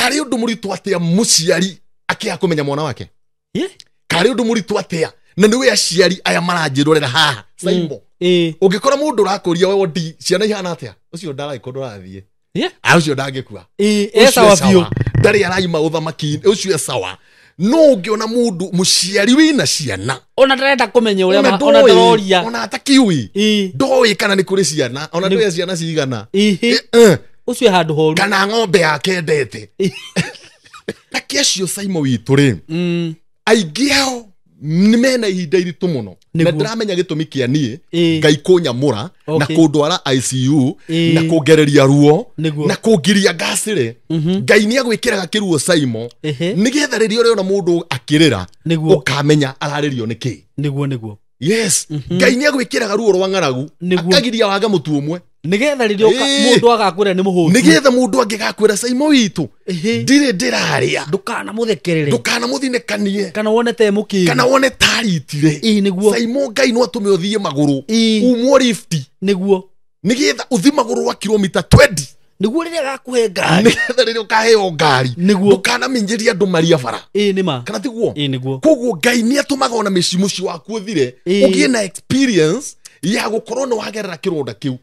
Karĩ ũndũ mũritũ atĩa mũciari akĩaga kũmenya mwana wake? Karĩ ũndũ mũritũ atĩa? Na nĩwe aciari aya maranjĩrorera haha Saimo. Ũngĩkora mũndũ ũrakũria we wondi ciana ihana atĩa, ũcio ndaragĩkorwo ndũrathiĩ. Ũcio ndangĩkua. Sawa biũ. Ndarĩ araima ũthamaki, ũcio e sawa. No ũngĩona mũndũ mũciari wĩna ciana ona ndarenda kũmenya ũrĩa ona ndaroria, ona atakiũĩ, ndoĩ kana nĩ kũrĩ ciana, ona ndoĩ ciana cigana, ũcio handũ horu kana ng'ombe yake endete. Na kĩacio Saimo witũ rĩ, aingĩ ao nĩ mena ihinda iritũ mũno. Na ndĩramenya gĩtũmi kĩa niĩ Ngai kũnyamũra na kũndwara ICU na kũngereria ruo na kũngiria ngacĩre. Ngai nĩ agwĩkĩraga kĩruo Saimo nĩgetha rĩrĩa ũrĩona mũndũ akĩrĩra ũkamenya ararĩrio nĩ kĩĩ. Nĩguo nĩguo. Yes, Ngai nĩ agwĩkĩraga ruo rwa ng'aragu akagiria wage mũtu ũmwe nĩgetha rĩrĩa mũndũ agakwĩra nĩ mũhũtu, nĩgetha mũndũ angĩgakwĩra Saimo witũ ndirĩ ndĩrarĩa, ndũkanamũthekerere, ndũkanamũthinĩkanie, kana wone te mũkĩgu, kana wone taritire. Nĩguo. Saimo Ngai no atũme ũthiĩ magũrũ umwo lift, nĩguo, nĩgetha ũthiĩ magũrũ wa kilomita 20, nĩguo rĩrĩa agakũhe ngari, nĩgetha rĩrĩa ũkaheo ngari, nĩguo ndũkanamenyerie andũ maria bara. Nĩ ma. Kana tiguo? Nĩguo. Koguo Ngai nĩ atũmaga ona mĩciĩ mũciĩ waku ũthire, ũgĩe na experience ya gũkorwo nĩ wagerera kĩronda kĩu.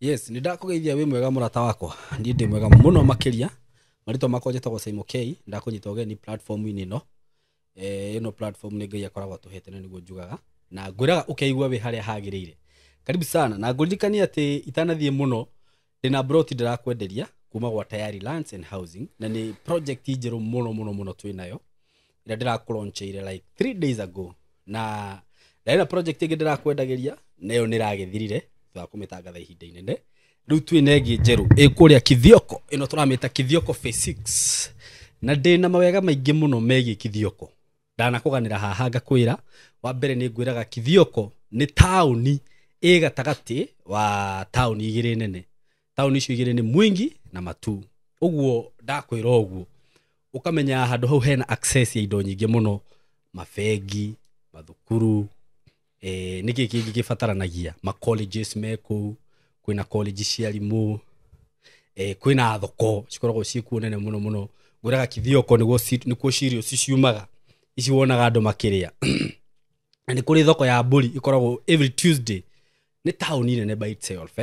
Yes, nĩ ndakũgeithia wĩ mwega mũrata wakwa. Niĩ ndĩ mwega mũno makĩria. Marĩtwa makwa njĩtagwo Saimo K. Ndakũnyita ũgeni platform-inĩ ĩno. Ĩno platform nĩ Ngai akoragwo atũhete na nĩguo njugaga. Na ngwĩraga ũkeigua wĩ harĩa hagĩrĩire. Karibu sana. Na ngũririkanie atĩ itanathiĩ mũno ndĩna broti ndĩrakwenderia kuma gwa Tayari Lands and Housing, na nĩ project njerũ mũno mũno mũno twĩnayo ĩrĩa ndĩrakũlauncheire like 3 days ago. Na ndarĩ na project ĩngĩ ndĩrakwendagĩria nayo nĩ ĩragĩthirire thutha wa kũmĩtangatha ihinda inene. Rĩu twĩna ĩngĩ njerũ ĩ kũrĩa Kithioko, ĩno tũramĩta Kithioko Phase 6, na ndĩna mawega maingĩ mũno megiĩ Kithioko. Ndanakũganĩra haha ngakwĩra, wa mbere nĩ ngwĩraga Kithioko nĩ taũni ĩ gatagatĩ wa taũni igĩrĩ nene. Taũni icio igĩrĩ nĩ Mwingi na Matuu. Ũguo ndakwĩra ũguo ũkamenya handũ hau hena access ya indo nyingĩ mũno, mabengi, mathukuru, nĩkĩ kĩngĩ kĩbataranagia, ma colleges me kũu, kwĩna college cia arimũ, kwĩna thoko cikoragwo ciĩkuo nene mũno mũno. Ngwĩraga Kithioko nĩkuo cereals ciumaga, ici wonaga andũ makĩrĩa. Na nĩ kũrĩ thoko ya mbũri ĩkoragwo every Tuesday. Nĩ taũni nene by itself,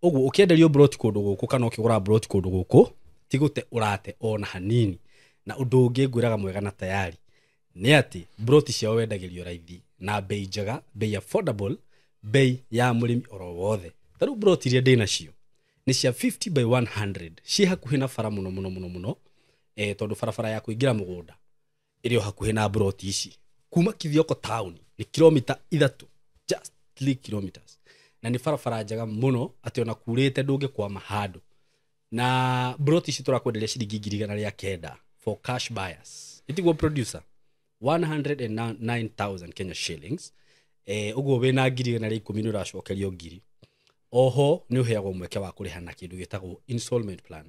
Ũguo ũkĩenderio broti kũndũ gũkũ kana ũkĩgũra broti kũndũ gũkũ, ti gũte ũrate ona hanini. Na ũndũ ũngĩ ngwĩraga mwega na Tayari nĩ atĩ broti ciao wendagĩrio raithi na bei njega, bei affordable, bei ya mũrĩmi oro wothe. Ta rĩu broti iria ndĩnacio nĩ cia 50 by 100, ciĩ hakuhĩ na bara mũno mũno mũno mũno, tondũ barabara ya kũingĩra mũgũnda ĩrĩ o hakuhĩ na broti ici. Kuma Kithioko town nĩ kilomita 3, just 3 kilometers, na nĩ barabara njega mũno atĩ ona kurĩte ndũngĩkwama handũ. Na broti ici tũrakwenderia ciringi ngiri igana rĩa kenda for cash buyers. Ĩtiguo producer? 109,000 Kenya shillings. Ũguo wĩna ngiri igana rĩa ikũmi nĩ ũracokerio ngiri. Oho nĩ ũheagwo mweke wa kũrĩha na kĩndũ gĩtagwo installment plan,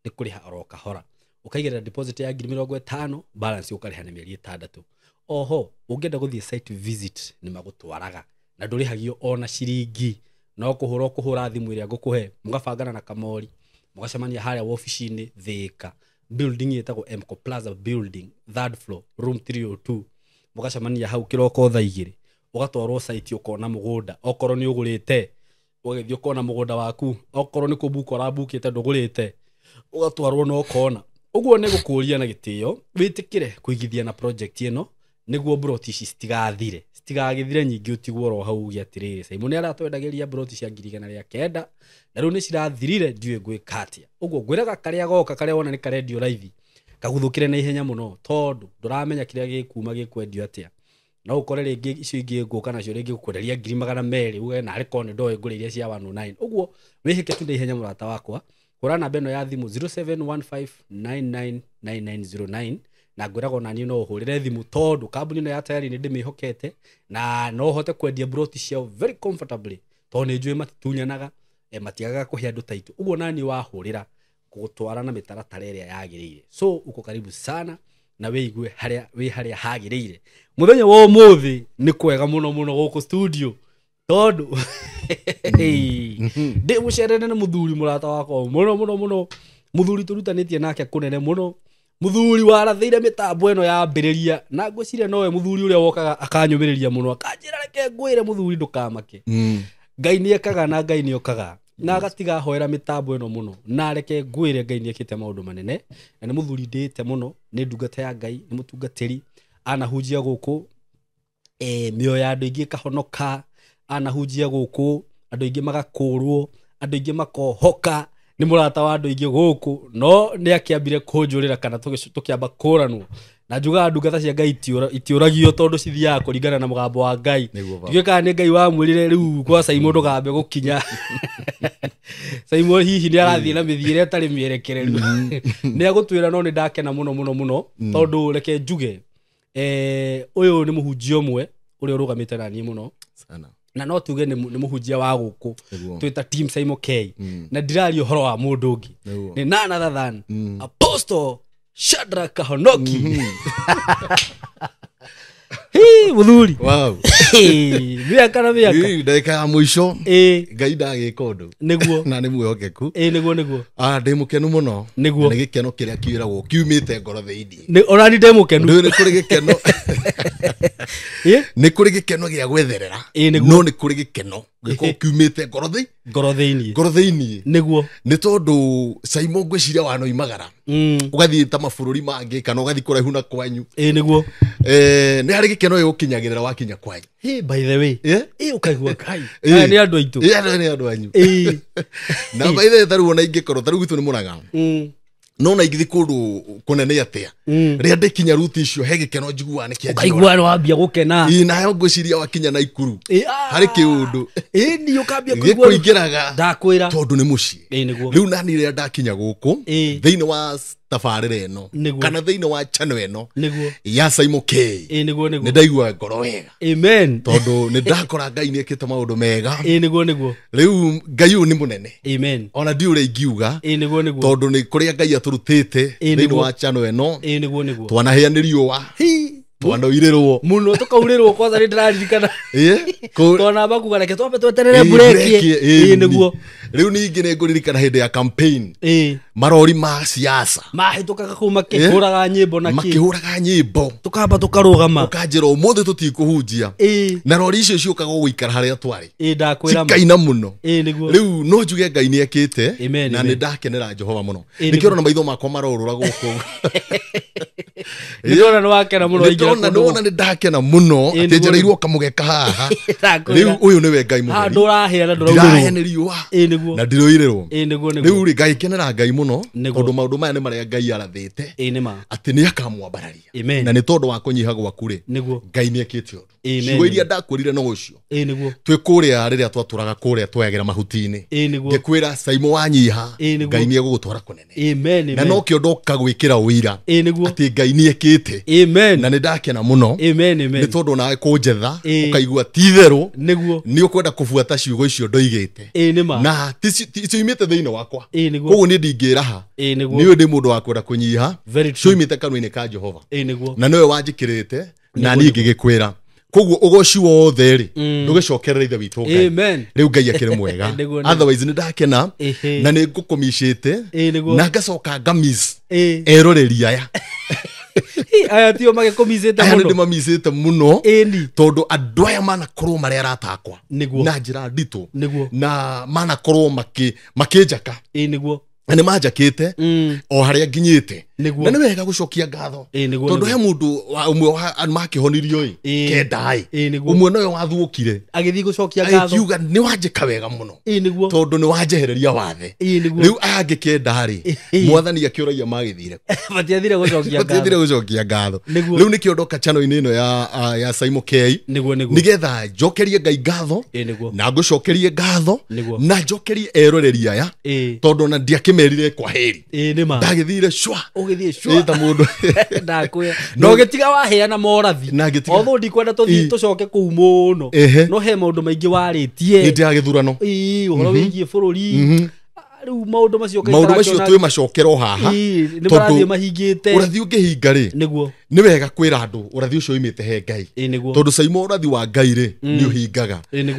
nĩ kũrĩha oro kahora. Ũkaigĩrĩra deposit ya ngiri mĩrongo ĩtano, balance ũkarĩha na mĩeri ĩtandatũ. Oho ũngĩenda gũthiĩ site visit nĩ magũtwaraga na ndũrĩhagio ona ciringi, no kũhũra ũkũhũra thimũ ĩrĩa ngũkũhe, mũgabangana na kamori, mũgacemania harĩa wabici-inĩ Thika, building ĩtagwo Mco Plaza building, third floor, room 302. Mũgacemania hau kĩroko thaa igĩrĩ, ũgatwarwo site ũkona mũgũnda, okorwo nĩ ũgũrĩte ũgagĩthiĩ ũkona mũgũnda waku, okorwo nĩ kũbuka ũrabukĩte ndũgũrĩte ũgatwarwo na ũkona. Ũguo nĩ gũkũria na gĩtĩo wĩtĩkĩre kũigithia na project ĩno nĩguo broti ici citigathire, citigagĩthire nyingĩ ũtigwo oro hau uge atĩrĩrĩ Saimo nĩ aratwendagĩria broti cia ngiri igana rĩa kenda na rĩu nĩ cirathirire ndiũĩ ngwĩka atĩa. Ũguo ngwĩraga karĩa goka karĩa wona nĩ karendio raithi kaguthũkĩre na ihenya mũno, tondũ ndũramenya kĩrĩa gĩkuma gĩkwendio atĩa. No ũkore rĩngĩ icio ingĩ ngũka nacio rĩngĩ gũkwenderia ngiri magana merĩ uge narĩ korwo nĩ ndoĩ ngũrĩ iria cia 109. Ũguo wĩhĩke tu na ihenya mũrata wakwa, hũra namba ĩno ya thimũ 0715999909 na ngwĩraga ona niĩ no ũhũrĩre thimũ tondũ kambuni ĩno ya Tayari nĩ ndĩmĩhokete na no hote kwendia broti ciao very comfortably tondũ nĩ njũĩ matitunyanaga, matiagaga kũhe andũ taitũ. Ũguo nani wahũrĩra gũtwara na mĩtaratara ĩrĩa yagĩrĩire. So uko karibu sana Na wĩigue harĩa wĩ harĩa hagĩrĩire. Mũthenya wa ũmũthĩ nĩ kwega mũno mũno gũkũ studio tondũ ndĩ mũcerere nĩ mũthuri mũrata wakwa mũno mũno mũno, mũthuri tũrutanĩtie nake kũnene mũno, mũthuri warathĩire mĩtambo ĩno yambĩrĩria, na ngwĩciria nowe mũthuri ũrĩa wokaga akanyũmĩrĩria mũno akanjĩra reke ngwĩre mũthuri ndũkamake. Ngai nĩekaga na Ngai nĩokaga na agatiga hoera mĩtambo ĩno mũno, na reke ngwĩre Ngai nĩekĩte maũndũ manene, na nĩ mũthuri ndĩĩte mũno, nĩ ndungata ya Ngai, nĩ mũtungatĩri, anahunjia gũkũ mĩoyo ya andũ aingĩ ĩkahonoka, anahunjia gũkũ andũ aingĩ magakũrwo, andũ aingĩ makohoka, nĩ mũrata wa andũ aingĩ gũkũ, no nĩ akĩambire kũnjũrĩra kana tũkĩamba kũranwo. Na njugaga ndungata cia Ngai itiũragio tondũ cithiaga kũringana na mũgambo wa Ngai. Ndiũĩ kana nĩ Ngai wamwĩrire rĩu kwa Saimo ndũkambe gũkinya. Saimo hihi nĩ arathiĩ na mĩthiĩre ĩtarĩ mĩerekereru. Nĩ agũtwĩra, no nĩ ndakena mũno mũno mũno tondũ reke njuge ũyũ nĩ mũhunjia ũmwe ũrĩa ũrũgamĩte na niĩ mũno sana, na no tuge nĩ mũhunjia wa gũkũ twĩta team Saimo K, na ndiraria ũhoro wa mũndũ ũngĩ, nĩ none other than Apostle Shadrack Kahonoki. Hii mũthuri. Wow. Mĩaka na mĩaka. Ndagĩka ya mũico Ngai ndagĩka ũndũ. Nĩguo. Na nĩ mwĩhokeku. Nĩguo nĩguo. Ndĩ mũkenu mũno. Nĩguo. Nĩ gĩkeno kĩrĩa kĩragwo kiumĩte ngoro thĩinĩ. Ona ni ndĩ mũkenu. Nĩ kũrĩ gĩkeno. Nĩ kũrĩ gĩkeno gĩa gwetherera. No nĩ kũrĩ gĩkeno gĩkorwo kiumĩte ngoro thĩinĩ. Ngoro thĩinĩ. Ngoro thĩinĩ. Nĩguo. Nĩ tondũ Saimo ngwĩciria wanoimagara. Ũgathiĩ ta mabũrũri mangĩ kana ũgathiĩ kũraihu na kwanyu. Nĩguo. Nĩ harĩ gĩkeno gĩgũkinyagĩrĩra wakinya kwanyu. Hey, by the way. Ũkaigua Ngai. Aya nĩ andũ aitũ. Aya nĩ andũ anyu. Na by the way tarĩu ona ingĩkorwo tarĩu gwitũ nĩ Mũrang'a. No na ingĩthiĩ kũndũ kũnene atĩa, rĩrĩa ndĩkinya ruti icio he gĩkeno njiguaga nĩ kĩanjigua. Ũkaigua nĩ wambia gũkena. Nayo ngwĩciria wakinya Naikuru harĩ kĩũndũ. Ni ũkambia kũigua gĩkũingĩraga. Ndakwĩra. Tondũ nĩ mũciĩ. Nĩguo. Rĩu nani rĩrĩa ndakinya gũkũ thĩinĩ wa tabarĩra ĩno kana thĩinĩ wa channel ĩno ya Saimo K, nĩguo nĩguo, nĩ ndaigua ngoro wega. Amen. Tondũ nĩ ndakora Ngai nĩ ekĩte maũndũ mega. Nĩguo nĩguo. Rĩu Ngai ũyũ nĩ mũnene. Amen. Ona ndiũ ũrĩa ingiuga. Nĩguo nĩguo. Tondũ nĩ kũrĩa Ngai atũrutĩte thĩinĩ wa channel ĩno. Nĩguo nĩguo. Twanahĩa nĩ riũa. Twanoirĩrwo mũno tũkaurĩrwo kwanza nĩ ndĩraririkana. Twanamba kuga reke twambe tweterere mbureki. Nĩguo. Rĩu ningĩ nĩ ngũririkana hĩndĩ ya campaign. Marori ma siasa mahĩtũkaga kũu makĩhũraga nyĩmbo na kĩ. Makĩhũraga nyĩmbo. Tũkamba tũkarũgama. Ũkanjĩra ũmũthĩ tũtikũhunjia. Na rori icio ciũkaga gũikara harĩa twarĩ. Ndakwĩra. Cikaina mũno. Nĩguo. Rĩu no njuge Ngai nĩ ekĩte na nĩ ndakenera Jehova mũno. Nĩkĩo ona maitho makwa marorũra gũkũ. Nĩndĩrona nĩ wakena mũno waingĩra kũndũ. Nĩndĩrona nĩ ndakena mũno atĩ njereirwo kamũgeka haha. Rĩu ũyũ nĩwe Ngai mũtheri. Ndũrahĩa na ndũraurĩrwo. Ndirahĩa nĩ riũa. Nĩguo. Na ndiroirĩrwo. Nĩguo nĩguo. Rĩu rĩ ngaikenera Ngai mũno tondũ maũndũ maya nĩ marĩa Ngai arathĩte. Nĩ ma. Atĩ nĩ akamwambararia. Na nĩ tondũ wa kũnyiha gwaku rĩ. Ngai nĩ ekĩte ũndũ. Ciugo iria ndakwĩrire no ũcio. Nĩguo. Twĩ kũrĩa rĩrĩa twatũraga kũrĩa twayagĩra mahuti-inĩ. Nĩguo. Ngĩkwĩra Saimo wanyiha Ngai nĩ egũgũtwara kũnene. Amen. Na nokĩo ndoka gwĩkĩra ũira. Nĩguo. Atĩ Ngai nĩ ekĩte. Amen. Na nĩ ndakena mũno. Amen, amen. Nĩ tondũ nawe kũnjetha ũkaigua ti itherũ. Nĩguo. Nĩ ũkwenda kũbuata ciugo icio ndoigĩte. Nĩma. Na cioimĩte thĩinĩ wakwa. Nĩguo. Koguo niĩ ndingĩraha. Nĩguo. Nĩ ndĩ mũndũ wa kwenda kũnyiha. Very true. Cioimĩte kanua-inĩ ka Jehova. Nĩguo. Na nĩwe wanjĩkĩrĩte na niĩ ngĩgĩkwĩra. Koguo ũgoci wothe rĩ ndũgĩcokerere Ithe witũ Ngai. Amen. Rĩu Ngai akĩrĩ mwega. Otherwise nĩ ndakena na nĩ ngũkũmicĩte na ngacoka ngamiss eroreri aya. Aya tio magĩkũmicĩte Aya mũno. nĩ ndĩmamicĩte mũno. Tondũ andũ aya manakorwo marĩ arata akwa. Na njĩra nditũ. Na manakorwo makĩnjaka. Nĩguo. Na nĩ manjakĩte o harĩa nginyĩte. Na nĩ wega gũcokia ngatho. Tondũ he mũndũ ũmwe makĩhonirio ĩ kenda ĩ ũmwe nowe wathuũkire agĩthiĩ gũcokia ngatho akiuga nĩ wanjĩka wega mũno. Nĩguo. Tondũ nĩ wanjehereria wathe. Nĩguo. Rĩu aya angĩ kenda rĩ mwathani akĩũragia magĩthire. Matiathire gũcokia ngatho. Matiathire gũcokia ngatho. Rĩu nĩkĩo ndoka channel-inĩ ĩno ya Saimo K. Nĩguo nĩguo. Nĩgetha njokerie Ngai ngatho. Nĩguo. Na ngũcokerie ngatho. Nĩguo. Na njokerie eroreri aya. Tondũ ona ndiakĩmerire kwa heri. Nĩma. Ndagĩthire cwa. Ũgĩthiĩ cwa. Ta mũndũ. Ndakwĩra. Na ũgĩtiga waheana morathi. Although ndikwenda tũthiĩ tũcoke kũu mũno. No he maũndũ maingĩ warĩtie. Hĩndĩ ya gĩthurano. Ũhoro wĩgiĩ bũrũri. Rĩu maũndũ macio maũndũ macio twĩ macokero haha nĩ marathiĩ mahingĩte. Ũrathi ũngĩhinga rĩ, nĩguo nĩ wega kwĩra andũ ũrathi ũcio oimĩte he Ngai. Tondũ Saimo ũrathi wa Ngai rĩ, nĩ ũhingaga.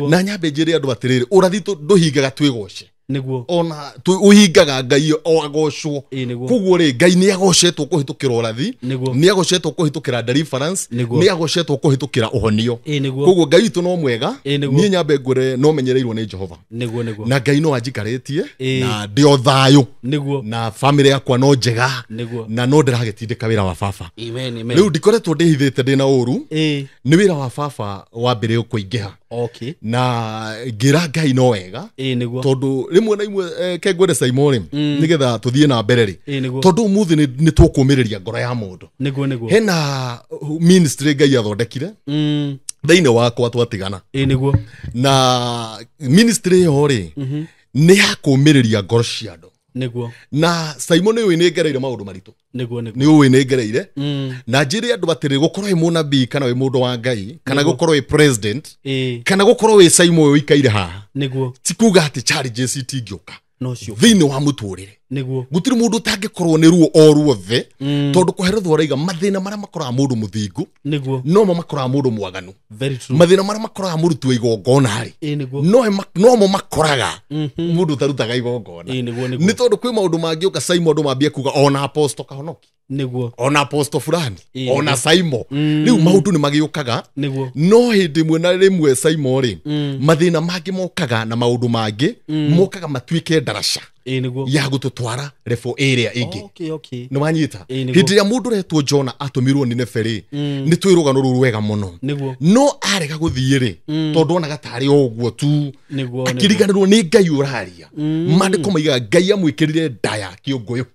Na nyambe njĩre andũ atĩrĩrĩ, ũrathi ndũhingaga twĩgoce. Nĩguo ona ũhingaga Ngai o agocwo. Koguo rĩ, Ngai nĩ agocetwo kũhĩtũkĩra ũrathi, nĩ agocetwo kũhĩtũkĩra deliverance, nĩ agocetwo kũhĩtũkĩra ũhonio. Koguo Ngai witũ no mwega, niĩ nyambe ngwĩre no menyereirwo nĩ Jehova. Nĩguo na Ngai no anjikarĩtie na ndĩ o thayũ. Nĩguo na family yakwa no njega. Nĩguo na no ndĩragĩtindĩka wĩra wa baba. Amen, amen. Rĩu ndikoretwo ndĩhithĩte ndĩna ũru, nĩ wĩra wa baba wambĩrĩrie kũingĩha. Okay. Na ngĩra Ngai no wega. Nĩguo tondũ rĩmwe na imwe kengwende Saimo rĩ, nĩgetha tũthiĩ na mbere rĩ, nĩguo tondũ ũmũthĩ nĩ tũkũmĩrĩria ngoro ya mũndũ. Nĩguo hena ministry Ngai athondekire thĩinĩ wakwa twatigana. Nĩguo na ministry ĩyo rĩ, nĩ ya kũmĩrĩria ngoro cia andũ. Nĩguo na Saimo nĩ ũĩ nĩ ngereire maũndũ maritũ. Nĩguo nĩ ũĩ nĩ ngereire. Na njĩre andũ atĩrĩ, gũkorwo wĩ mũnabii kana wĩ mũndũ wa Ngai, kana gũkorwo wĩ president, kana gũkorwo wĩ Saimo ũyũ ũikaire haha, nĩguo ti kuga atĩ challenges itingĩũka no cio thĩinĩ wa mũtũrĩre. Nĩguo gũtirĩ mũndũ ũtangĩkorwo nĩ ruo o ruothe, tondũ kũherethwo araiga mathĩna marĩa makoraga mũndũ mũthingu nĩguo nomo makoraga mũndũ mwaganu. Very true. Mathĩna marĩa makoraga mũruti wa igongona rĩ, nĩguo nomo makoraga mũndũ ũtarutaga igongona. Nĩguo nĩ tondũ kwĩ maũndũ mangĩũka Saimo andũ mambie kuga ona apostle Kahonoki, nĩguo ona apostle fulani, ona Saimo. Rĩu maũndũ nĩ magĩũkaga. Nĩguo no hĩndĩ ĩmwe na rĩmwe Saimo rĩ, mathĩna mangĩ mokaga na maũndũ mangĩ mokaga matuĩke ndaraca nĩguo ya gũtũtwara level ĩrĩa ĩngĩ. Okay, okay. Nĩ wanyita? Nĩguo. Hĩndĩ ĩrĩa mũndũ ũretwo Jona atũmirwo Nineve rĩ, nĩ twĩ rũgano rũu rwega mũno. Nĩguo no arega gũthiĩ rĩ, tondũ onaga tarĩ o ũguo tu, nĩguo akĩriganĩrwo nĩ Ngai ũraria. Maandĩko maigaga Ngai amwĩkĩrire nda ya kĩũngũyũ,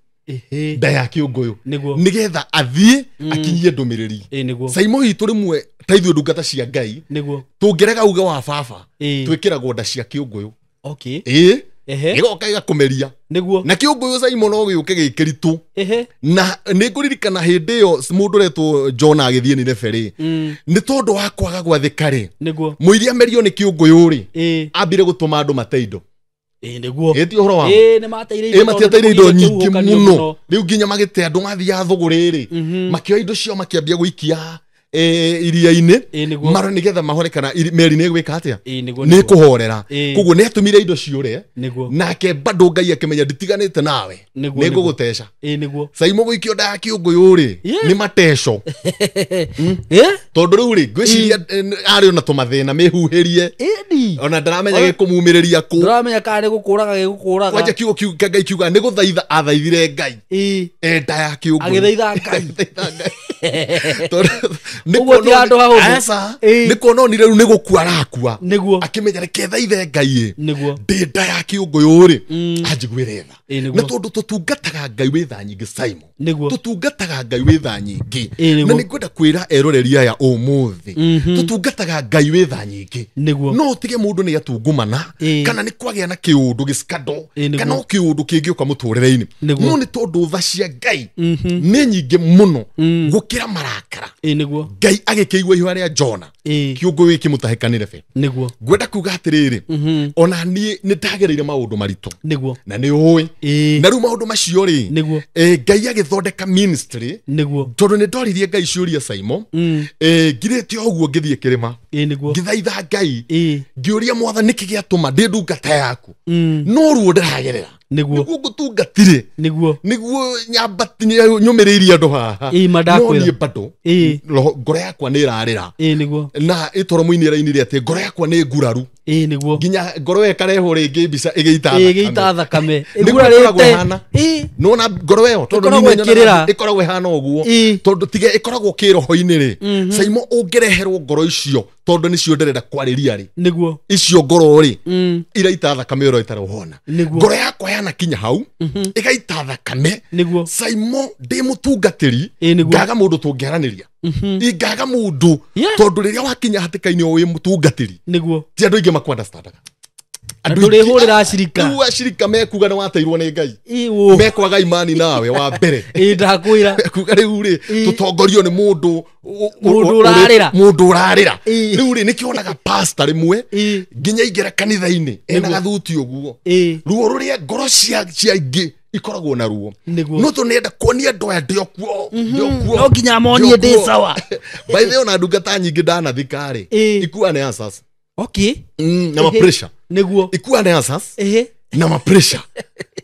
nda ya kĩũngũyũ, nĩguo nĩgetha athiĩ akinyie ndũmĩrĩri. Nĩguo Saimo witũ rĩmwe ta ithuĩ ndungata cia Ngai, nĩguo tũngĩrega uge wa baba, twĩkĩragwo nda cia kĩũngũyũ. Okay. Ĩgoka ĩgakũmeria. Nĩguo na kĩũngũyũ Saimo no gĩũke gĩkĩritũ. Na nĩ ngũririkana hĩndĩ ĩyo mũndũ ũretwo Jona agĩthiĩ Nineve rĩ, nĩ tondũ wa kwaga gwathĩka rĩ, nĩguo mũiria amerio nĩ kĩũngũyũ rĩ, ambire gũtũma andũ mate indo. Nĩguo Ĩ ti ũhoro wa ma? Nĩ mateire indo, matiateire tondũ indo nĩ nyingĩ kĩhuhũkanio mũno. Rĩu nginya magĩte andũ mathiaga thũgũrĩ rĩ, makĩoya indo ciao makĩambia gũikia iria-inĩ, nĩguo mara nĩgetha mahore kana meri nĩ ĩgwĩka atĩa, nĩguo nĩ ĩkũhorera. Ĩĩ. Koguo nĩ atũmire indo ciũre. Nĩguo nake bado Ngai akĩmenya nditiganĩte nawe, Nĩguo, nĩ ngũgũteca. Nĩguo Saimo gũikio nda ya kĩũngũyũ rĩ, nĩ mateco. Tondũ rĩu rĩ, ngwĩciria arĩ ona tũmathĩna mĩhuhĩrie, ona ndaramenya gĩkũmumĩrĩria kũ, ndũramenya kana nĩ gũkũraga gĩgũkũraga. Kwanja kiugo kiu kĩa Ngai kiuga nĩ gũthaitha athaithire Ngai. Nda ya kĩũngũyũ. Agĩthaitha Ngai. Agĩthaitha Ngai. Tondũ nĩ Ũguo ti kuona handũ hahũthũ. Aca, nĩ kuona onire rĩu nĩ gũkua arakua, Nĩguo akĩmenya reke thaithe Ngai ĩ, nĩguo ndĩ nda ya kĩũngũyũ rĩ, anjiguĩre tha. Nĩguo. Nĩ tondũ tũtungataga Ngai wĩ tha nyingĩ Saimo. Nĩguo tũtungataga Ngai wĩ tha nyingĩ. Nĩguo. Na nĩ ngwenda kwĩra eroreri aya ũmũthĩ, tũtungataga Ngai wĩ tha nyingĩ. Nĩguo no ũtige mũndũ nĩ atungumana, kana nĩ kwagĩa na kĩũndũ gĩcikando, Nĩguo. kana o kĩũndũ kĩngĩũka mũtũrĩre-inĩ, Nĩguo. no nĩ tondũ tha cia Ngai nĩ nyingĩ mũno gũkĩra marakara. Nĩguo Ngai agĩkĩigua ihũa rĩa Jona, kĩũngũyũ gĩkĩmũtahĩkanĩre be. Nĩguo Ngwenda kuga atĩrĩrĩ, ona niĩ nĩ ndagereire maũndũ maritũ, nĩguo na nĩ ũĩ, na rĩu maũndũ macio rĩ, Nĩguo. Ngai agĩthondeka ministry, nĩguo tondũ nĩ ndoririe Ngai ciũria Saimo, ngirĩte o ũguo ngĩthiĩ kĩrĩma, nĩguo ngĩthaitha Ngai, ngĩũria Mwathani nĩkĩ gĩatũma ndĩ ndungata yaku, no ruo ndĩragerera, Nĩguo. nĩguo ngũtungatire, nĩguo nĩguo nyambati nyũmĩrĩirie andũ haha, ma no ndakwĩra. niĩ bado ngoro yakwa nĩ ĩrarĩra. Nĩguo na ĩtoro mũini ĩrainire atĩ ngoro yakwa nĩ nguraru, nĩguo nginya ngoro ĩyo ĩkarehwo rĩngĩ mbica ĩgĩita ĩgĩita thakame Nĩguo ĩkoragwo ĩhana. Ĩĩ. Nona ngoro ĩyo tondũ Ĩkoragwo niĩ nyonaga ĩkĩrĩra. ĩkoragwo ĩhana ũguo, Ĩĩ. tondũ tiga ĩkoragwo kĩroho-inĩ rĩ, Saimo ũngĩreherwo ngoro icio, tondũ nĩcio ndĩrenda kwarĩria rĩ, nĩguo icio ngoro rĩ iraita thakame ĩro ĩtarĩ ũhona. Nĩguo. Ngoro yakwa yanakinya hau ĩgaita thakame. Nĩguo Saimo ndĩ mũtungatĩri, nĩguo. ngaga mũndũ tũngĩaranĩria, ingaga mũndũ, Yeah. tondũ rĩrĩa wakinya hatĩka-inĩ o wĩ mũtungatĩri, nĩguo ti andũ aingĩ makũ-understandaga. Ndũrĩhũrĩra acirika. Rĩu acirika mekuga nĩ wateirwo nĩ Ngai. Mekwaga imani nawe wa mbere. Ndakwĩra. Kuga rĩu rĩ tũtongorio nĩ mũndũ mũndũ ũrarĩra. Mũndũ ũrarĩra. Rĩu rĩ nĩkĩonaga pastor rĩmwe nginya ingĩra kanitha-inĩ ena gathuti ũguo. Ruo rũrĩa ngoro cia ingĩ ikoragwo na ruo. No tũnenda kuonia andũ aya ndĩ okuo. No nginya monie ndĩ sawa. By the way ona ndungata nyingĩ ndanathika rĩ ikua nĩ answers. Okay. Na ma pressure. Nĩguo. Ikua nĩ answers. Na ma pressure.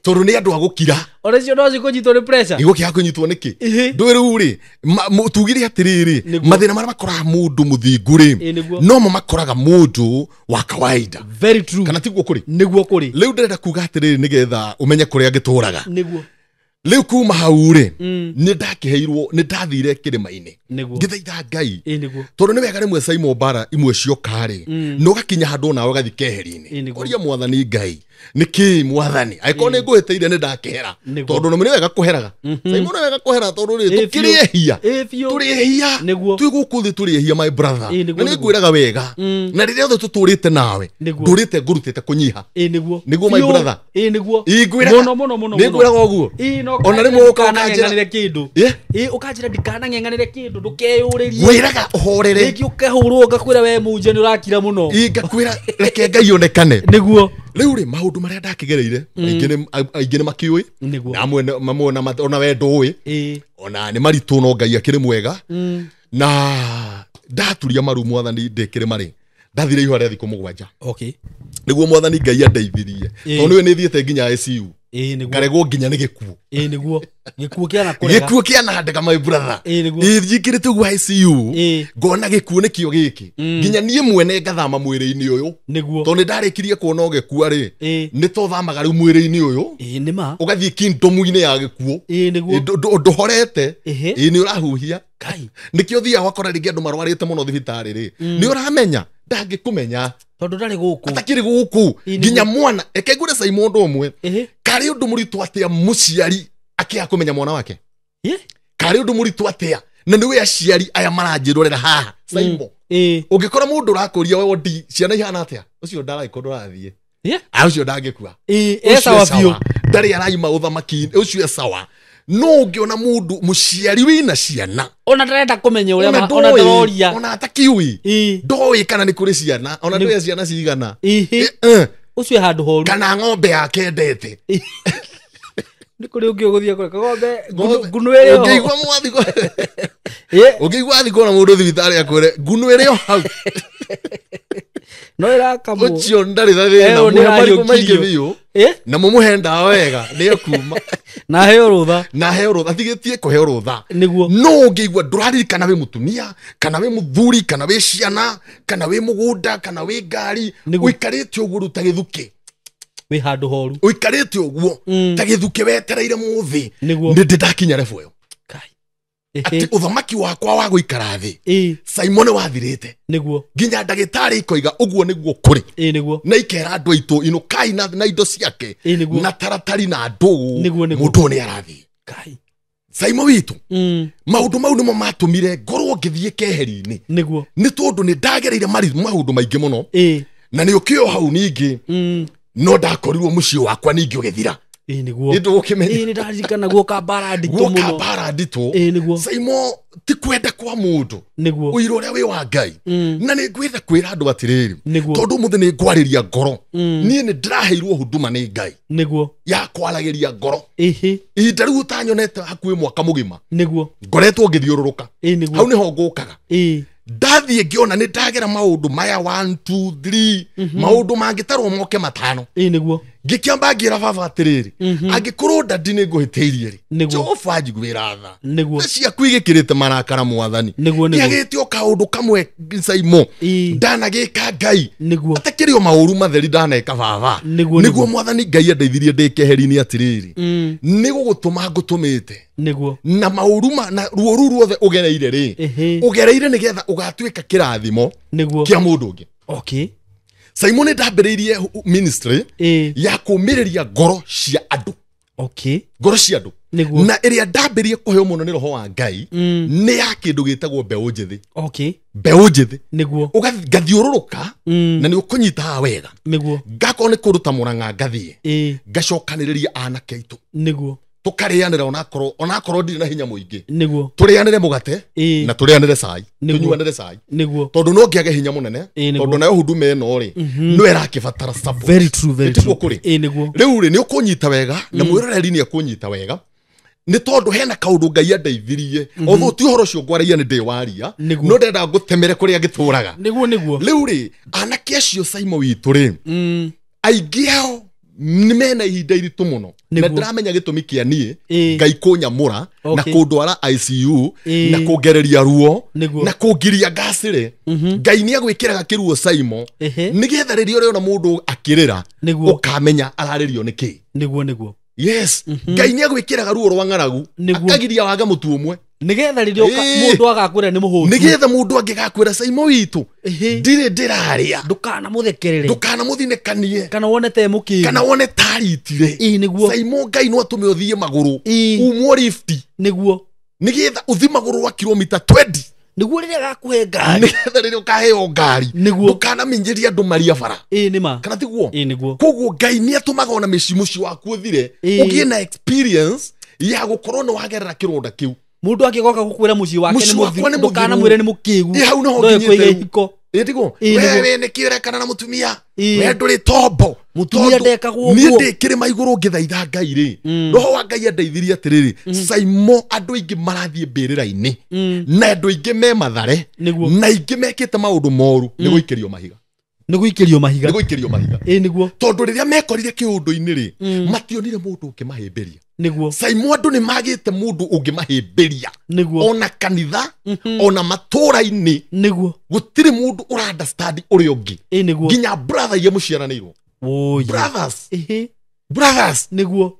Tondũ nĩ andũ a gũkira. Ona cio no cikũnyitwo nĩ pressure. Igũkĩaga kũnyitwo nĩkĩ? Ndũĩ rĩu rĩ tugire atĩrĩrĩ mathĩna marĩa makoraga mũndũ mũthingu rĩ nomo makoraga mũndũ wa kawaida. Very true. Kana tiguo kũrĩ? Nĩguo kũrĩ. Rĩu ndĩrenda kuga atĩrĩrĩ nĩgetha ũmenye kũrĩa ngĩtũraga. Nĩguo. Rĩu kuma hau rĩ nĩ ndakĩheirwo nĩ ndathire kĩrĩma-inĩ ngĩthaitha Ngai tondũ nĩ wega rĩmwe Simon Bara imwe cioka rĩ na ũgakinya handũ nawe ũgathiĩ keheri-inĩ ũria mwathani Ngai nĩkĩ mwathani angĩkorwo nĩ ngũhĩtĩire nĩ ndakĩhera tondũ nĩ wega kũheraga Simon nĩ wega kũhera tondũ rĩ tũkĩrĩ ehia tũrĩ ehia twĩ gũkũ thĩ tũrĩ ehia my brother na nĩ ngwĩraga wega na rĩrĩa othe tũtũrĩte nawe ndũrĩte ngũrutĩte kũnyiha nĩguo my brother nĩguo mũno mũno mũno nĩ ngwĩraga ũguo ona rĩmwe ũka ũkanjĩra kĩndũ ũkanjĩra ndikanang'eng'anĩre kĩndũ ndũkeyũrĩrie ngwĩraga ũhorere rĩngĩ ũkahũrwo ngakwĩra we mũnje nĩ ũrakira mũno ngakwĩra reke Ngai onekane nĩguo rĩu rĩ maũndũ marĩa ndakĩgereire aingĩ nĩ makĩũĩ na amwe mamwe ona we ndũĩ ona nĩ maritũ no Ngai akĩrĩ mwega na ndaturia maru mwathani ndĩ kĩrĩma rĩ ndathire ihũa rĩa thikũ 7. Okay. Nĩguo mwathani Ngai andeithirie tondũ nĩwe nĩ thiĩte nginya ICU ngaregwo nginya nĩ gĩkuũ. Nĩguo gĩkuũ kĩana kũrega gĩkuũ kĩanandega my brother. Njikĩrĩte ũguo ICU ngona gĩkuũ nĩkĩo gĩkĩ nginya niĩ mwene ngathama mwĩrĩ-inĩ ũyũ nĩguo tondũ nĩ ndarĩkirie kuona ũgĩkua rĩ nĩ tothamaga rĩu mwĩrĩ-inĩ ũyũ nĩma ũgathiĩ kingdom-inĩ ya gĩkuũ nĩguo ndũhorete nĩ ũrahuhia nĩkĩo thiaga wakora rĩngĩ andũ marwarĩte mũno thibitarĩ rĩ nĩ ũramenya ndangĩkũmenya tondũ ndarĩ gũkũ atakĩrĩ gũkũ nginya mwana reke ngwĩre Simon ũndũ ũmwe karĩ ũndũ mũritũ atĩa mũciari akĩaga kũmenya mwana wake karĩ ũndũ mũritũ atĩa na nĩwe aciari aya maranjĩrorera haha Simon ũngĩkora mũndũ ũrakũria we wondi ciana ihana atĩa ũcio ndaragĩkorwo ndũrathiĩ ũcio ndangĩkua sawa biũ ndarĩ araima ũthamaki ũcio e sawa no ũngĩona mũndũ mũciari wĩna ciana ona ndarenda kũmenya ũrĩa ona ndaroria ona atakiũĩ ndoĩ kana nĩ kũrĩ ciana ona ndoĩ ciana cigana ũcio e handũ horu kana ng'ombe yake endete nĩ kũrĩ ũngĩ ũgũthiĩ kũrĩ kagombe ngunu ĩrĩ ho ũngĩigua mwathi ũngĩigua athi kuona mũndũ thibitarĩ akwĩre ngunu ĩrĩ o hau no ĩrakamwo ũcio ndarĩ na thĩna mũhe marigũ maingĩ biũ na mũmũhe ndawa wega nĩ ekuma na heo rũtha na heo rũtha atigĩtie kũheo rũtha nĩguo no ũngĩigua ndũraririkana wĩ mũtumia kana wĩ mũthuri kana wĩ ciana kana wĩ mũgũnda kana wĩ ngari ũikarĩte ũguo rĩu ta gĩthukĩ wĩ handũ horu ũikarĩte ũguo ta gĩthukĩ wetereire mũthĩ nĩguo nĩ ndakinya level ĩyo atĩ ũthamaki wakwa wa gũikara thĩ Simon wathirĩte nĩguo nginya ndagĩtarĩ ikoiga ũguo nĩguo kũrĩ nĩguo na ikera andũ aitũ inũkai na indo ciake na taratari na ndũgũ mũndũ ũyũ nĩ arathiĩ Simon witũ maũndũ mau nĩmo matũmire ngorwo ngĩthiĩ keheri-inĩ nĩguo nĩ tondũ nĩ ndagereire maũndũ maingĩ mũno na nĩ ũkĩo hau ningĩ no ndakorirwo mũciĩ wakwa ningĩ ũgĩthira nĩguo nĩndũgũkĩmenya nĩ ndaririkana guoka mbara nditũ mũno guoka mbara nditũ nĩguo Simon ti kwenda kwa mũndũ nĩguo ũira ũrĩa wĩ wa Ngai na nĩ ngwenda kwĩra andũ atĩrĩrĩ nĩguo tondũ ũmũthĩ nĩ ngwarĩria ngoro niĩ nĩ ndĩraheirwo huduma nĩ Ngai nĩguo ya kwaragĩria ngoro ihinda rĩu ũtanyonete hakuhĩ mwaka mũgima nĩguo ngoretwo ngĩthiũrũrũka nĩguo hau nĩho ngũkaga ndathiĩ ngĩona nĩ ndagera maũndũ maya 1 2 3 maũndũ mangĩtarwo moke matano nĩguo ngĩkĩamba ngĩra baba atĩrĩrĩ angĩkorwo ndadi nĩ ngũhĩtĩirie rĩ Jehova njiguĩra tha nĩguo ciaku igĩkĩrĩte marakara mwathani nĩguo nĩagĩte o kaũndũ kamwe Simon ndanagĩka Ngai nĩguo atakĩrĩ o maũru matheri ndaneka baba nĩguo mwathani Ngai andeithirie ndĩ keheri-inĩ atĩrĩrĩ nĩ gũgũtũma ngũtũmĩte nĩguo na maũru na ruo rũu ruothe ũgereire rĩ ũgereire nĩgetha ũgatuĩka kĩrathimo nĩguo kĩa mũndũ ũngĩ okay Simon ndambĩrĩirie ministry ya kũmĩrĩria ngoro cia andũ okay ngoro cia andũ Na ĩrĩa ndambĩrie kũheo mũno nĩ roho wa Ngai nĩ ya kĩndũ gĩtagwo mbeũ njĩthĩ. Okay. Mbeũ njĩthĩ. Nĩguo. Ngathiũrũrũka na nĩ ũkũnyita haha wega. Nĩguo. Ngakorwo nĩ kũndũ ta Mũrang'a ngathiĩ. Ngacokanĩrĩria anake aitũ. Nĩguo. Tũkarĩanĩra onakorwo ndirĩ na hinya mũingĩ. Nĩguo. Tũrĩanĩre mũgate na tũrĩanĩre cai. Tũnyuanĩre cai. Nĩguo. Tondũ no ngĩage hinya mũnene, tondũ nayo huduma ĩno rĩ, no ĩrakĩbatara support. Very true, very true. Nĩguo. Rĩu rĩ, nĩ ũkũnyita wega na mwĩroreri nĩ ekũnyita wega. Nĩ tondũ hena kaũndũ Ngai andeithirie. Although ti ũhoro ũcio ngwaragia nĩ ndĩ waria, no ndĩrenda ngũtemere kũrĩa ngĩtũraga. Nĩguo, nĩguo. Rĩu rĩ, anake acio Saimo witũ rĩ, aingĩ ao nĩ mena ihinda iritũ mũno. Na ndĩramenya gĩtũmi kĩa niĩ Ngai kũnyamũra na kũndwara ICU na kũngereria ruo na kũngiria ngacĩre. Ngai nĩ agwĩkĩraga kĩruo Saimo nĩgetha rĩrĩa ũrĩona mũndũ akĩrĩra ũkamenya ararĩrio nĩ kĩ. Nĩguo, nĩguo. Yes. Ngai nĩ agwĩkĩraga ruo rwa ng'aragu akagiria wage mũtu ũmwe nĩgetha rĩrĩa mũndũ agakwĩra nĩ mũhũtu, nĩgetha mũndũ angĩgakwĩra Saimo witũ ndirĩ ndĩrarĩa, ndũkanamũthekerere, ndũkanamũthinĩkanie, kana wone te mũkĩgu, kana wone taritire. Nĩguo. Saimo Ngai no atũme ũthiĩ magũrũ umwo lift, nĩguo, nĩgetha ũthiĩ magũrũ wa kilomita 20, nĩguo rĩrĩa agakũhe ngari, nĩgetha rĩrĩa ũkaheo ngari, nĩguo, ndũkanamenyerie andũ maria bara. Nĩ ma. Kana tiguo? Nĩguo. Koguo Ngai nĩ atũmaga ona mũciĩ waku ũthire, ũgĩe na experience ya gũkorwo nĩ wagerera kĩronda kĩu. Mũndũ angĩgoka gũkwĩra mũciĩ wake nĩ mũthiru, ndũkanamwĩre nĩ mũkĩgu. Hau nĩho nginyĩte rĩu. Tiguo? We wĩ nĩkĩ ũrekana na mũtumia? We ndũrĩ tombo. Mũtumia ndekagwo ũguo. Niĩ ndĩ kĩrĩma igũrũ ngĩthaitha Ngai rĩ, roho wa Ngai andeithirie atĩrĩrĩ, Saimo andũ aingĩ marathiĩ mbĩrĩra-inĩ na andũ aingĩ me Mathare na aingĩ mekĩte maũndũ moru nĩ gũikĩrio mahiga. Nĩ gũikĩrio mahiga. Nĩ gũikĩrio mahiga. Nĩguo. Tondũ rĩrĩa mekorire kĩũndũ-inĩ rĩ, mationire mũndũ ũngĩmahĩmbĩria. Nĩguo. Saimo andũ nĩ magĩte mũndũ ũngĩmahĩmbĩria. Nĩguo. Ona kanitha, ona matũra-inĩ. Nĩguo. Gũtirĩ mũndũ ũra understand ũrĩa ũngĩ. Nĩguo. Nginya brother iria mũciaranĩirwo. Brothers. Brothers. Nĩguo.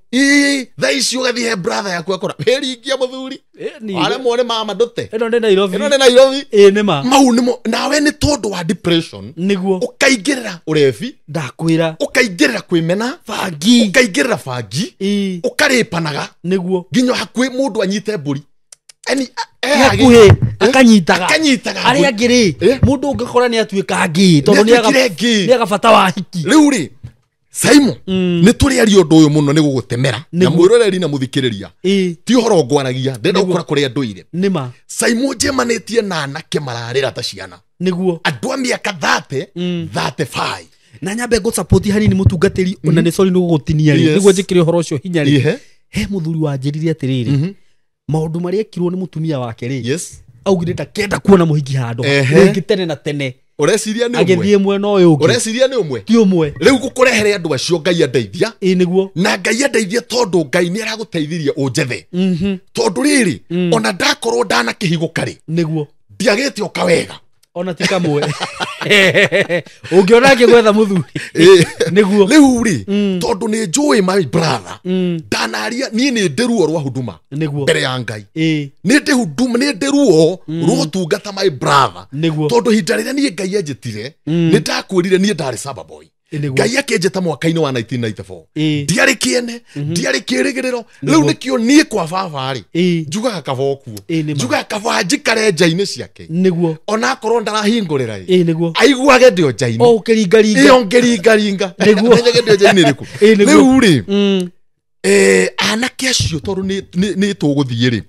Thaa ici ũgathiĩ he brother yaku akora wĩringia mũthuri. Aremwo nĩ mama ndũte. Ĩno nĩ Nairobi. Ĩno nĩ Nairobi. Nĩ ma. Mau nĩmo nawe nĩ tondũ wa depression. Nĩguo. Ũkaingĩrĩra ũrebi. Ndakwĩra. Ũkaingĩrĩra kwĩmena. Bangi. Ũkaingĩrĩra bangi. Ũkarĩpanaga. Nĩguo. Nginya hakuhĩ mũndũ anyite mbũri. Hakuhĩ akanyitaga. Akanyitaga. Arĩa angĩ rĩ, mũndũ ũngĩkora nĩ atuĩka ngĩ tondũ nĩ aga bata wa hiki. Rĩu rĩ, Saimo, nĩ tũrĩaria ũndũ ũyũ mũno nĩ gũgũtemera na mwĩroreri na mũthikĩrĩria. Ti ũhoro ngwaragia, ndĩrenda gũkora kũrĩa ndũire. Nĩ ma. Saimo njemanĩtie na anake mararĩra ta ciana. Nĩguo. Andũ a mĩaka 30, 35. Na nyambe ngũ-support hanini mũtungatĩri, ona nĩ sorry nĩ gũgũtinia rĩ, nĩguo njĩkĩre ũhoro ũcio hinya rĩ. He mũthuri wanjĩrire atĩrĩrĩ, maũndũ marĩa ekirwo nĩ mũtumia wake rĩ, augire ndakenda kuona mũhiki handũ rĩngĩ tene na tene. Ũreciria nĩ ũmwe. Agĩthiĩ mwena ũyũ ũngĩ. Ũreciria nĩ ũmwe. Ti ũmwe. Rĩu gũkũrehere andũ acio Ngai andeithia. Nĩguo. Na Ngai andeithia tondũ Ngai nĩ aragũteithirie ũnjethe. Tondũ rĩrĩ, ona ndakorwo ndanakĩhigũka rĩ, nĩguo, ndiagĩte o kawega. Ona ti kamwe. Ũngĩona ngĩgwetha mũthuri. Nĩguo. Rĩu rĩ, tondũ nĩ njũĩ my brother, ndanaria niĩ nĩ ndĩ ruo rwa huduma. Nĩguo. Mbere ya Ngai. Nĩ ndĩ huduma, nĩ ndĩ ruo rwa ũtungata my brother. Nĩguo. Tondũ ihinda rĩrĩa niĩ Ngai anjĩtire, nĩ ndakwĩrire niĩ ndarĩ saba boy. Ngai akĩnjĩta mwaka-inĩ wa 1994. Ndiarĩ kĩene, ndiarĩ kĩrĩgĩrĩro. Rĩu nĩkĩo niĩ kwa baba rĩ, njugaga kaba ũkuo. Njugaga kaba njikare nja-inĩ ciake. Nĩguo. Onakorwo ndarahingũrĩra ĩ. Nĩguo. Aiguage ndĩ o nja-inĩ. O ũkĩringaringa. Ĩyo ngĩringaringa. Nĩguo. Menyage ndĩ o nja-inĩ ĩrĩkũ. Rĩu rĩ, anake acio tondũ nĩ tũgũthiĩ rĩ,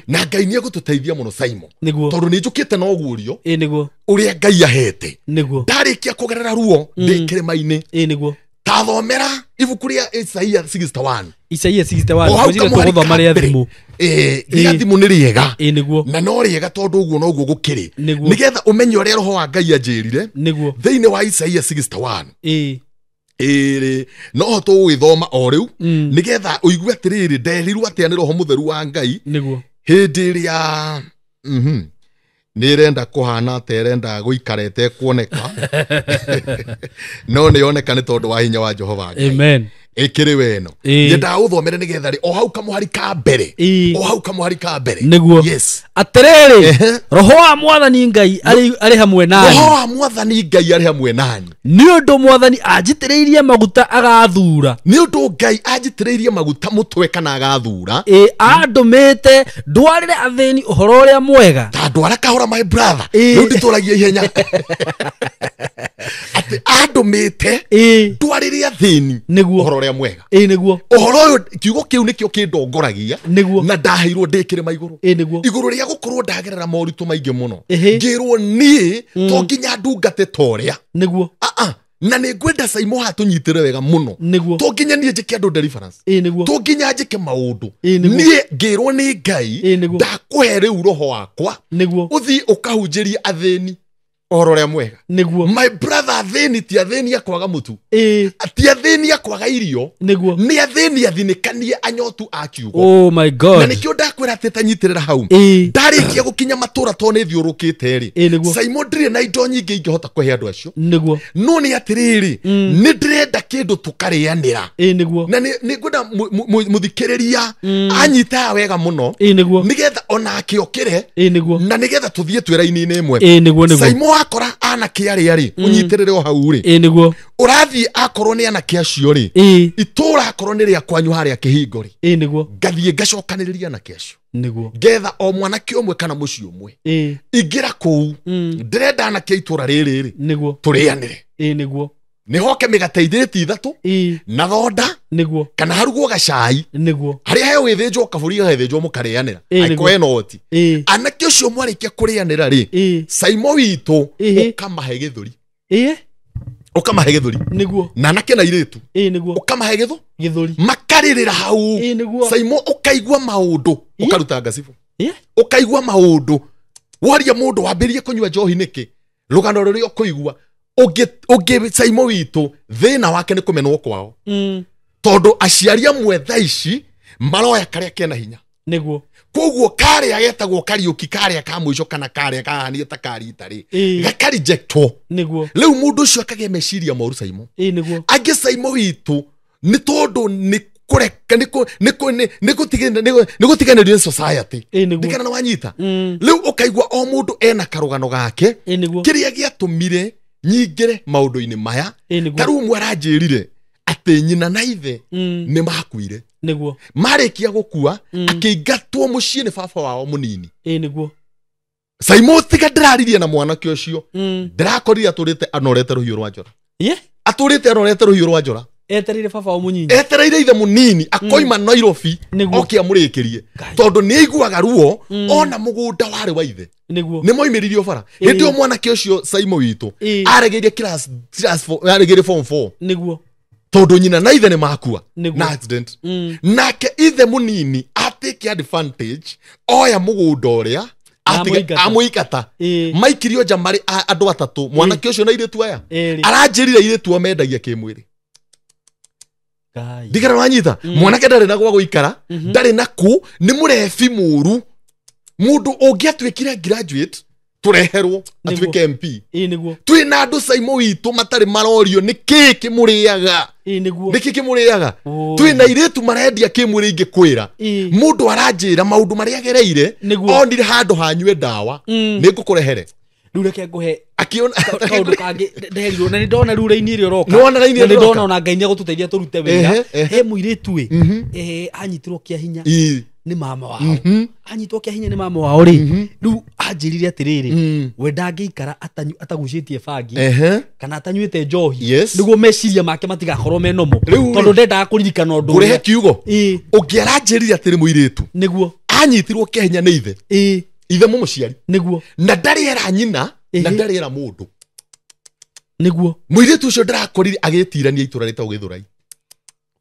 na Ngai nĩ egũtũteithia mũno Saimo. Nĩguo. Tondũ nĩ njũkĩte na ũguũrio. Nĩguo. Ũrĩa Ngai ahete. Nĩguo. Ndarĩkia kũgerera ruo ndĩ kĩrĩma-inĩ. Nĩguo. Tathomera ibuku rĩa Isaia 61. Isaia 61. Ngwĩciria tũgũthoma rĩa thimũ. Rĩa thimũ nĩ rĩega. Nĩguo. Na no rĩega tondũ ũguo noguo gũkĩrĩ. Nĩguo. Nĩgetha ũmenye ũrĩa roho wa Ngai anjĩrire. Nĩguo. Thĩinĩ wa Isaia 61. Ĩrĩ no tũgũgĩthoma o rĩu nĩgetha ũigue atĩrĩrĩ nderirwo atĩa nĩ roho mũtheru wa Ngai. Nĩguo. Hĩndĩ ĩrĩa nĩ ĩrenda kũhana ta ĩrenda gũikara ĩtekuoneka no nĩ yoneka nĩ tondũ wa hinya wa Jehova Ngai. Amen. Ĩkĩrĩ weno. Nyendaga ũthomere nĩgetha rĩ o hau kamũhari ka mbere. O hau kamũhari ka mbere. Nĩguo. Yes. Atĩrĩrĩ, roho wa mwathani Ngai arĩ hamwe nani. Roho wa mwathani Ngai arĩ hamwe nani. Nĩ ũndũ mwathani anjitĩrĩirie maguta agathura. Nĩ ũndũ Ngai anjitĩrĩirie maguta mũtwe kana agathura. Andũmĩte ndwarĩre athĩni ũhoro ũrĩa mwega. Ta ndwara kahora my brother. Rĩu nditũragia ihenya. Atĩ andũmĩte ndwarĩre athĩni ũhoro ũrĩa mwega. Nĩguo. Ũhoro ũyũ kiugo kĩu nĩkĩo kĩndongoragia. Nĩguo. Na ndaheirwo ndĩ kĩrĩma igũrũ. Nĩguo. Igũrũ rĩa gũkorwo ndagerera moritũ maingĩ mũno. Ngĩrwo niĩ to nginya ndungate ta ũrĩa. Nĩguo. Na nĩ ngwenda Saimo haha tũnyitĩre wega mũno. Nĩguo. To nginya niĩ njĩke andũ deliverance. Nĩguo. To nginya njĩke maũndũ. Nĩguo. Niĩ ngĩrwo nĩ Ngai ndakũhe rĩu roho wakwa. Nĩguo. Ũthiĩ ũkahunjĩrie athĩni ũhoro ũrĩa mwega. Nĩguo. My brother, athĩni ti athĩni a kwaga mũtu. Ti athĩni a kwaga irio. Nĩguo. Nĩ athĩni athinĩkanie anyotu a kiugo. Oh my God. Na nĩkĩo ndakwĩra atĩ tanyitĩrĩra hau. Ndarĩkia gũkinya matũra tondũ nĩ thiũrũkĩte rĩ. Nĩguo. Saimo ndirĩ na indo nyingĩ ingĩhota kũhe andũ acio. Nĩguo. No nĩ atĩrĩrĩ, nĩ ndĩrenda kĩndũ tũkarĩanĩra. Nĩguo. Na nĩ ngwenda mũthikĩrĩria anyitaga wega mũno. Nĩguo. Nĩgetha onake okĩre. Nĩguo. Na nĩgetha tũthiĩ twĩ raini-inĩ ĩmwe. Nĩguo nĩguo. Saimo akora anake arĩa rĩ, ũnyitĩrĩre o hau rĩ. Nĩguo. Ũrathiĩ akorwo nĩ anake acio rĩ, itũra akorwo nĩ rĩa kwanyu harĩa kĩhingo rĩ. Nĩguo. Ngathiĩ ngacokanĩrĩria anake acio. Nĩguo. Ngetha o mwanake ũmwe kana mũciĩ ũmwe. Ingĩra kũu, ndĩrenda anake a itũra rĩrĩ rĩ. Nĩguo. Tũrĩanĩre. Nĩguo. Nĩ hoke mĩgate ithĩti ithatũ. Na thonda. Nĩguo. Kana harugwo gacai. Nĩguo. Harĩa he gwĩthĩnjwo kabũri gagethĩnjwo mũkarĩanĩra. Angĩkorwo hena ũhoti. Anake ũcio mwarĩkia kũrĩanĩra rĩ, Saimo witũ ũkamahe gĩthũri. Ũkamahe gĩthũri. Nĩguo. Na anake na airĩtu. Nĩguo. Ũkamahe gĩthũri. Makarĩrĩra hau. Nĩguo. Saimo ũkaigua maũndũ. Ũkaruta ngacibũ. Ũkaigua maũndũ. Waria mũndũ wambĩrĩrie kũnyua njohi nĩkĩ? Rũgano rũrĩa ũkũigua. Ũngĩ Saimo witũ thĩna wake nĩ kũmenwo kwao. Tondũ aciari amwe thaa ici maroya karĩa kena hinya. Nĩguo. Koguo karĩa getagwo Kariũki karĩa ka mũico kana karĩa kahanie ta karita rĩ, gakarejectwo. Nĩguo. Rĩu mũndũ ũcio akagĩa meciria moru Saimo. Nĩguo. Angĩ Saimo witũ nĩ tondũ nĩ kũreka nĩ gũtiganĩrio nĩ society. Ndikana na wanyita. Rĩu ũkaigua o mũndũ ena karũgano gake. Nĩguo. Kĩrĩa gĩatũmire nyingĩre maũndũ-inĩ maya. Nĩguo. Ta rĩu ũmwe aranjĩrire atĩ nyina na ithe nĩ makuire. Nĩguo. Marĩkia gũkua, akĩingatwo mũciĩ nĩ baba wao mũnini. Nĩguo. Saimo tiga ndĩraririe na mwanake ũcio. Ndĩrakorire atũrĩte anorete rũhiũ rwa njora. Atũrĩte anorete rũhiũ rwa njora. Etereire baba wao mũnini. Etereire ithe mũnini akoima Nairobi oke amũrĩkĩrie. Tondũ nĩ aiguaga ruo ona mũgũnda warĩ wa ithe. Nĩguo. Nĩ moimĩririo bara. Hĩndĩ ĩyo mwanake ũcio Saimo witũ aregeire class 4, aregeire form 4. Nĩguo. Tondũ nyina na ithe nĩ makua na accident. Nake ithe mũnini atake advantage oya mũgũnda ũrĩa amũingata. Maikirio nja marĩ andũ atatũ, mwanake ũcio na airĩtu aya. Aranjĩrire airĩtu o mendagia kĩmwĩrĩ. Ndigana wanyita. Mwanake ndarĩ na gwa gũikara, ndarĩ na kũ, nĩ mũrebi mũru. Mũndũ ũngĩatuĩkire graduate tũreherwo atuĩke MP. Nĩguo. Twĩna andũ Saimo witũ matarĩ marorio nĩ kĩĩ kĩmũrĩaga. Nĩguo. Nĩ kĩĩ kĩmũrĩaga. Twĩna airĩtu marendia kĩmwĩrĩ ingĩkwĩra. Mũndũ aranjĩra maũndũ marĩa agereire, onire handũ hanyue ndawa, nĩ ngũkũrehere. Rĩu reke ngũhe akiona kaũndũ kangĩ ndeherirwo na nĩ ndona rĩu raini ĩrĩa ũroka. Nĩwona raini ĩrĩa Na nĩ ndona ũroka? ona Ngai nĩegũtũteithia tũrute wĩra. He mũirĩtu ĩ, anyitirwo kĩa hinya nĩ mama wao. Anyitwo kĩa hinya nĩ mama wao rĩ, rĩu anjĩrire atĩrĩrĩ, we ndangĩikara atagucĩtie bangi kana atanyuĩte njohi, nĩguo meciria make matigakorwo me nomo, tondũ ndendaga kũririkana ũndũ ũrĩa. Ngũrehe kiugo. Ũngĩ aranjĩrire atĩrĩ mũirĩtu. Nĩguo. Anyitirwo kĩa hinya nĩ ithe. Ithe mũmũciari. Nĩguo. Na ndarĩ era nyina, na ndarĩ era mũndũ. Nĩguo. Mũirĩtu ũcio ndĩrakorire agĩtirania itũra rĩtagwo Gĩthũrai.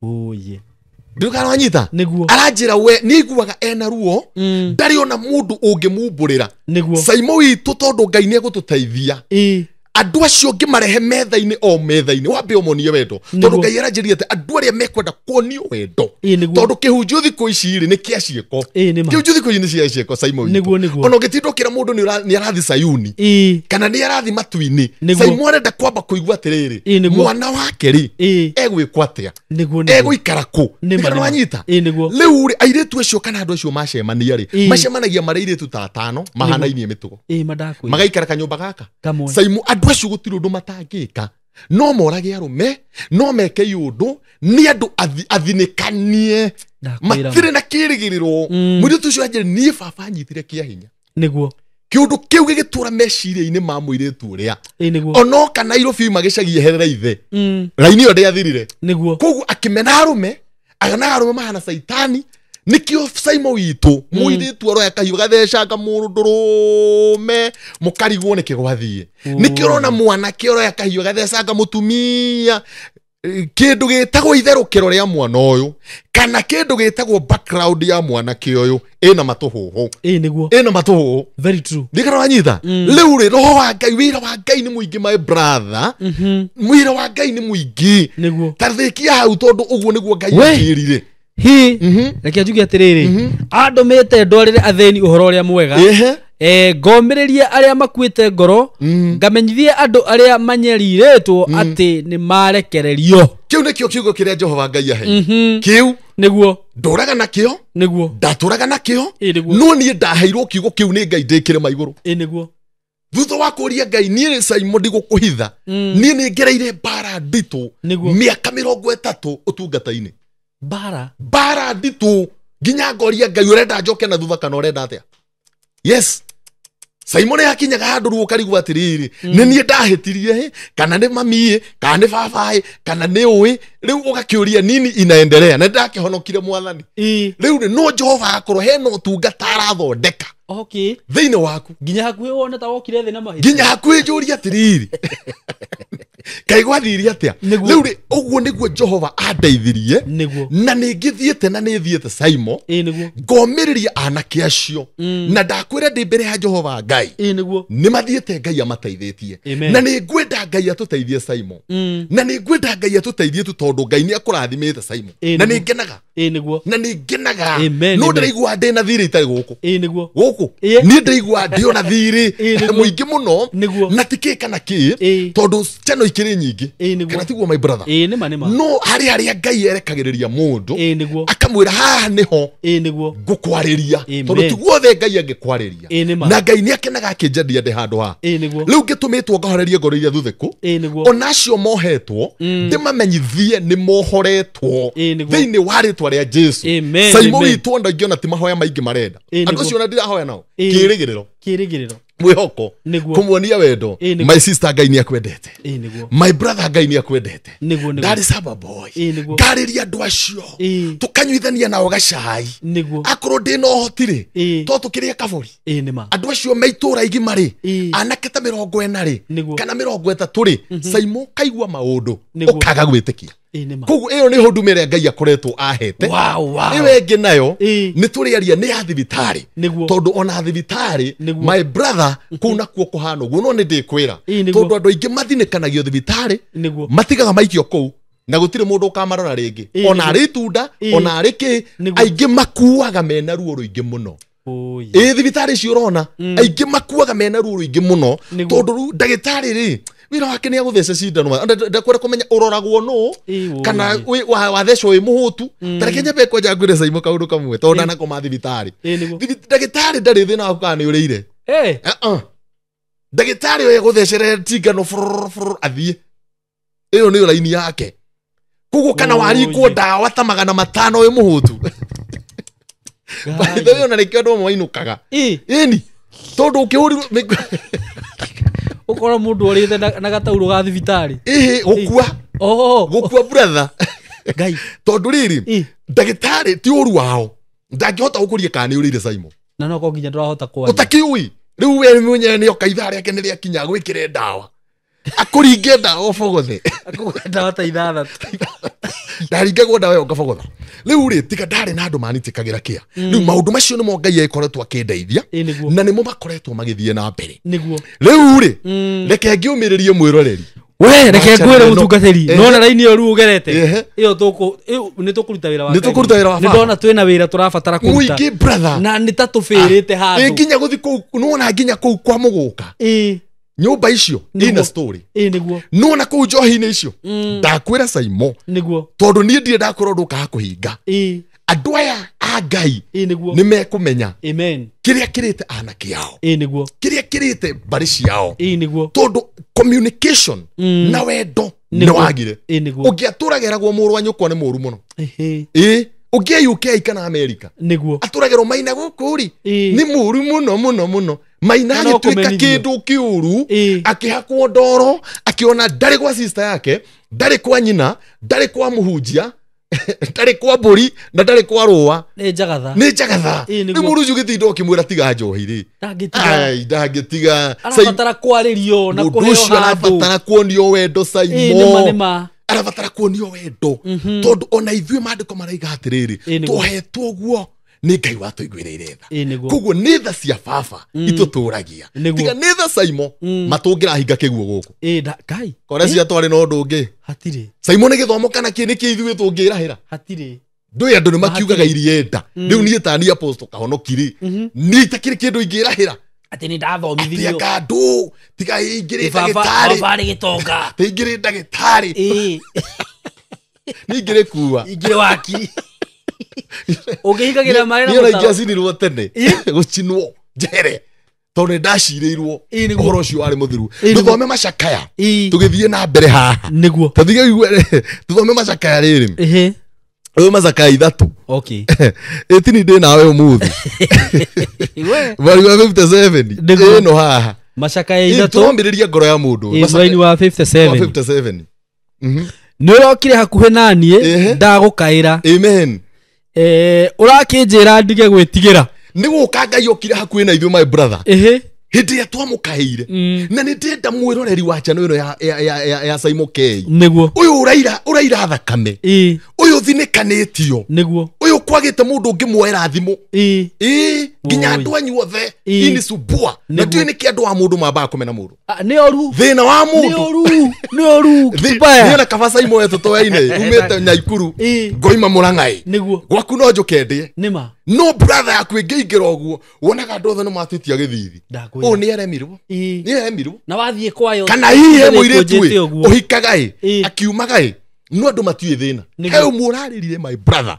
Oye. Ndũkana wanyita? Nĩguo. Aranjĩra we nĩ aiguaga ena ruo, ndarĩ ona mũndũ ũngĩmumbũrĩra. Nĩguo. Saimo witũ tondũ Ngai nĩegũtũteithia. Andũ acio ngĩmarehe metha-inĩ o metha-inĩ wambe ũmonie wendo tondũ Ngai aranjĩrire atĩ andũ arĩa mekwenda kuonio wendo tondũ kĩhunjio thikũ ici rĩ nĩ kĩa ciĩko kĩhunjio thikũ ici nĩ cia ciĩko Simon witũ ona ũngĩtinda ũkĩra mũndũ nĩ arathi Sayuni kana nĩ arathi matu-inĩ Simon arenda kwamba kũigua atĩrĩrĩ mwana wake rĩ egwĩkwo atĩa egũikara kũ nĩkana wanyita rĩu rĩ airĩtu acio kana andũ acio macemania rĩ macemanagia marĩ airĩtu ta atano mahanainie mĩtugo magaikara kanyũmba gaka Simon andũ acio gũtirĩ ũndũ matangĩka no morage arũme no meke iũndũ nĩ andũ athinĩkanie matirĩ na kĩrĩgĩrĩro mũirĩtu ũcio anjĩre niĩ baba anyitire kĩa hinya nĩguo kĩũndũ kĩu gĩgĩtũra meciria-inĩ ma mũirĩtu ũrĩa onoka Nairobi magĩcagia eherera ithe raini ĩyo ndĩathirire nĩguo koguo akĩmena arũme agana arũme mahana caitani nikio Simon witũ mũirĩtu aroya kahiũ gathecanga mũndũrũme mũkarigwo nĩkĩ gwathiĩ nĩkĩo ũrona mwanake aroya kahiũ gathecanga mũtumia kĩndũ gĩtagwo itherũkĩro rĩa mwana ũyũ kana kĩndũ gĩtagwo background ya mwanake ũyũ ĩna matũhũhũ nĩguo ĩna matũhũhũ very true ndikana wanyita rĩu rĩ roho wa Ngai wĩra wa Ngai nĩ mũingĩ my brother wĩra wa Ngai nĩ mũingĩ nĩguo tarĩkia hau tondũ ũguo nĩguo Ngai anjĩrire hi reke njuge atĩrĩrĩ andũmĩte ndwarĩre athĩni ũhoro ũrĩa mwega ngomĩrĩrie arĩa makuĩte ngoro ngamenyithie andũ arĩa manyarirĩtwo atĩ nĩ marekererio kĩu nĩkĩo kiugo kĩrĩa Jehova Ngai aheire kĩu nĩguo ndũraga nakĩo nĩguo ndatũraga nakĩo nĩguo no niĩ ndaheirwo kiugo kĩu nĩ Ngai ndĩ kĩrĩma igũrũ nĩguo thutha wa kũria Ngai niĩ Simon ndigũkũhitha niĩ nĩ ngereire mbara nditũ mĩaka 30 ũtungata-inĩ mbara nditũ nginya ngoria Ngai ũrenda njoke na thutha kana ũrenda atĩa yes Simon yakinyaga handũ ruo ũkarigwo atĩrĩrĩ nĩ niĩ ndahĩtirie kana nĩ mami kana nĩ baba kana nĩ ũĩ rĩu ũgakĩũria nini inaendelea na ndakĩhonokire mwathani rĩu rĩ no Jehova akorwo hena ũtungata arathondeka okay thĩinĩ waku nginya hakuhĩ wone ta wokire thĩ na mahĩtia nginya hakuhĩ njũrie atĩrĩrĩ Ngai gwathirie atĩa rĩu rĩ ũguo nĩguo Jehova andeithirie na nĩ ngĩthiĩte na nĩ thiĩte Simon ngomĩrĩria anake acio na ndakwĩra ndĩ mbere ya Jehova Ngai nĩ mathiĩte Ngai amateithĩtie na nĩ ngwenda Ngai atũteithie Simon na nĩ ngwenda Ngai atũteithie tu tondũ Ngai nĩ akũrathimĩte Simon na nĩ ngenaga na nĩ ngenaga no ndĩraigua ndĩ na thirĩ itarĩ gũkũ gũkũ niĩ ndĩraigua ndĩ ona thirĩ mũingĩ mũno na ti kĩ kana kĩ tondũ channel ikĩrĩ nyingĩ kana tiguo my brother no harĩ harĩa Ngai erekagĩrĩria mũndũ akamwĩra haha nĩho ngũkwarĩria tondũ ti guothe Ngai angĩkwarĩria na Ngai nĩ akenaga akĩnjendia ndĩ handũ haha rĩu ngĩtũmĩtwo ngahorerie ngoro iria thuthĩku ona acio mohetwo ndĩmamenyithie nĩ mohoretwo thĩinĩ wa rĩtwa rĩa Jesu Simon witũ ona ingĩona ti mahoya maingĩ marenda andũ acio ona ndirahoya nao kĩrĩgĩrĩro mwĩhoko kũmuonia wendo my sister Ngai nĩ akwendete my brother Ngai nĩ akwendete ndarĩ saba boy ngarĩria andũ acio tũkanyuithania nao gacai akorwo ndĩ na ũhoti rĩ to tũkĩrĩe kabũri andũ acio me itũũra igima rĩ anake ta 40 rĩ kana 30 rĩ Simon kaigua maũndũ ũkaga gwĩtĩkia koguo ĩyo nĩ huduma ĩrĩa Ngai akoretwo ahete ĩyo ĩngĩ nayo nĩ tũrĩaria nĩ ya thibitarĩ tondũ ona thibitarĩ my brother kũu nakuo kũhana ũguo no nĩ ndĩkwĩra tondũ andũ aingĩ mathinĩkanagio thibitarĩ matigaga maikio kũu na gũtirĩ mũndũ ũkamarora rĩngĩ ona arĩ itunda ona arĩ kĩ aingĩ makuaga mena ruo rũingĩ mũno ĩ thibitarĩ icio ũrona aingĩ makuaga mena ruo rũingĩ mũno tondũ rĩu ndagĩtarĩ rĩ wĩra wake nĩ agũthece cindano ndakwenda kũmenya ũroragwo nũ kana wathecwo wĩ mũhũtu tareke nyambe kwanja ngwĩre Simon kaũndũ kamwe tondũ ndanakoma thibitarĩ ndagĩtarĩ ndarĩ thĩna waku kana nĩ ũrĩire ndagĩtarĩ ũyũ egũthecere cindano athiĩ ĩyo nĩyo raini yake koguo kana waringwo ndawa ta 500 wĩ mũhũtu by the way ona nĩkĩo andũ amwe mainũkaga ĩni tondũ ũkĩhũrirwo ũkora mũndũ orĩte na gataurũ ga thibitarĩ ĩhĩ gũkua gũkua brother Ngai tondũ rĩrĩ ndagĩtarĩ ti ũru wao ndangĩhota gũkũria kana nĩ ũrĩire Simon na no nginya ndũrahota kwaria ũtakĩũĩ rĩu we mwenyewe nĩ oka ithaa rĩake nĩ rĩakinya gwĩkĩre ndawa akũringe ndawa ũbogothe akũgwe ndawa ta 6 Ndaringagwo ndawa ĩyo ngabogotha. Rĩu rĩ tiga ndarĩ na andũ manitĩkagĩra kĩa. Rĩu maũndũ macio nĩmo Ngai akoretwo akĩndeithia na nĩmo makoretwo magĩthiĩ na mbere. Nĩguo. Rĩu rĩ reke ngĩũmĩrĩrie mwĩroreri. We reke ngwĩre mũtungatĩri nona raini ĩyo rĩu ũgerete ĩyo tũkũ nĩ tũkũruta wĩra wa Nĩ tũkũruta wĩra wa baba. Nĩ ndona twĩna wĩra tũrabatara kũruta. Mũingĩ brother. Na nĩ ta tũbĩrĩte handũ. Nginya gũthiĩ kũu nĩwona nginya kũu kwa mũgũka. Nyũmba icio ina story. Nĩguo. Nĩwona kũu njohi-inĩ icio. Ndakwĩra Saimo. Nĩguo. Tondũ niĩ ndirĩ ndakwĩra ũndũ ũkaga kũhinga. Andũ aya a Ngai nĩguo nĩ mekũmenya Amen. Kĩrĩa kĩrĩte anake ao. Nĩguo. Kĩrĩa kĩrĩte mbarĩ ciao. Nĩguo. Tondũ communication na wendo nĩ wagire. Nĩguo. Ũngĩatũrageragwo mũrũ wa nyũkwa nĩ mũru mũno. Ũngĩ UK kana America. Nĩguo. Atũragerwo maina gũkũ rĩ nĩ mũru mũno mũno mũno. Maina agĩtuĩka kĩndũ kĩũru akĩhakwo ndoro akĩona ndarĩ gwa sister yake, ndarĩ kwa nyina, ndarĩ kwa mũhunjia, ndarĩ kwa mbũri na ndarĩ kwa rũa. Nĩ njagatha. Nĩ njagatha. Nĩ mũru ũcio ũgĩtinda ũkĩmwĩra tiga njohi rĩ. Ndangĩtiga. Arabatara kwarĩrio na kũheo handũ. Ũcio arabatara kuonio wendo Saimo. Nĩ Arabatara kuonio wendo. Tondũ ona ithuĩ maandĩko maraiga atĩrĩrĩ, twohetwo ũguo nĩ Ngai watũiguĩrĩire tha. Koguo nĩ tha cia baba itũtũragia. Tiga nĩ tha Saimo matũngĩrahinga kĩguo gũkũ. Ngai. Kore cia twarĩ na ũndũ ũngĩ. Hatirĩ. Saimo nĩ gĩthomo kana kĩ nĩkĩ ithuĩ tũngĩrahĩra? Hatirĩ. Ndũĩ andũ nĩ makiugaga irienda. Rĩu niĩ ta niĩ Apostle Kahonoki rĩ, niĩ itakĩrĩ kĩndũ ingĩrahĩra. Atĩ nĩ ndathomithirio. Atĩ anga andũ tiga ingĩrĩ ndagĩtarĩ. Baba arĩ gĩtonga. Atĩ ingĩrĩ ndagĩtarĩ. Niĩ ingĩrĩ kua. Ingĩrĩ wakiri. Ũngĩhingagĩra maĩ na mũtaro. Niĩ ona ingĩacinirwo tene. Gũcinwo njere. Tondũ nĩ ndacirĩirwo ũhoro ũcio warĩ mũthiru. Tũthome macakaya. Tũgĩthiĩ na mbere haha. Nĩguo. Tũthige tũthome macakaya rĩrĩ. Ũyũ macakaya ithatũ. Okay. Ĩtini ndĩ nawe ũmũthĩ. Mweri wa 57. Ĩno haha. Macakaya ithatũ. Tũromĩrĩria ngoro ya mũndũ. Mweri wa 57. Wa 57. Nĩ ũrokire hakuhĩ na niĩ ndagũkaĩra. Amen. Ũrakĩnjĩra ndige gwĩtigĩra. Nĩ gũka Ngai okire hakuhĩ na ithuĩ my brother. Hĩndĩ ĩrĩa twamũkaĩire. Na nĩ ndĩrenda mwĩroreri wa channel ĩno ya Saimo K. Nĩguo. Ũyũ ũraira thakame. Ũyũ thinĩkanĩtio. Nĩguo. Ũyũ kwagĩte mũndũ ũngĩmuoera thimũ. Nginya andũ anyu othe inisubua. Na ndiũĩ nĩkĩ andũ a mũndũ mambaga kũmena mũndũ. Nĩ ũru. Thĩna wa mũndũ. Nĩ ũru. Nĩ ona kaba Saimo wetũ toyaine umĩte Nyaikuru ngoima Mũrang'ai. Nĩguo. Gwaku no njũke ndĩe. Nĩma. No brother yaku ĩngĩingĩra ũguo wonaga andũ othe nĩ matĩtia gĩthithi. Ũũ nĩ aremirwo. Nĩ aremirwo. Na wathiĩ kwayo. Kana hihi he mũirĩtu ĩ ũhikaga ĩ akiumaga ĩ no andũ matiũĩ thĩna. He ũmwe ũrarĩrire my brother.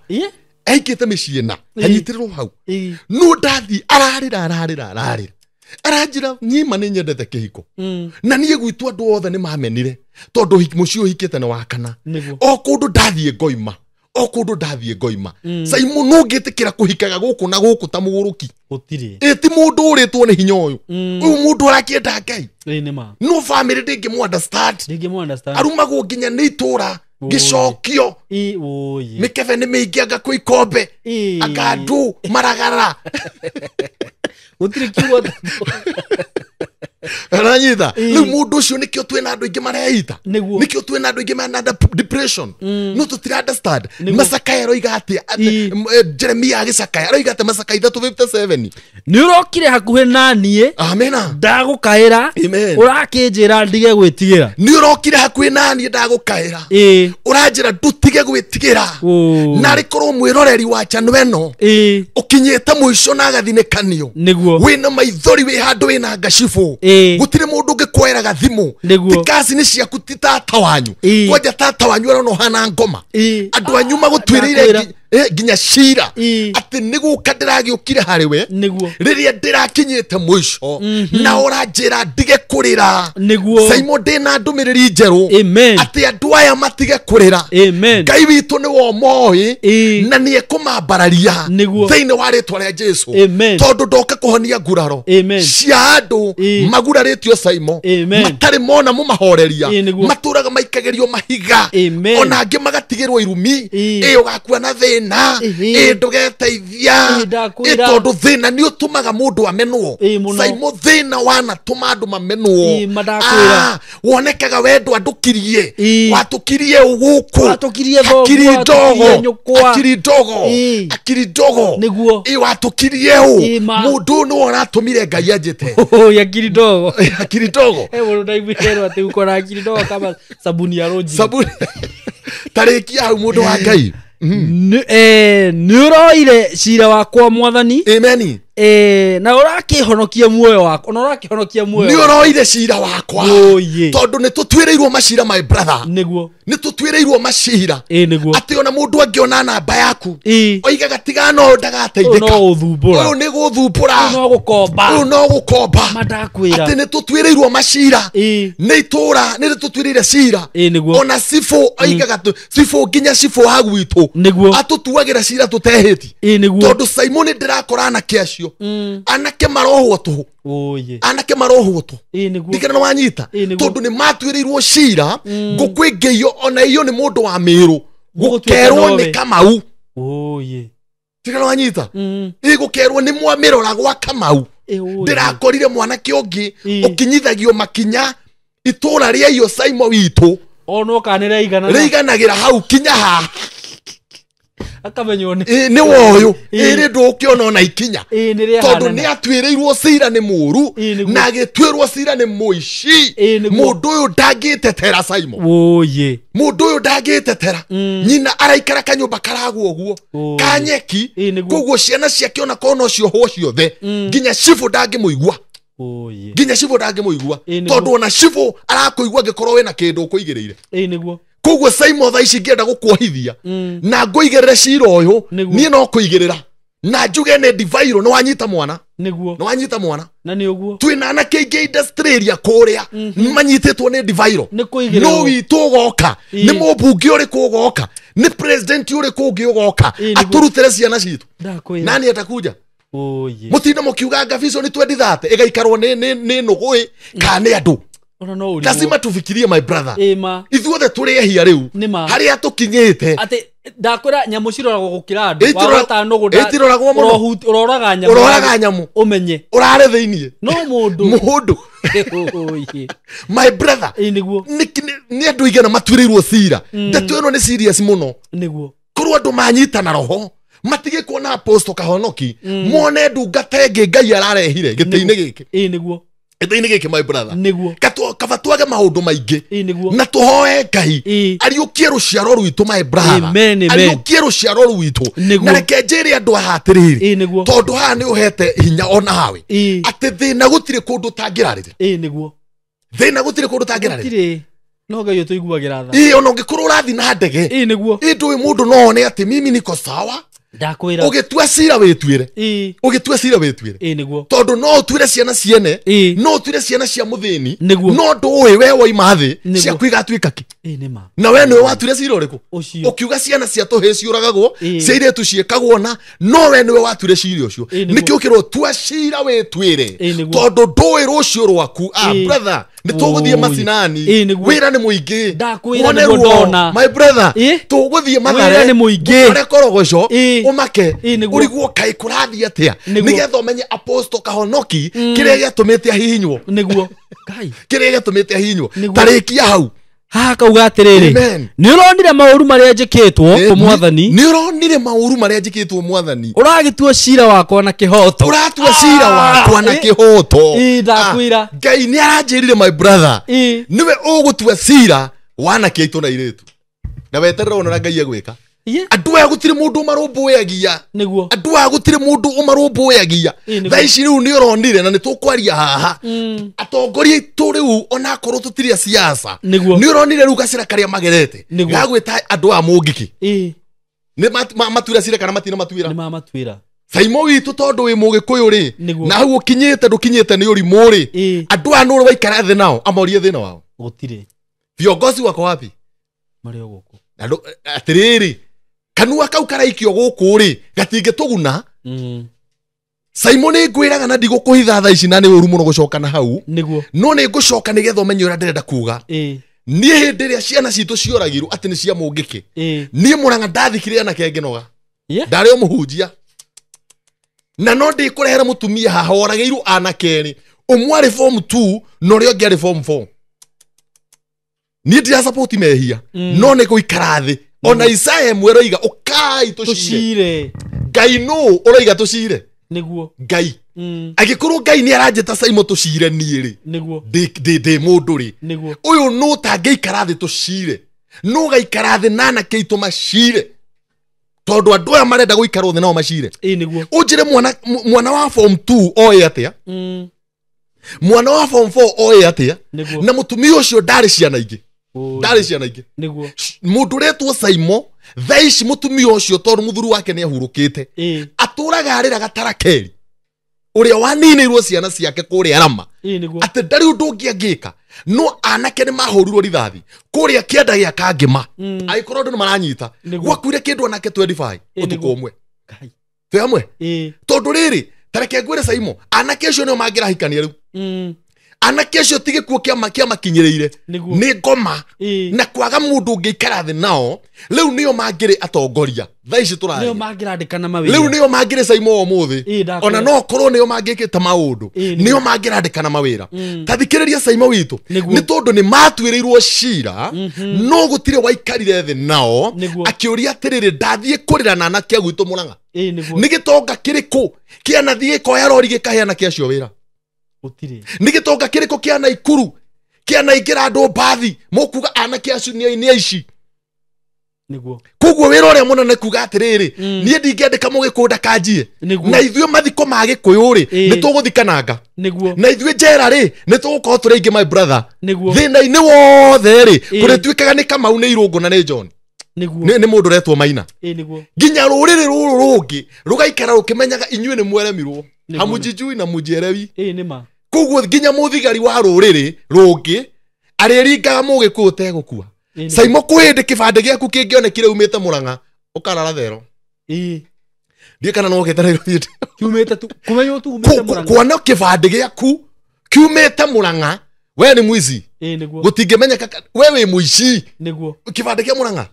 Aikĩte mĩciĩ na anyitĩrĩrwo hau. No ndathiĩ ararĩra. Aranjĩra nyima nĩ nyendete kĩhiko. Na niĩ gwitũ andũ othe nĩ mamenire tondũ mũciĩ ũhikĩte nĩ wa kana. O kũndũ ndathiĩ ngoima. Saimo no ngĩtĩkĩra kũhikaga gũkũ na gũkũ ta mũgũrũki. Gũtirĩ. Ĩ ti mũndũ ũrĩtwo nĩ hinya ũyũ. Ũyũ mũndũ ũrakĩenda Ngai. Nĩ ma. No family ndĩngĩmũ understand. Arumagwo nginya nĩ itũra gĩcokio. Mĩkebe nĩ mĩingĩ anga kwĩ ikombe. Anga andũ maragara. Gũtirĩ kiugo. Aranyita. Rĩu mũndũ ũcio nĩkĩo twĩna andũ aingĩ mareita. Nĩkĩo twĩna andũ aingĩ mena depression. No tũtira understand. Macakaya aroiga atĩa? Jeremia agĩcakaya aroiga atĩa macakaya 3:57. Nĩ ũrokire hakuhĩ na niĩ. Amena. Ndagũkaĩra. Ũrakĩnjĩra ndige gwĩtigĩra. Nĩ ũrokire hakuhĩ na niĩ ndagũkaĩra. Ũranjĩra ndũtige gwĩtigĩra. Na rĩkorwo mwĩroreri wa channel ĩno ũkinyĩte mũico na agathinĩkanio. Nĩguo. Wĩna maithori wĩ handũ wĩna ngacibũ. Gũtirĩ mũndũ ũngĩkuoera thimũ. Ti kaci nĩ ciaku ti tata wanyu. Kwanja tata wanyu arona ũhana ngoma. Andũ anyu magũtuĩrĩire nginya cira atĩ nĩ gũka ndĩragĩũkire harĩ we. Nĩguo. Rĩrĩa ndĩrakinyĩte mũico na ũranjĩra ndige kũrĩra. Nĩguo. Saimo ndĩna ndũmĩrĩri njerũ. Atĩ andũ aya matige kũrĩra. Ngai witũ nĩwe ũmoĩ na nĩ ekũmambararia thĩinĩ wa rĩtwa rĩa Jesũ. Tondũ ndoka kũhonia nguraro cia andũ magurarĩtio Saimo matarĩ mona mũmahoreria matũraga maikagĩrio mahiga ona angĩ magatigĩrwo irumi ĩ ũgakua na thĩna. thĩna, ĩ ndũgeteithia, ĩ tondũ thĩna nĩ ũtũmaga mũndũ amenwo. Saimo thĩna wanatũma andũ mamenwo. Wonekaga wendo andũkirie, watũkirie gũkũ, akiri ndogo, akiri ndogo, akiri ndogo, ĩ watũkirie ũ, mũndũ nĩwe ũratũmire Ngai anjĩte. Akiri ndogo, akiri ndogo. Mũndũ ndaiguire atĩ uko na akiri ndogo kama sabuni ya roji. Sabuni. Tarĩkia hau mũndũ wa Ngai. Nĩ ũroire cira wakwa mwathani. Amen. Na ũrakĩhonokia muoyo wakwa, na ũrakĩhonokia muoyo. Nĩ ũroire cira wakwa. Tondũ nĩ tũtuĩrĩirwo macira my brother. Nĩguo. Nĩ tũtuĩrĩirwo macira. Nĩguo. Atĩ ona mũndũ angĩona namba yaku, oigaga tiga no ndagateithĩka. Ũyũ no gũthumbũra. Ũyũ nĩ gũthumbũra. Ũyũ no gũkomba. Ũyũ no gũkomba. Mandakwĩra. Atĩ nĩ tũtuĩrĩirwo macira. Nĩ itũra nĩ tũtuĩrĩire cira. Nĩguo. Ona cibũ oigaga cibũ nginya cibũ wa gwitũ. Nĩguo. Atũtuagĩra cira tũtehĩti. Nĩguo. Tondũ Simon ndĩrakora anake acio. Anake marohwo tũhũ. Anake marohwo tũhũ. Ndikena nĩ wanyita. Tondũ nĩ matuĩrĩirwo cira, ngũkwĩngĩio ona iyo nĩ mũndũ wa Mĩrũ, gũkerwo nĩ Kamau. Ndikena nĩ wanyita. Ĩ gũkerwo nĩ mwamĩrora gwa Kamau. Ndĩrakorire mwanake ũngĩ ũkinyithagio makinya itũra rĩa iyo Saimo witũ. Ono kana nĩ rĩiganagĩra hau kinya haha. Akamenywo nĩ nĩ woyũ ĩrĩ ndũkĩona ona ikinya. Tondũ nĩ atuĩrĩirwo cira nĩ mũru na agĩtuĩrwo cira nĩ mũici. Mũndũ ũyũ ndangĩtetera Saimo. Mũndũ ũyũ ndangĩtetera. Nyina araikara kanyũmba karagwo ũguo ka nyeki, koguo ciana ciake ona korwo no ciohwo ciothe nginya cibũ ndangĩmũigua. Nginya cibũ ndangĩmũigua. Tondũ ona cibũ arakũigua angĩkorwo wĩna kĩndũ ũkũigĩrĩire. Nĩguo. Koguo Saimo thaa ici ngĩenda gũkuohithia na ngũigĩrĩre cira ũyũ, niĩ no kũigĩrĩra na njuge nĩ ndivairwo. Nĩ wanyita mwana. Nĩguo. Nĩ wanyita mwana. Na nĩ ũguo. Twĩna anake aingĩ industry area kũrĩa manyitĩtwo nĩ ndivairwo. No witũ ũgoka, nĩ mũmbunge ũrĩkũ ũgoka, nĩ president ũrĩkũ ũngĩ ũgoka atũrutĩre ciana citũ. Nani atakuja? Mũtinde mũkiuga Vision 2030 ĩgaikarwo nĩ nũgũ kana nĩ andũ. Lazima tufikirie my brother. Ithuothe tũrĩ ehia rĩu harĩa tũkinyĩte. Atĩ ndakwĩra nyamũ ciroragwo gũkĩra andũ. Wagwata nũgũ ĩtiroragwo mũno. Ũroraga nyamũ. Ũroraga nyamũ. Ũmenye. Ũrarĩ thĩiniĩ. No mũndũ. Mũndũ. My brother. Nĩguo. Nĩ andũ aigana matuĩrĩirwo cira. Ndeto ĩno nĩ serious mũno. Nĩguo. Korwo andũ manyitana roho matige kuona apostle Kahonoki, mone ndungata ĩngĩ Ngai ararehire gĩtĩ-inĩ gĩkĩ. Nĩguo. Gĩtĩ-inĩ gĩkĩ my brother. Nĩguo. Kaba twage maũndũ maingĩ. Nĩguo. Na tũhoe Ngai ariũkie rũciaro rwitũ my brother. Ariũkie rũciaro rwitũ. Na reke njĩre andũ haha atĩrĩrĩ, tondũ haha nĩ ũhete hinya ona hawe, atĩ thĩna gũtirĩ kũndũ ũtangĩrarĩra. Nĩguo. Thĩna gũtirĩ kũndũ ũtangĩrarĩra. Gũtirĩ. No Ngai ũtũiguagĩra tha. Ona ũngĩkorwo ũrathiĩ na ndege. Nĩguo. Ndũĩ mũndũ no one atĩ mimi niko sawa. Ndakwĩra. Ũgĩtua cira wĩtuĩre. Ũgĩtua cira wĩtuĩre. Nĩguo. Tondũ no ũtuĩre ciana ciene, no ũtuĩre ciana cia mũthĩni, Nĩguo. no ndũĩ we woima thĩ ciaku igatuĩka kĩ. Nĩ ma. Na we nĩwe watuire cira ũrĩkũ? Ũcio. Ũkiuga ciana cia tũhĩĩ ciũragagwo, cia airĩtu ciĩkagwo na, no we nĩwe watuire cira ũcio. Nĩkĩo ũkĩrwo tua cira wĩtuĩre. Tondũ ndũĩ rũciũ rwaku. Brother, nĩ tũgũthiĩ macinani. Wĩra nĩ mũingĩ. Ndakwĩra nĩguo ndona. My brother, tũgũthiĩ Mathare. Wĩra nĩ mũingĩ. Ũkore Korogoco, ũmake, ũrigwo kaĩ kũrathiĩ atĩa, nĩgetha ũmenye Apostle Kahonoki kĩrĩa gĩatũmĩte ahihinywo. Nĩguo. Ngai. Kĩrĩa gĩatũmĩte ahihinywo. Tarĩkia hau. Haha kauga atĩrĩrĩ, nĩ ũronire maũru marĩa njĩkĩtwo mwathani. Nĩ ũronire maũru marĩa njĩkĩtwo mwathani. Ũragĩtua cira wakwa na kĩhoto. Ũratua cira wakwa na kĩhoto. Ndakwĩra. Ngai nĩ aranjĩrire my brother, nĩwe ũgũtua cira wa anake aitũ na airĩtu. Na weterere wone ũrĩa Ngai egwĩka. Andũ aya gũtirĩ mũndũ ũmarũmbũyagia. Nĩguo. Andũ aya gũtirĩ mũndũ ũmarũmbũyagia. Thaa ici rĩu nĩ ũronire na nĩ tũkwaria haha. Atongoria aitũ rĩu onakorwo tũtirĩ a siasa. Nĩguo. Nĩ ũronire rĩu gacĩra karĩa magerete. Nĩguo. Gagwĩta andũ aya mũngĩkĩ. Nĩ matuĩra cira kana matina matuĩra? Nĩ mamatuĩra. Saimo witũ tondũ wĩ mũgĩkũyũ rĩ, Nĩguo. na hau ũkinyĩte ndũkinyĩte nĩ ũrimũ rĩ, andũ aya nũ waikara thĩ nao amorie thĩna wao. Gũtirĩ. Viongozi wako wapi? Marĩ o gũkũ. Atĩrĩrĩ, kanua kau karaikio gũkũ rĩ, gatingĩtũguna. Saimo nĩ ngwĩraga na ndigũkũhitha thaa ici na nĩ ũru mũno gũcoka na hau. Nĩguo. No nĩ ngũcoka nĩgetha ũmenye ũrĩa ndĩrenda kuga. Niĩ hĩndĩ ĩrĩa ciana citũ cioragirwo atĩ nĩ cia mũngĩkĩ, niĩ Mũrang'a ndathikire anake ngĩnoga. Ndarĩ o mũhunjia. Na no ndĩkũrehera mũtumia haha woragĩirwo anake erĩ. Ũmwe arĩ form 2 na ũrĩa ũngĩ arĩ form 4. Niĩ ndira support mehia. No nĩ gũikara thĩ. Ona Isaya ĩmwe ĩroiga ũkai tũcire. Ngai nũ ũroiga tũcire? Nĩguo. Ngai. Angĩkorwo Ngai nĩ aranjĩta Saimo tũcire niĩ rĩ. Nĩguo. Ndĩ mũndũ rĩ. Nĩguo. Ũyũ nũ ũtangĩikara thĩ tũcire? Nũ ũgaikara thĩ na anake aitũ macire? Tondũ andũ aya marenda gũikarwo thĩ nao macire. Nĩguo. Ũnjĩre mwana wa form 2 oĩ atĩa? Mwana wa form 4 oĩ atĩa? Na mũtumia ũcio ndarĩ ciana ingĩ. Ndarĩ ciana ingĩ. Nĩguo. Mũndũ ũretwo Saimo thaa ici mũtumia ũcio tondũ mũthuri wake nĩ ahurũkĩte. Atũraga arĩraga tarakeri. Ũrĩa waninĩirwo ciana ciake kũrĩa Rama. Atĩ ndarĩ ũndũ ũngĩ angĩka. No anake nĩ mahũrirwo rithathi kũrĩa kĩanda gĩa Kangĩma. Angĩkorwo andũ nĩ maranyita. Gwakuire kĩndũ anake 25 ũtukũ ũmwe. Twĩ hamwe? Tondũ rĩrĩ tareke ngwĩre Saimo, anake acio nĩo mangĩrahikania rĩu. Anake acio ti gĩkuũ kĩamakinyĩrĩire. Nĩ ngoma. Na kwaga mũndũ ũngĩikara thĩ nao, rĩu nĩo mangĩrĩ atongoria. Thaa ici tũraria. Nĩo mangĩrandĩkana mawĩra. Rĩu nĩo mangĩrĩ Saimo ũmũthĩ. Ona no korwo nĩo mangĩkĩte maũndũ. Nĩo mangĩrandĩkana mawĩra. Ta thikĩrĩria Saimo witũ. Nĩ tondũ nĩ matuĩrĩirwo cira, no gũtirĩ waikarire thĩ nao, akĩũria atĩrĩrĩ, ndathiĩ kũrĩra na anake a gwitũ Mũrang'a. Nĩ gĩtonga kĩrĩkũ kĩanathiĩ gĩkoya rori gĩkahe anake acio wĩra? Nĩ gĩtonga kĩrĩkũ kĩa Naikuru kĩanaingĩra andũ mbathi mũkuga anake acio nĩ aici? Nĩguo. Koguo wĩra ũrĩa mũnene kuga atĩrĩrĩ, niĩ ndingĩandĩka mũgĩkũyũ ndakanjie. Na ithuĩ mathiko ma gĩkũyũ rĩ, nĩ tũgũthikananga. Nĩguo. Na ithuĩ njera rĩ, nĩ tũgũkorwo tũrĩ aingĩ my brother. Nĩguo. Thĩna-inĩ wothe rĩ, kũrĩtuĩkaga nĩ Kamau nĩ Irũngũ na nĩ John. Nĩguo. Nĩ mũndũ ũretwo Maina. Nĩguo. Nginya rũrĩrĩ rũrũ rũngĩ rũgaikara rũkĩmenyaga inyuĩ nĩ mweremirwo. Hamujijui na mujielewi. Nĩ ma. Koguo nginya mũthigari wa rũrĩrĩ rũngĩ arĩringaga mũgĩkũyũ ũtegũkua. Saimo kwĩ hĩndĩ kĩbandĩ gĩaku kĩngĩonekire umĩte Mũrang'a ũkarara thero. Ndiĩ kana no ũkĩte Nairobi. Kiumĩte tu kũmenywo tu umĩte Mũrang'a. Kuona kĩbandĩ gĩaku kiumĩte Mũrang'a, we nĩ mũici. Nĩguo. Gũtingĩmenyeka we wĩ mũici. Nĩguo. Kĩbandĩ kĩa Mũrang'a.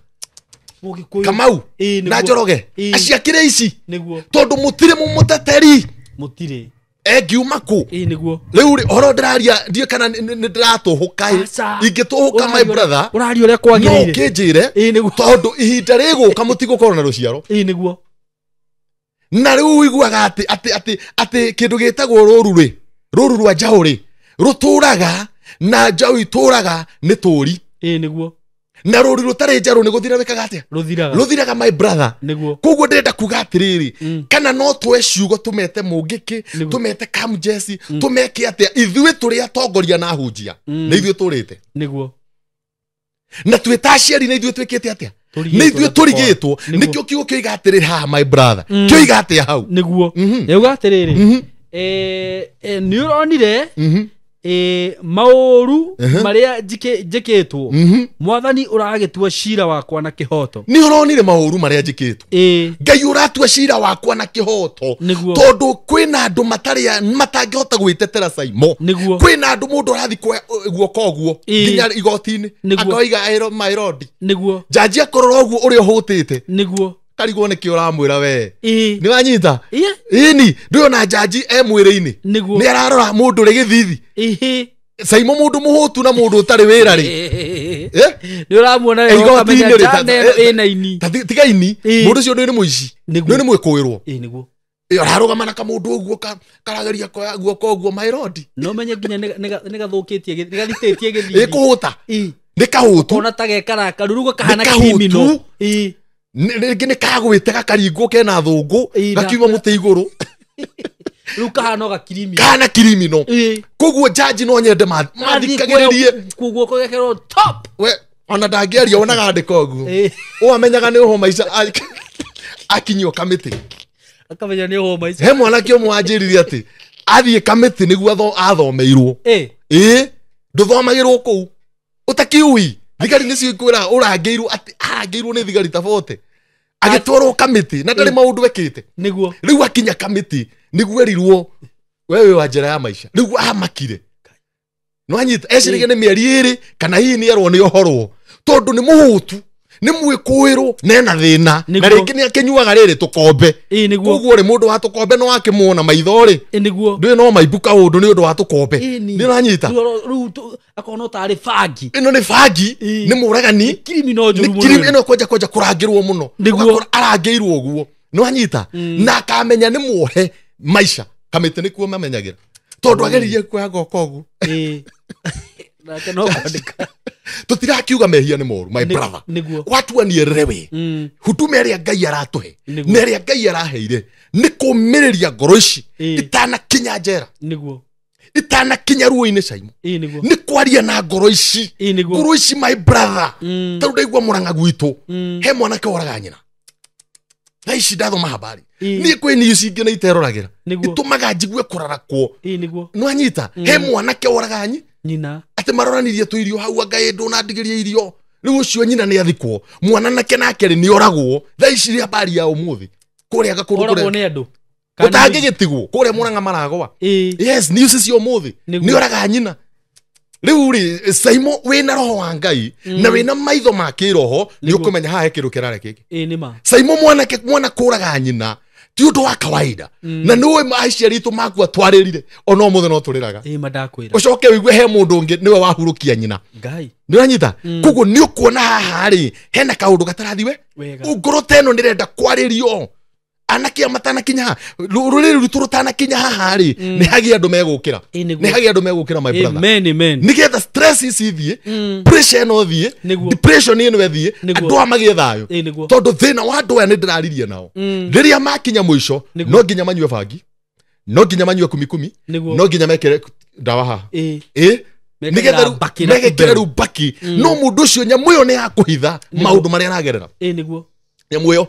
Mũgĩkũyũ. Kamau na Njoroge. Acio akĩrĩ ici. Nĩguo. Tondũ mũtirĩ mũmũteteri. Mũtirĩ. Engiuma kũ? Nĩguo. Rĩu rĩ, ũhoro ndĩraria ndiĩ kana nĩ ndĩratũhũka ĩ. Ingĩtũhũka my brother. Ũraria ũrĩa kwagĩrĩire. No ũkĩnjĩre. Nĩguo. Tondũ ihinda rĩgũka mũtigũkorwo na rũciaro. Nĩguo. Na rĩu ũiguaga atĩ kĩndũ gĩtagwo rũru rĩ, rũru rwa njaũ rĩ, rũtũraga na njaũ itũraga nĩ tũri. Nĩguo. Na rũru rũtarĩ njarũ nĩ gũthira wĩkaga atĩa? Rũthiraga. Rũthiraga my brother. Nĩguo. Koguo ndĩrenda kuga atĩrĩrĩ, kana no tũe ciugo tũmete Mũngĩkĩ, tũmete Kamjesi, tũmeke atĩa, ithuĩ tũrĩ atongoria na ahunjia. Nĩ ithuĩ tũrĩte. Nĩguo. Na twĩ ta aciari nĩ ithuĩ twĩkĩte atĩa? Nĩ ithuĩ tũrigĩtwo. Nĩkĩo kiugo kĩoiga atĩrĩrĩ haha my brother. Kĩoiga atĩa hau? Nĩguo. Yauga atĩrĩrĩ, nĩ ũronire maũru marĩa njĩkĩtwo, mwathani ũragĩtua cira wakwa na kĩhoto. Nĩ ũronire maũru marĩa njĩkĩtwo. Ngai ũratua cira wakwa na kĩhoto. Tondũ kwĩna andũ matangĩhota gwĩtetera Saimo. Kwĩna andũ mũndũ ũrathiĩ guoko ũguo nginya igoti-inĩ akoiga mairodi. Nĩguo. Njanji akorora ũguo ũrĩa ũhũtĩte. Nĩguo. Karigwo nĩkĩ ũramwĩra we. Nĩ wanyita? Ĩni, ndũrĩ njanji e mwĩrĩ-inĩ. Nĩ ararora mũndũ ũrĩ gĩthithi. Saimo mũndũ mũhũtu na mũndũ ũtarĩ wĩra rĩ. Nĩ ũramuona wega ũkamenya njana ĩno ĩna ini. Tiga ini, mũndũ ũcio nĩ mũici. Nĩ mwĩkũĩrwo. Nĩguo. Ararũgama na kamũndũ ũguo karageria kuoya guoko ũguo mairodi. No menye nginya nĩ gathũkĩtie, nĩ gathitĩtie gĩthithi. Ĩkũhũta. Nĩ kahũtu. Ũkona ta gekaraka, rĩu gakahana criminal. Rĩngĩ nĩ kagwĩte gakaringwo kena thũngũ, gakiuma mũtĩ igũrũ. Rĩu kahana gakirimino. Kahana kirimino. Koguo jaji no nyende mathikagĩrĩrie. Koguo gekerwo top. We ona ndangĩaria wonaga andĩka ũguo. Ũamenyaga nĩ ũho maica akinyio kamĩtĩ. Akamenya nĩ ũho maica. He mwanake ũmwe wanjĩrire atĩ athiĩ kamĩtĩ nĩguo athomeirwo. Ndũthomagĩrwo kũu. Ũtakiui. Thigari nĩcio ikwĩra ũrangĩirwo atĩ arangĩirwo nĩ thigari ta 40. Agĩtwarwo kamĩtĩ na ndarĩ maũndũ ekĩte. Nĩguo. Rĩu akinya kamĩtĩ nĩguo erirwo we wĩ wa njĩra ya maica. Rĩu amakire. No anyita eciragia nĩ mĩeri ĩrĩ kana hihi nĩ erwo nĩ ohorwo. Tondũ nĩ mũhũtu. Nĩ mwĩkũĩrwo nena thĩna na rĩngĩ nĩ akĩnyuaga rĩrĩ tũkombe. Koguo rĩ mũndũ wa tũkombe no akĩmuona maitho rĩ. Nĩguo. Ndũĩ no maimbu kaũndũ nĩ ũndũ wa tũkombe. Nĩ ũranyita? Rĩu akorwo no tarĩ bangi. Ĩno nĩ bangi, nĩ mũragani. Nĩ criminal njũru mũno. Ĩno kwanja kũrangĩrwo mũno. Nĩguo. Arangĩirwo ũguo. Nĩ wanyita? Na akamenya nĩ muohe maica. Kamĩtĩ nĩkuo mamenyagĩra. Tondũ ageririe kuoya goka ũguo. Nake no kwandĩka. Tutirakiuga mehia nĩ moru, my brother. Watua nierere we. Huduma ĩrĩa Ngai aratũhe na ĩrĩa Ngai araheire nĩ kũmĩrĩria ngoro ici itanakinya njera. Nĩguo. Itanakinya ruo-inĩ Caimo. Nĩ kwaria na ngoro ici. Ngoro ici my brother. Tarĩu ndaigua Mũrang'a gwitũ he mwanake woraga nyina. Thaa ici ndathoma habari. Niĩ kwĩ news ingĩ na iteroragĩra. Itũmaga njigue kũrarakwo. Nĩwanyita? He mwanake woraga nyina. Atĩ maroranirie tũirio hau anga ĩ ndũnandigĩria irio. Rĩu ũcio nyina nĩ athikwo. Mwana nake nake rĩ nĩ oragwo. Thaa ici nĩ habari ya ũmũthĩ. Kũrĩa kũndũ kũrĩa. Oragwo nĩ andũ. Ũtangĩgĩtigwo. Kũrĩa Mũrang'a maragwa. Yes, news cia ũmũthĩ. Nĩ oraga nyina. Rĩu rĩ Caimo wĩna roho wa Ngai na wĩna maitho ma kĩroho nĩ ũkũmenya haha he kĩndũ kĩrarĩ kĩngĩ. Nĩ ma. Caimo mwanake mwana kũraga nyina ti ũndũ wa kawaida. Na nĩ ũĩ aciari aitũ makua twarĩrire ona ũmũthĩ no tũrĩraga. Ũcoke ũigue he mũndũ ũngĩ nĩwe wahurũkia nyina. Ngai. Nĩ ũranyita? Koguo nĩ ũkuona haha rĩ hena kaũndũ gatarathiwe. Ngoro ta ĩno nĩrenda kwarĩrio. Anake matanakinya haha rũrĩrĩ rwitũ rũtanakinya haha rĩ nĩ hagĩa andũ megũkĩra. Nĩ hagĩa andũ megũkĩra my brother. Amen, amen. Nĩgetha stress ici ithiĩ, pressure ĩno ĩthiĩ, depression ĩno ĩthiĩ, andũ aya magĩe thayũ. Tondũ thĩna wa andũ aya nĩ ndĩraririe nao. Rĩrĩa makinya mũico no nginya manyue bangi, no nginya manyue kumikumi, no nginya mekĩre ndawa haha. Nĩgetha mekĩre rĩu mbaki. No mũndũ ũcio nyamũ ĩyo nĩ ya kũhitha maũndũ marĩa aragerera. Nĩguo. Nyamũ ĩyo.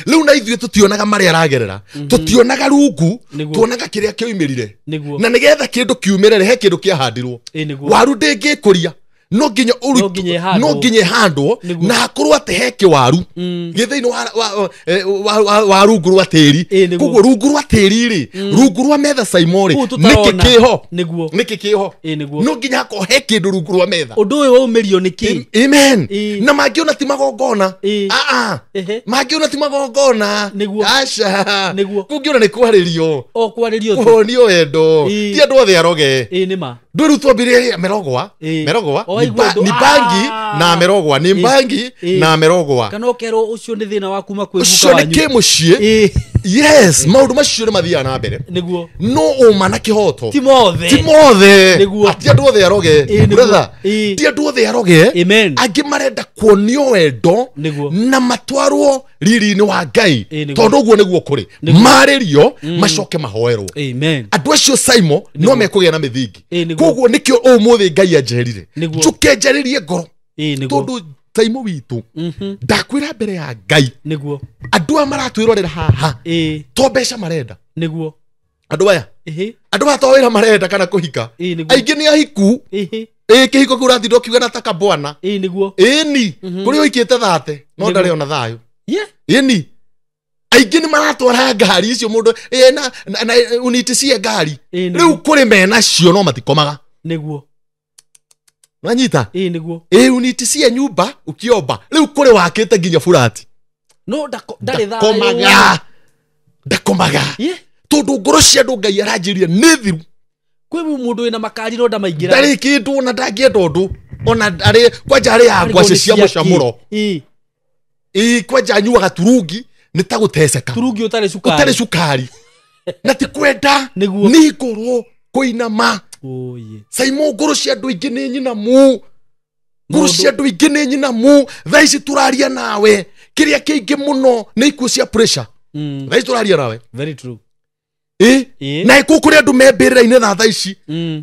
Rĩu na ithuĩ tũtionaga marĩa aragerera, tũtionaga rungu, tuonaga kĩrĩa kĩoimĩrire. Na nĩgetha kĩndũ kiumĩre rĩ he kĩndũ kĩahandirwo. Waru ndĩngĩkũria no nginya no nginya ĩhandwo na hakorwo atĩ he kĩwaru gĩ thĩinĩ wa rungu rwa tĩri. Koguo rungu rwa tĩri rĩ, rungu rwa metha Caimo rĩ, nĩkĩ kĩho? Nĩkĩ kĩho? No nginya hakorwo he kĩndũ rungu rwa metha. Ũndũ ũyũ waumĩrio nĩkĩ? Amen. Na mangĩona ti magongona. Mangĩona ti magongona. Aca. Kũngĩona nĩ kwarĩrio. O kwarĩrio. Kuonio wendo. Ti andũ othe aroge. Nĩ ma. Ndũĩ rĩu twambirie merogwa. Merogwa. Ni bangi na merogwa. Ni bangi na merogwa. Kana ũkerwo ũcio nĩ thĩna wa kuma kwĩ guka wanyu. Ũcio nĩ kĩmũciĩ. Yes, maũndũ macio nĩ mathiaga na mbere. Nĩguo. No ũma na kĩhoto. Ti mothe. Ti mothe. Ti andũ othe aroge. Brother. Ti andũ othe aroge. Amen. Angĩ marenda kuonio wendo na matwarwo riri-inĩ wa Ngai. Tondũ ũguo nĩguo kũrĩ. Marĩrio macoke mahoerwo. Amen. Andũ acio Caimo no mekũgĩa na mĩthingi. Koguo nĩkĩo ũmũthĩ Ngai anjeherire. Njũke njarĩrie ngoro. Tondũ Caimo witũ ndakwĩra mbere ya Ngai. Nĩguo. Andũ aya maratwĩrorera haha to mbeca marenda. Nĩguo. Andũ aya. Andũ aya to wĩra marenda kana kũhika. Aingĩ nĩ ahiku. Kĩhiko kĩu ũratinda ũkiuga na taka bwana. Nĩguo. Ĩni. Kũrĩa ũikĩte thate no ndarĩ ona thayũ. Ĩni. Aingĩ nĩ maratwara ngari icio mũndũ na uniti cia ngari. Rĩu kũrĩ menacio no matikomaga. Nĩguo. Nanyita? Nĩguo. Uniti cia nyumba ũkĩomba. Rĩu kũrĩ wakĩte nginya burati. No ndarĩ thayũ. Ndakomaga. Tondũ ngoro cia andũ Ngai aranjĩrire nĩ thiru. Kwĩ mũndũ wĩna makari no ndamaingĩra. Ndarĩ kĩndũ ona ndangĩenda ũndũ. Ona arĩ kwanja arĩ ya ngwacĩ cia mũcamũro. Kwanja anyuaga turungi nĩ ta gũteceka. Turungi ũtarĩ cukari. Ũtarĩ cukari. Na ti kwenda. Nĩ ngoro kũinama. Caimo ngoro cia andũ aingĩ nĩ nyinamu. Ngoro cia andũ aingĩ nĩ nyinamu. Thaa ici tũraria nawe kĩrĩa kĩingĩ mũno nĩ ikuũ cia pressure. Thaa ici tũraria nawe. Very true. Na ikuũ kũrĩ andũ me mbĩrĩra-inĩ thaa ici.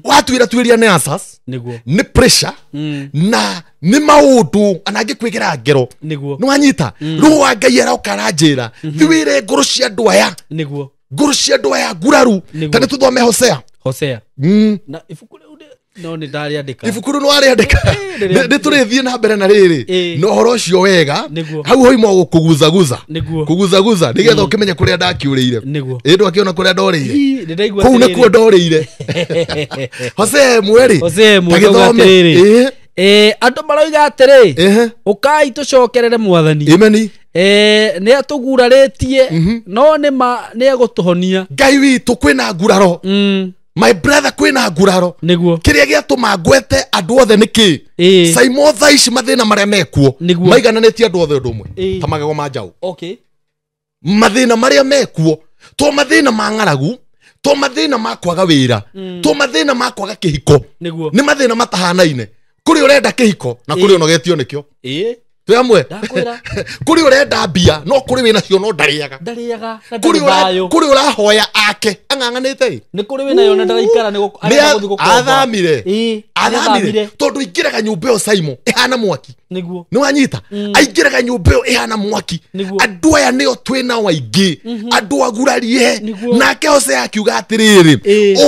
Watuĩra tuĩria nĩ answers. Nĩ pressure. Na nĩ maũndũ ana angĩkwĩgera ngero. Nĩguo. Nĩ wanyita? Roho wa Ngai aroka aranjĩra. Thi wĩre ngoro cia andũ aya. Nĩguo. Ngoro cia andũ aya nguraru. Ta nĩ tũthome Hosea. Hosea. Na ibuku rĩu no nĩ ndarĩandĩka. Ibuku rĩu nĩ warĩandĩka. Nĩ tũrĩthiĩ na mbere na rĩrĩ. Na ũhoro ũcio wega. Hau hoima kũguzaguza. Kũguzaguza nĩgetha ũkĩmenye kũrĩa ndakiũrĩire. Ĩ ndwakĩona kũrĩa ndorĩire. Kũu nĩkuo ndorĩire. Hosea ĩmwe rĩ. Hosea ĩmwe atĩrĩrĩ. Andũ maroiga atĩrĩ, ũkai tũcokerere mwathani. Amen. Nĩ atũgurarĩtie, no nĩ ma nĩ egũtũhonia. Ngai witũ kwĩna nguraro. My brother kwĩna nguraro. Nĩguo. Kĩrĩa gĩatũma ngwete andũ othe nĩ kĩ? Saimo thaa ici mathĩna marĩa mekuo maigananĩtie andũ othe ũndũ ũmwe ta magego ma njaũ. Okay. Mathĩna marĩa mekuo to mathĩna ma ng'aragu, to mathĩna ma kwaga wĩra, to mathĩna ma kwaga kĩhiko. Nĩguo. Nĩ mathĩna matahanaine. Kũrĩ ũrenda kĩhiko na kũrĩ ũnogetio nĩkĩo. Twĩ hamwe. Kũrĩ ũrenda mbia no kũrĩ wĩnacio no ndarĩaga. Ndarĩaga. Kũrĩ ũrahoya ake ang'ang'anĩte. Nĩ kũrĩ wĩnayo na ndaraikara nĩ arenda gũthiĩ gũkomba. Athamire. Athamire tondũ ingĩraga nyũmba ĩyo Saimo ĩhana mwaki. Nĩguo. Nĩ wanyita? Aingĩraga nyũmba ĩyo ĩhana mwaki. Andũ aya nĩo twĩnao aingĩ. Andũ agurarie. Nake Hosea akiuga atĩrĩrĩ,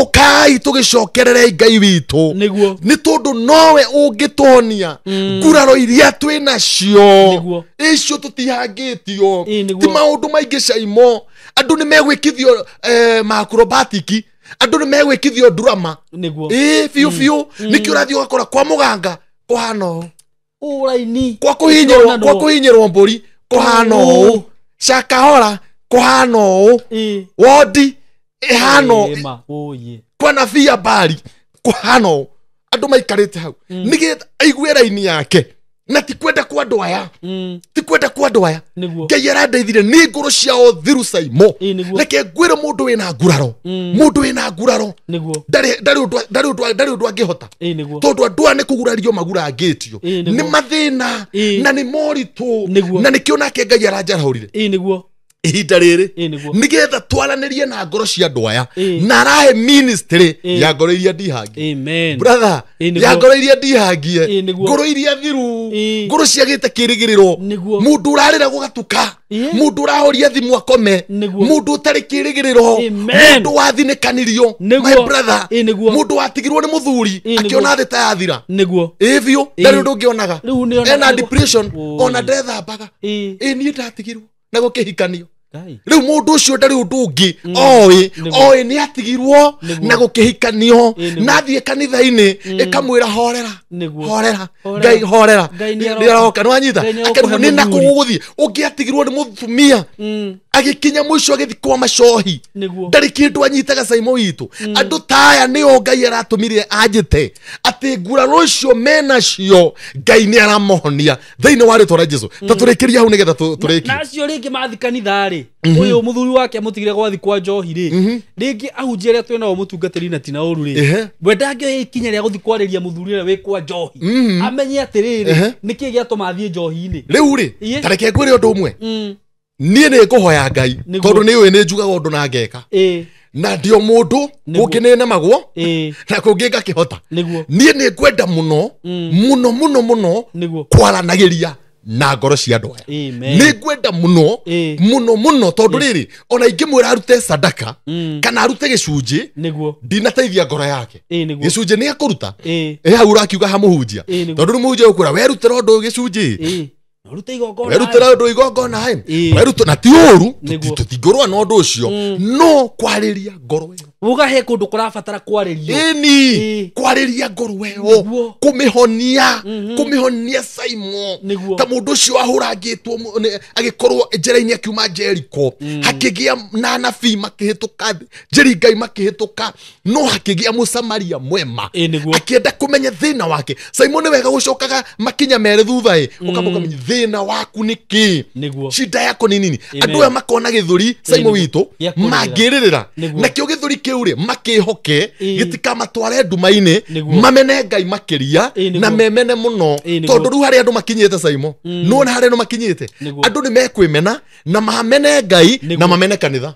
ũkai tũgĩcokerere Ngai witũ. Nĩguo. Nĩ tondũ nowe ũngĩtũhonia nguraro iria twĩnacio. Icio tũtihangĩtio. Ti maũndũ maingĩ Saimo. Andũ nĩ megwĩkithio macrobatiki. Andũ nĩ megwĩkithio drama. Nĩguo. Biũ biũ. Nĩkĩo ũrathiĩ ũgakora kwa mũganga kũhana ũũ. Ũraini. Kwa kũhinyĩrwo mbũri kũhana ũũ. Cakahora kũhana ũũ. Wondi ĩhana ũũ. Kwa nabii Abari kũhana ũũ. Andũ maikarĩte hau. Nĩgetha aigue raini yake. Na ti kwenda kwa andũ aya. Ti kwenda kwa andũ aya. Ngai arandeithire nĩ ngoro ciao thiru Saimo. Reke ngwĩre mũndũ wĩna nguraro. Mũndũ wĩna nguraro. Ndarĩ ũndũ angĩhota. Tondũ andũ aya nĩ kũgurario magurangĩtio. Nĩ mathĩna na nĩ moritũ. Na nĩkĩo nake Ngai aranjarahũrire. Ihinda rĩrĩ nĩgetha twaranĩrie na ngoro cia andũ aya na arahe ministry ya ngoro iria ndihangie. Brother, ya ngoro iria ndihangie, ngoro iria thiru, ngoro ciagĩte kĩrĩgĩrĩro, mũndũ ũrarĩra gũgatuka, mũndũ ũrahoria thimũ akome, mũndũ ũtarĩ kĩrĩgĩrĩro, mũndũ wathinĩkanirio, my brother, mũndũ watigirwo nĩ mũthuri akĩona thĩ ta yathira. Ĩ biũ, ndarĩ ũndũ ũngĩonaga. Ena depression ona ndethambaga. Ĩ niĩ ndatigirwo na gũkĩhikanio. Rĩu mũndũ ũcio ndarĩ ũndũ ũngĩ oĩ, oĩ nĩ atigirwo na gũkĩhikanio, na athiĩ kanitha-inĩ ĩkamwĩra horera, horera, Ngai horera, nĩ aroka. Nĩ wanyita? Akerwo nĩ nakũ gũgũthiĩ. Ũngĩ atigirwo nĩ mũtumia agĩkinya mũico agĩthiĩ kwa macohi, ndarĩ kĩndũ anyitaga Saimo witũ. Andũ ta aya nĩo Ngai aratũmire anjĩte atĩ nguraro icio menacio Ngai nĩ aramohonia thĩinĩ wa rĩtwa rĩa Jesũ. Ta tũrĩkĩrie hau nĩgetha tũrĩkie. Na acio rĩngĩ mathiĩ kanitha rĩ, ũyũ mũthuri wake amũtigire gwathi kwa njohi rĩ, rĩngĩ ahunjia arĩa twĩnao mũtungatĩri na tina ũru rĩ, we ndangĩoya ikinya rĩa gũthiĩ kwarĩria mũthuri ũrĩa wĩ kwa njohi, amenye atĩrĩrĩ nĩkĩ gĩatũma athiĩ njohi-inĩ. Rĩu rĩ, ta reke ngwĩre ũndũ ũmwe. Niĩ nĩ ngũhoya Ngai tondũ nĩ ũĩ nĩ njugaga ũndũ na ngeka. Na ndio mũndũ kũngĩ nĩ nemagwo na kũngĩ ngakĩhota. Niĩ nĩ ngwenda mũno mũno mũno mũno kwaranagĩria na ngoro cia andũ aya. Nĩ ngwenda mũno mũno mũno tondũ rĩrĩ ona ingĩmwĩra arute sadaka kana arute gĩcunjĩ ndinateithia ngoro yake. Gĩcunjĩ nĩ ekũruta. Hau ũrakiuga ha mũhunjia. Tondũ rĩu mũhunjia ũkwĩra werutĩra ũndũ gĩcunjĩ. Werutĩra ũndũ igongona ĩ. Werutĩra na ti ũru, tũtingĩrũa na ũndũ ũcio, no kwarĩria ngoro ĩyo. Uga he kũndũ kũrabatara kwarĩrio. Ĩni, kwarĩria ngoro ĩyo, kũmĩhonia, kũmĩhonia Saimo. Ta mũndũ ũcio ahũrangĩtwo agĩkorwo njĩra-inĩ akiuma Jericho, hakĩgĩa na anabii makĩhĩtũka, njĩri Ngai makĩhĩtũka, no hakĩgĩa Mũsamaria mwema akĩenda kũmenya thĩna wake. Saimo nĩ wega gũcokaga makinya merĩ thutha ĩ, ũkamba ũkamenya thĩna waku nĩ kĩ, shida yako nĩ nini. Andũ aya makona gĩthũri Saimo witũ mangĩrĩrĩra, nakĩo gĩthũri kĩu rĩ makĩhoke gĩtikamatware nduma-inĩ, mamene Ngai makĩria na memene mũno, tondũ rĩu harĩa andũ makinyĩte Saimo, nĩwona harĩa andũ makinyĩte, andũ nĩ mekwĩmena na mamene Ngai na mamene kanitha.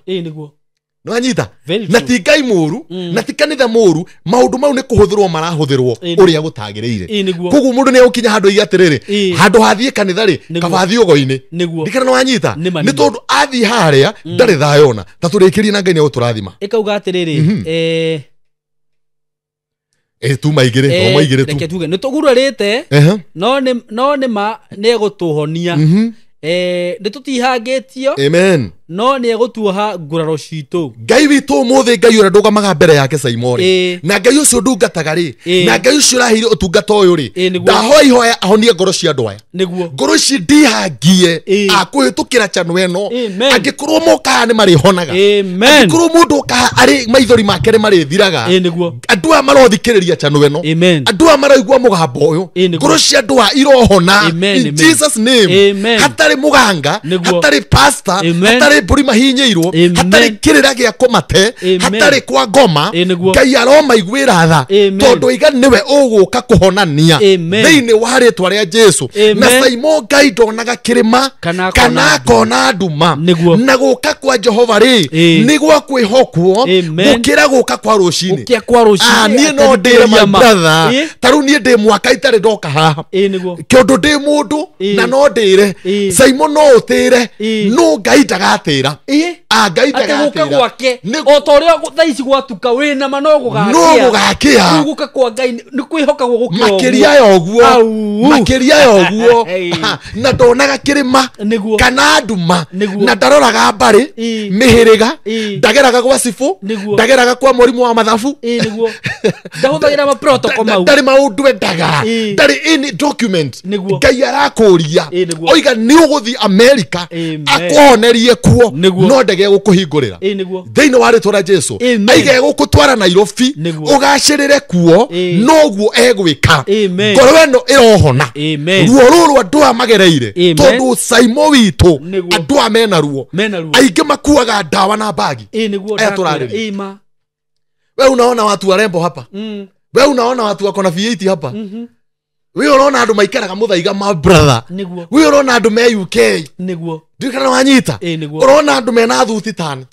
Nĩwanyita? Na ti Ngai mũru na ti kanitha mũru, maũndũ mau nĩ kũhũthĩrwo marahũthĩrwo ũrĩa gũtagĩrĩire. Koguo mũndũ nĩ egũkinya handũ oige atĩrĩrĩ, handũ hathiĩ kanitha rĩ, kaba athiĩ ũgo-inĩ. Ndikana nĩwanyita? Nĩ tondũ athiĩ harĩa ndarĩ thayũ ona. Ta tũrĩkĩrie na Ngai nĩ egũtũrathima. Ĩkauga atĩrĩrĩ, tuma igĩrĩ, thoma igĩrĩ tu. Reke tuge nĩ tũgurarĩte, no nĩ ma nĩ egũtũhonia. Nĩ tũtihangĩtio. Amen. No nĩ egũtuoha nguraro citũ. Ngai witũ ũmũthĩ Ngai ũrĩa ndũgamaga mbere yake Saimori na Ngai ũcio ndungataga rĩ na Ngai ũcio ũraheire ũtungata ũyũ rĩ ndahoya ihoya ahonie ngoro cia andũ aya. Nĩguo. Ngoro ici ndihangie akũhĩtũkĩra chano ĩno angĩkorwo mokaga nĩ marĩhonaga. Angĩkorwo mũndũ okaga arĩ maithori make nĩ marĩthiraga. Andũ aya marothikĩrĩria chano ĩno. Andũ aya maraigua mũgambo ũyũ. Ngoro cia andũ aya irohona in Jesus name. Hatarĩ mũganga, hatarĩ pastor, hatarĩ mbũri mahinyĩirwo, hatarĩ kĩrĩra gĩa kũmate, hatarĩ kwa ngoma. Ngai aromaiguĩra tha tondũ iga nĩwe ũgũka kũhonania thĩinĩ wa rĩtwa rĩa Jesu. Na Saimo Ngai ndonaga kĩrĩma kana akona nduma. Na gũka kwa Jehova rĩ nĩ gwa kwĩhokwo gũkĩra gũka kwa rũcinĩ. Niĩ no ndĩre my brother, ta rĩu niĩ ndĩ mwaka itarĩ ndoka haha kĩũndũ ndĩ mũndũ na no ndĩre Saimo no ũtĩre no Ngai ndagatĩra. Ngai ndagatĩra gwake o ta ũrĩa thaa ici gwatuka wĩna ma no gũgakĩa. No gũgakĩa. Gũka kwa Ngai nĩ kwĩhokagwo gũkĩra ũguo. Makĩria ya ũguo. Makĩria ya ũguo. Na ndonaga kĩrĩma kana nduma na ndaroraga mbarĩ mĩhĩrĩga ndageraga gwa cibũ ndageraga kwa mũrimũ wa mathabu. Ndahũthagĩra ma protocol mau. Ndarĩ maũndũ endaga. Ndarĩ any document. Ngai arakũria oiga nĩ ũgũthiĩ America akũhonerie kuo no ndege gũkũhingũrĩra thĩinĩ wa rĩtwa rĩa Jesu. Aige gũkũtwara Nairobi ũgacĩrĩre kuo noguo egwĩka. Ngoro ĩno ĩrohona ruo rũrũ andũ aya magereire tondũ Saimo witũ andũ aya mena ruo aingĩ makuaga ndawa na bagi. Aya tũrarĩria. We unaona watu warembo hapa. We unaona watu wako na V8 hapa. We ũrona andũ maikaraga mũthaiga ma brother. We ũrona andũ me UK. Ndiũĩ kana wanyita. Ũrona andũ mena thuti tani.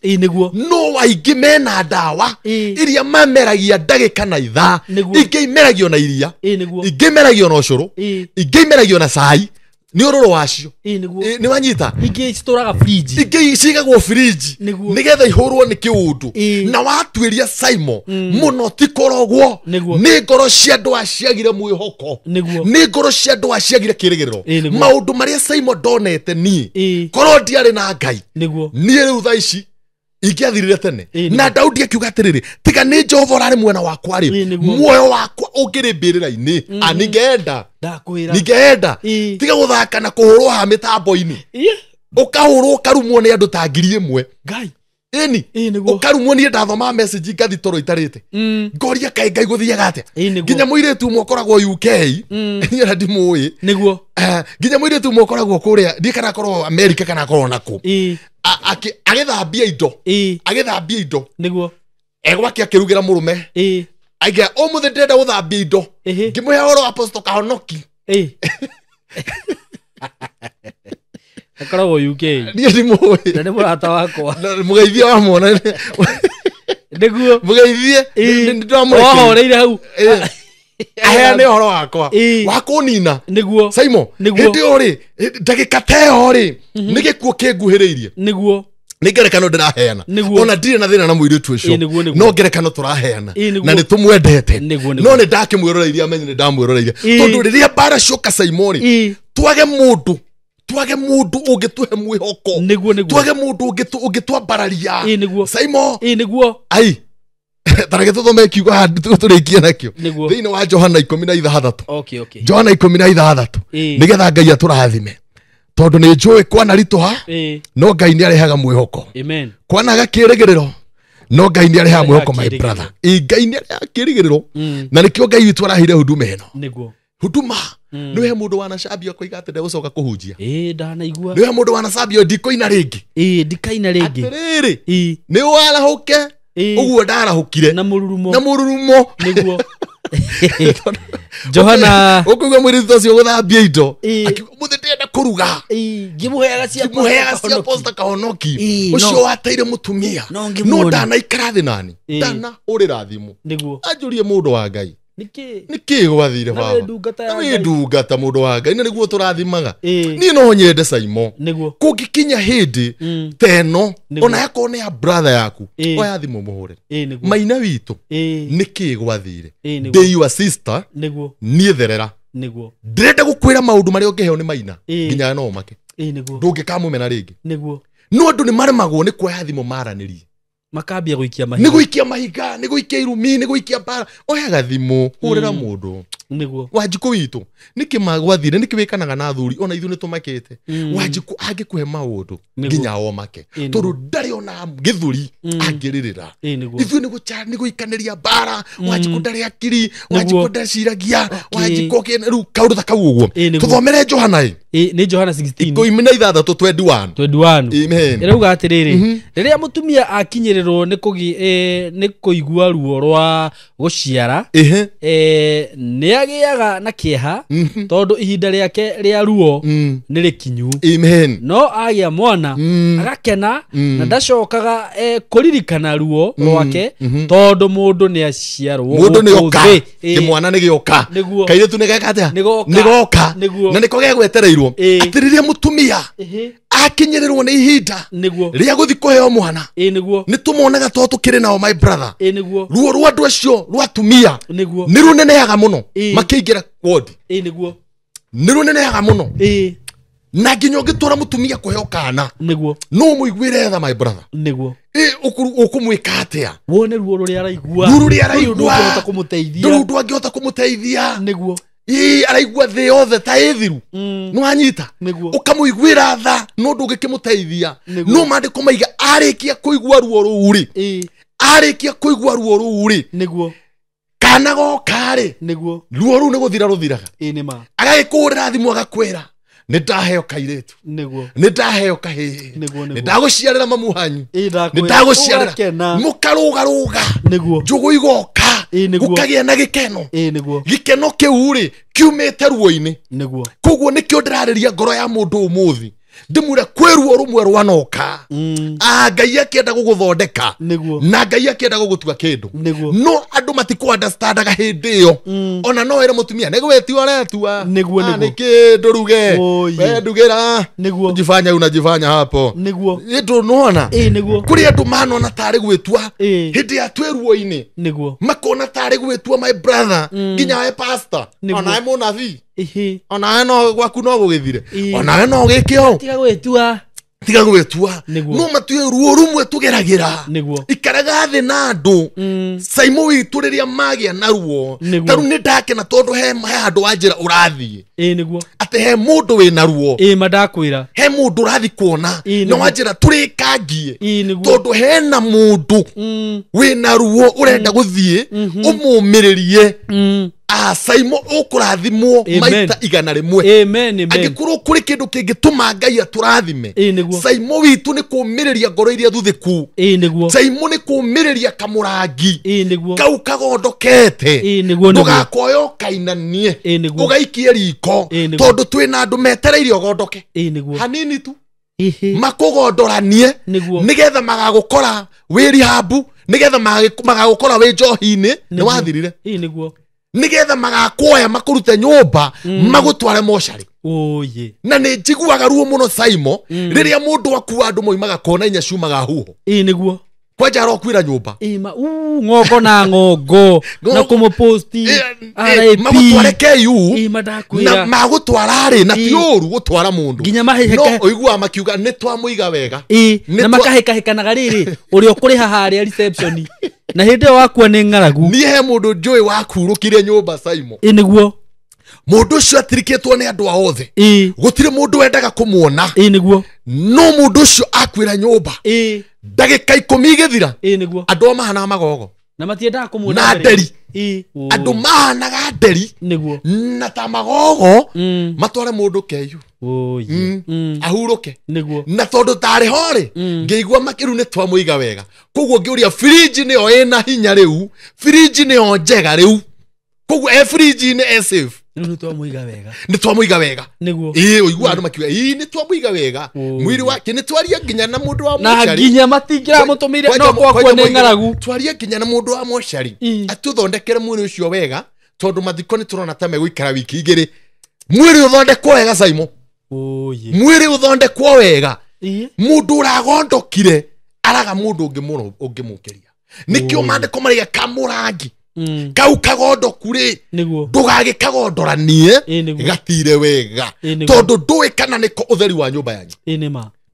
No aingĩ mena ndawa iria mameragia ndagĩka na ithaa. Ingĩ imeragio na iria. Ingĩ imeragio na ũcũrũ. Ingĩ imeragio na cai. Nĩ ũrũrũ wacio. Nĩ wanyita. Ingĩ citũraga fridge. Ingĩ cigagwo fridge nĩgetha ihũrwo nĩ kĩũndũ. Na watuĩria Saimo mũno ti kũrogwo. Nĩ ngoro cia andũ aciagire mwĩhoko. Nĩ ngoro cia andũ aciagire kĩrĩgĩrĩro. Maũndũ marĩa Saimo ndonete niĩ korwo ndiarĩ na Ngai niĩ rĩu thaa ici ingĩathirire tene. Na Daudi akiuga atĩrĩrĩ tiga nĩ Jehova ũrarĩ mwena wakwa rĩ muoyo wakwa ũngĩrĩ mbĩrĩra-inĩ. Ningĩenda ningĩenda tiga gũthaka na kũhũrwo ha mĩtambo-inĩ ũkahũrwo ũkarumwo nĩ andũ ta 1000. Ngai ĩni ũkarumwo niĩ ndathoma message ngathi toro itarĩte ngoria kaĩ Ngai gũthiaga atĩa. Nginya mũirĩtu ũmwe ũkoragwo UK niĩ ona ndimũĩ. Nĩguo. Nginya mũirĩtu ũmwe ũkoragwo kũrĩa ndiĩ kana akorwo America kana akorwo nakũ agĩthambia indo. Agĩthambia indo. Nĩguo. Egwake akĩrugĩra mũrũme. Aiga ũmũthĩ ndĩrenda gũthambia indo. Ngĩmũhe ũhoro wa Apostle Kahonoki. Akoragwo UK. Niĩ ndimũĩ. Na nĩ mũrata wakwa. Mũgeithie wa mwana. Nĩguo. Mũgeithie. Nĩndamũrekeire. Wahoreire hau. Aheane ũhoro wakwa wa kũnina. Nĩguo. Saimo hĩndĩ ĩyo rĩ ndagĩka ta ĩyo rĩ nĩ gĩkuũ kĩnguhĩrĩirie. Nĩguo. Nĩ ngerekano ndĩraheana. Ona ndirĩ na thĩna na mũirĩtu ũcio. No ngerekano tũraheana na nĩ tũmwendete. No nĩ ndakĩmwĩroreirie amenye nĩ ndamwĩroreirie tondũ rĩrĩa mbara cioka Saimo rĩ twage mũndũ ũngĩtũhe mwĩhoko. Twage mũndũ ũngĩtwambararia. Saimo. Nĩguo. Ai tareke tũthome kiugo haha tũrĩkie nakĩo thĩinĩ wa Johana 16. Johana 16 nĩgetha Ngai atũrathime tondũ nĩ njũĩ kwana ritũha no Ngai nĩ arehaga mwĩhoko. Kwanaga kĩrĩgĩrĩro no Ngai nĩ arehaga mwĩhoko my brother. Ngai nĩ arehaga kĩrĩgĩrĩro na nĩkĩo Ngai witũ araheire huduma ĩno. Huduma nĩwe mũndũ wanacambio akoiga atĩ ndegũcoka kũhunjia. Ndanaigua. Nĩwe mũndũ wanacambio ndikũina rĩngĩ. Ndikaina rĩngĩ. Atĩrĩrĩ nĩ warahũke ũguo ndarahũkire na mũrurumo. Na mũrurumo. Nĩguo. Johana ũkũigua mũirĩtu ũcio gũthambia indo akiuga mũthĩ ndĩrenda kũruga. Ngĩmũheaga cia Apostle Kahonoki ũcio wateire mũtumia no ndanaikara thĩ nani ndanahũrĩra thimũ. Anjũrie mũndũ wa Ngai nĩkĩ gwathire baba wĩ ndungata mũndũ wa Ngai na nĩguo tũrathimaga. Niĩ no nyende Saimo kũngĩkinya hĩndĩ ta ĩno ona yakorwo nĩ ya brother yaku oya thimũ mũhũrĩre maina witũ nĩkĩ gwathire ndĩ your sister niĩ therera ndĩrenda gũkwĩra maũndũ marĩa ũngĩheo nĩ maina nginya no ũmake ndũngĩkamũmena rĩngĩ. No andũ nĩ maremagwo nĩ kuoya thimũ maranĩrie. Makambia gũikia mahiga. Nĩ gũikia mahiga, nĩ gũikia irumi, nĩ gũikia mbara. Oyaga thimũ, hũrĩra mũndũ. Nĩguo. Wanjikũ witũ, nĩkĩ magwathire, nĩkĩ wĩkanaga na athuri, ona ithuĩ nĩtũmakĩte. Wanjikũ angĩkũhe maũndũ nginya omake. Tondũ ndarĩ ona gĩthuri angĩrĩrĩra. Ithuĩ nĩ gũikanĩria mbara, Wanjikũ ndarĩ akiri, Wanjikũ ndeciragia, Wanjikũ rĩu kaũndũ ta kau ũguo. Tũthomere Johana ĩ. Nĩ Johana 16. 16 21. Amen. Ĩrauga atĩrĩrĩ, rĩrĩa mũtumia akinyĩrĩrwo nĩ kũigua ruo rwa gũciara, nĩ agĩaga na kĩeha tondũ ihinda rĩake rĩa ruo nĩ rĩkinyu. Amen. No agĩa mwana agakena na ndacokaga kũririkana ruo rwake tondũ mũndũ nĩ aciarwo. Mũndũ nĩ oka. Kĩmwana nĩ gĩoka. Kairĩtu nĩ geka atĩa? Nĩ goka. Na nĩko gegwetereirwo. Atĩ rĩrĩa mũtumia akinyĩrĩrwo nĩ ihinda rĩa gũthiĩ kũheo mwana, nĩ tũmonaga to tũkĩrĩ nao my brother. Ruo rwa andũ acio rwa atumia nĩ rũnenehaga mũno makĩingĩra ward. Nĩ rũnenehaga mũno. Na nginya ũngĩtwara mũtumia kũheo kana, no ũmũiguĩre tha my brother. Ũkũmwĩka atĩa? Wone ruo rũrĩa araigua. Ruo rũrĩa araigua. Ndũngĩhota kũmũteithia. Ndũrĩ ũndũ angĩhota kũmũteithia. Nĩguo. Araigua thĩ yothe ta ĩthiru. Nĩwanyita? Ũkamũiguĩra tha no ndũngĩkĩmũteithia. No maandĩko maiga arĩkia kũigua ruo rũu rĩ. Arĩkia kũigua ruo rũu rĩ. Nĩguo. Kana goka rĩ. Nĩguo. Ruo rũu nĩ gũthira rũthiraga. Nĩ ma. Agagĩkũhũrĩra thimũ agakwĩra nĩ ndaheo kairĩtu. Nĩguo. Nĩ ndaheo kahĩĩ. Nĩguo. Nĩ ndagũciarĩra mamu hanyu. Nĩ ndagũciarĩra. Mũkarũgarũga. Nĩguo. Njũgũ igoka. Gũkagĩa na gĩkeno. Nĩguo. Gĩkeno kĩu rĩ kiumĩte ruo-inĩ. Nĩguo. Koguo nĩkĩo ndĩrarĩria ngoro ya mũndũ ũmũthĩ. Ndĩmwĩre kwĩ ruo rũmwe rwanoka. Ngai akĩenda gũgũthondeka. Nĩguo. Na Ngai akĩenda gũgũtua kĩndũ. Nĩguo. No andũ matikũ understandaga hĩndĩ ĩyo. Ona no ĩre mũtumia nĩ gwĩtua ũretua. Nĩguo. Nĩ kĩndũ ruge. We ndugĩra. Nĩguo. Jifanya unajifanya hapo. Nĩguo. Ĩndũ nĩwona. Nĩguo. Kũrĩ andũ manona tarĩ gwĩtua. Hĩndĩ ya twĩ ruo-inĩ. Nĩguo. Makona tarĩ gwĩtua my brother. Nginya we pastor. Ona we mũnabii. Onawe no gwaku no gũgĩthire. Onawe no gĩke ũũ. Tiga gwĩtua. Tiga gwĩtua. No matue ruo rũmwe tũgeragĩra. Nĩguo. Ikaraga thĩ na andũ. Saimo witũ rĩrĩa magĩa na ruo. Nĩguo. Ta rĩu nĩ ndakena tondũ he handũ wa njĩra ũrathiĩ. Nĩguo. Atĩ he mũndũ wĩna ruo. Ma ndakwĩra. He mũndũ ũrathiĩ kuona. Nĩguo. Na wa njĩra tũrĩkangie. Nĩguo. Tondũ hena mũndũ wĩna ruo ũrenda gũthiĩ ũmũmĩrĩrie. Saimo ũkũrathimwo maita 100. Amen. Angĩkorwo kũrĩ kĩndũ kĩngĩtũma Ngai atũrathime. Nĩguo. Saimo witũ nĩ kũũmĩrĩria ngoro iria thuthĩku. Nĩguo. Saimo nĩ kũũmĩrĩria kamũrangi. Nĩguo. Kau kagondokete. Nĩguo. Ndũgakoya ũkainanie. Nĩguo. Ũgaikie riko. Nĩguo. Tondũ twĩna andũ metereire ũgondoke. Nĩguo. Hanini tu. Makũgondoranie. Nĩguo. Nĩgetha magagũkora wĩ rihabu, nĩgetha magagũkora wĩ njohi-inĩ, nĩ wathirire. Nĩguo. Nĩgetha magakuoya makũrute nyũmba magũtware mocarĩ. Na nĩ njiguaga ruo mũno Saimo rĩrĩa mũndũ akua andũ moimaga kona inya ciumaga huho. Nĩguo. Kwanja arokuĩra nyũmba. Ng'ongo na ng'ongo na kũmũposti RIP. Magũtware KU. Ma ndakwĩra. Na magũtwara rĩ na ti ũru gũtwara mũndũ. Nginya mahĩhĩke. No ũiguaga makiuga nĩ twamũiga wega. Na makahĩkahĩkanaga rĩrĩ ũrĩa ũkũrĩha harĩa reception. Na hĩndĩ ĩyo wakua nĩ ng'aragu. Niĩ he mũndũ njũĩ wakurũkire nyũmba Saimo. Nĩguo. Mũndũ ũcio atirikĩtwo nĩ andũ a othe. Gũtirĩ mũndũ wendaga kũmuona. Nĩguo. No mũndũ ũcio akuĩra nyũmba. Ndagĩka 10 igĩthira. Nĩguo. Andũ o mahanaga magogo. Na matiendaga kũmuona. Na nderi. Andũ mahanaga nderi. Nĩguo. Na ta magogo matware mũndũ KU. Ahurũke. Nĩguo. Na tondũ tarĩ ho rĩ, ngĩigua makĩru nĩ twamũiga wega. Koguo ngĩũria fridge nĩyo ĩna hinya rĩu, fridge nĩyo njega rĩu. Koguo e fridge-inĩ e safe. Rĩu nĩ twamũiga wega. Nĩ twamũiga wega. Nĩguo. Ũiguaga andũ makiuga, nĩ twamũiga wega. Mwĩrĩ wake nĩ twaria nginya na mũndũ wa Na mocarĩ. nginya matingĩramũtũmĩire no gwakua nĩ ng'aragu. Twaria nginya na mũndũ wa mocarĩ. Atũthondekere mwĩrĩ ũcio wega tondũ mathiko nĩ tũrona ta megũikara wiki 2. Mwĩrĩ ũthondekwo wega Saimo. Mwĩrĩ ũthondekwo wega. Mũndũ ũragondokire araga mũndũ ũngĩ mũno ũngĩmũkĩria. Nĩkĩo maandĩko marĩa kamũrangi. Kau kagondoku rĩ ndũgagĩkagondoranie gatire wega. Tondũ ndũĩ kana nĩko ũtheri wa nyũmba yanyu.